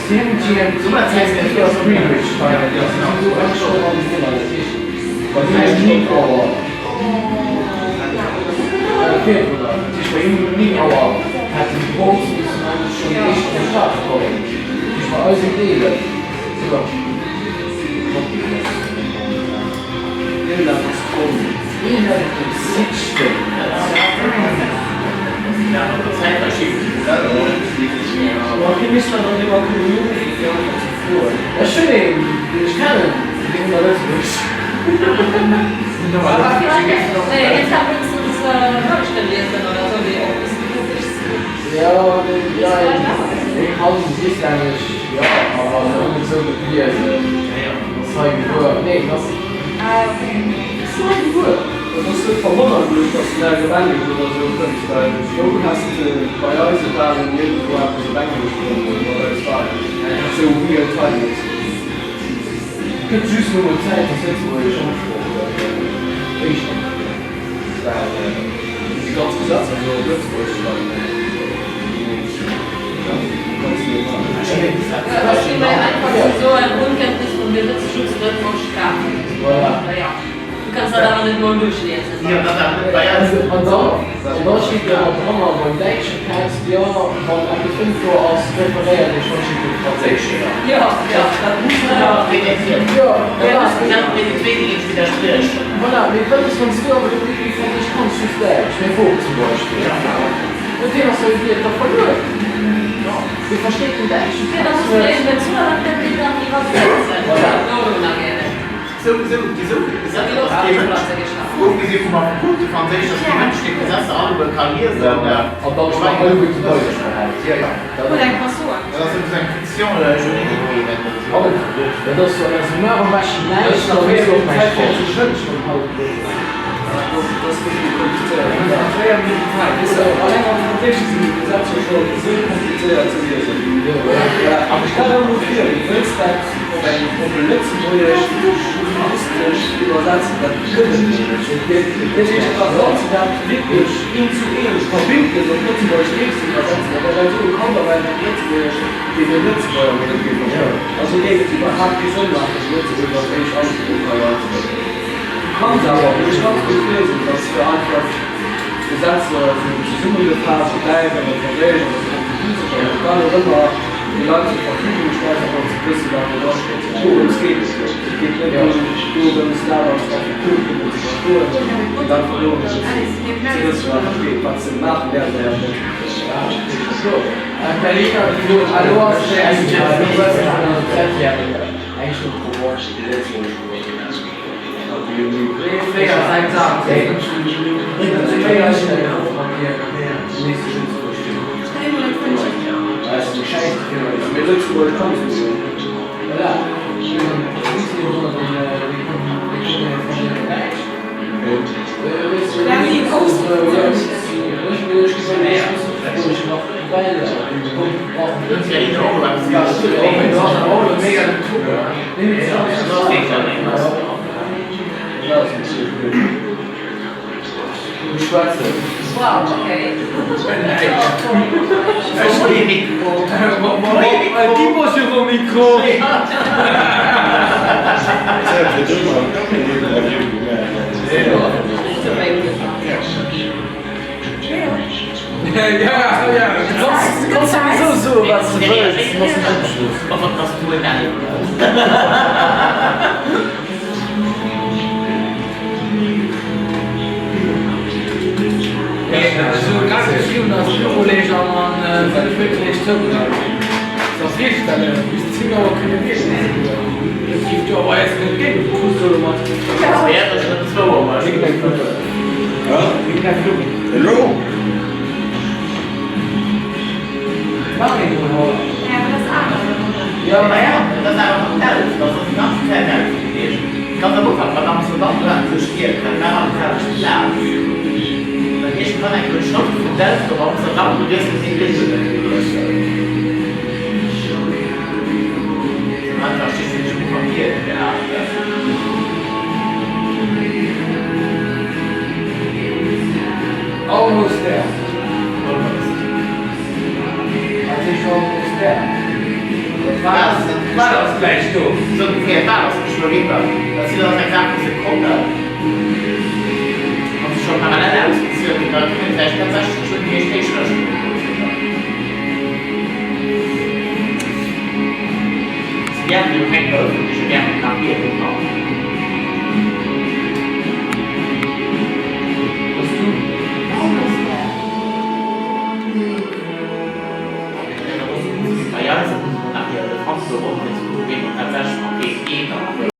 10 GMT GMT ass Greenwich Time dat ass do eng Stonn an drënner dat heescht bei hinnen 9 Auer virdrunner dat heescht bei hinnen 9 Auer hätten d'Bolts missen eigentlech schonn déi éischt an de Start kommen dat heescht bei eis um 11 jo. Iergendepes komm. Iergendepes um Site stéing. Ma wéi misst man dann iwwer kënnen uruffen fir einfach ze froen? Ech hunn een, deen ech kennen, dee wunnt a Lëtzebuerg. Jo, dee kann Islännesch, jo, awer net esou gutt liesen. Ass hei gebuer. Nee, en ass. Ass hei gebuer. Et ass net verwonnerlech, datt den Elf op Englesch oder esou kënnt, well wou häss de bei eis et balen iergendwou eppes op Englesch fonnt, wat eis war esou real time-méisseg. Et gëtt just elo mol Zäit, datt Lëtzebuergesch Ëmsprooch gëtt, éischter, well. Déi ganz Gesetzer esou op Lëtzebuergesch schreiwen, ganz normal. Et ass vill méi einfach ze soen, Onkenntnis vum Gesetzesschutz gëtt bestraft. Voilà. Du kanns dat awer net mol duerchliesen. An da steet jo nach dranner beim däitschen Text, jo, wann eppes onkloer ass, referéiert Iech wann de franséischen. Jo, jo, dat muss jo. Jo, voilà, mee wat ass, wann s du awer do wierklech Franséisch kanns, just Däitsch, mäi Bop zum Beispill, jo, deen ass jo iwwer da verluer, dee versteet den däitschen Text net. Voilà. Ofgesi vum Affekot, de Franséisch ass kee Mënsch, deen d'Gesetzer alleguer ka liesen. An dann och nach alleguer zu Däitsch verhält. Dat ass esou eng Fiction juridique, wéi nennt een dat? Dat ass jo also maach am beschten näischt, da hues du och näischt Op eng op e Lëtzebuergesch juristesch iwwersetzen, dat gëtt et nämlech net. Dat heescht, a wann s de dat wierklech eent zu eent verbindlech op Lëtzebuergesch géifs iwwersetzen, da wär dat esou e Kauderwelsch op Lëtzebuergesch, deen e Lëtzebuerger mol net géif verstoen. Also géif et iwwerhaapt kee Sënn maachen, de Lëtzebuergesch als éischt Amtssprooch hei anzeféieren. Du kanns awer, wou ech ganz gutt liesen, datt s de einfach d'Gesetzer esou zesummegefaasst op Däitsch an op Franséisch an op Portugisesch an op wat och ëmmer, de Leit zur Verfügung stellt, fir dann ze wëssen, wat do dra steet. Dorëms geet et jo. Et geet net dorëms, dat als Affekot kënnen ze verstoen, et geet einfach dorëms, ze wëssen, wat do steet. Wat se maachen, däerf se jo net. Mee Lëtzebuerg kann se jo. Wow, okay. Du kanns souwisou soen, wat s de wëlls, du bass en Opschluss. Elo? Almost there. Wat heescht almost there? Dat ass gläich do. Sou ongeféier, d'Wal ass geschwë eriwwer. Dat sinn dann eng Saach vu Sekonnen. Wann se scho parallel ausgezielt ginn, da kënne vläicht tatsächlech scho déi éischt Héichrëschten do sinn. Se däerfen jo keng ëffentleche Gärten nach wielen.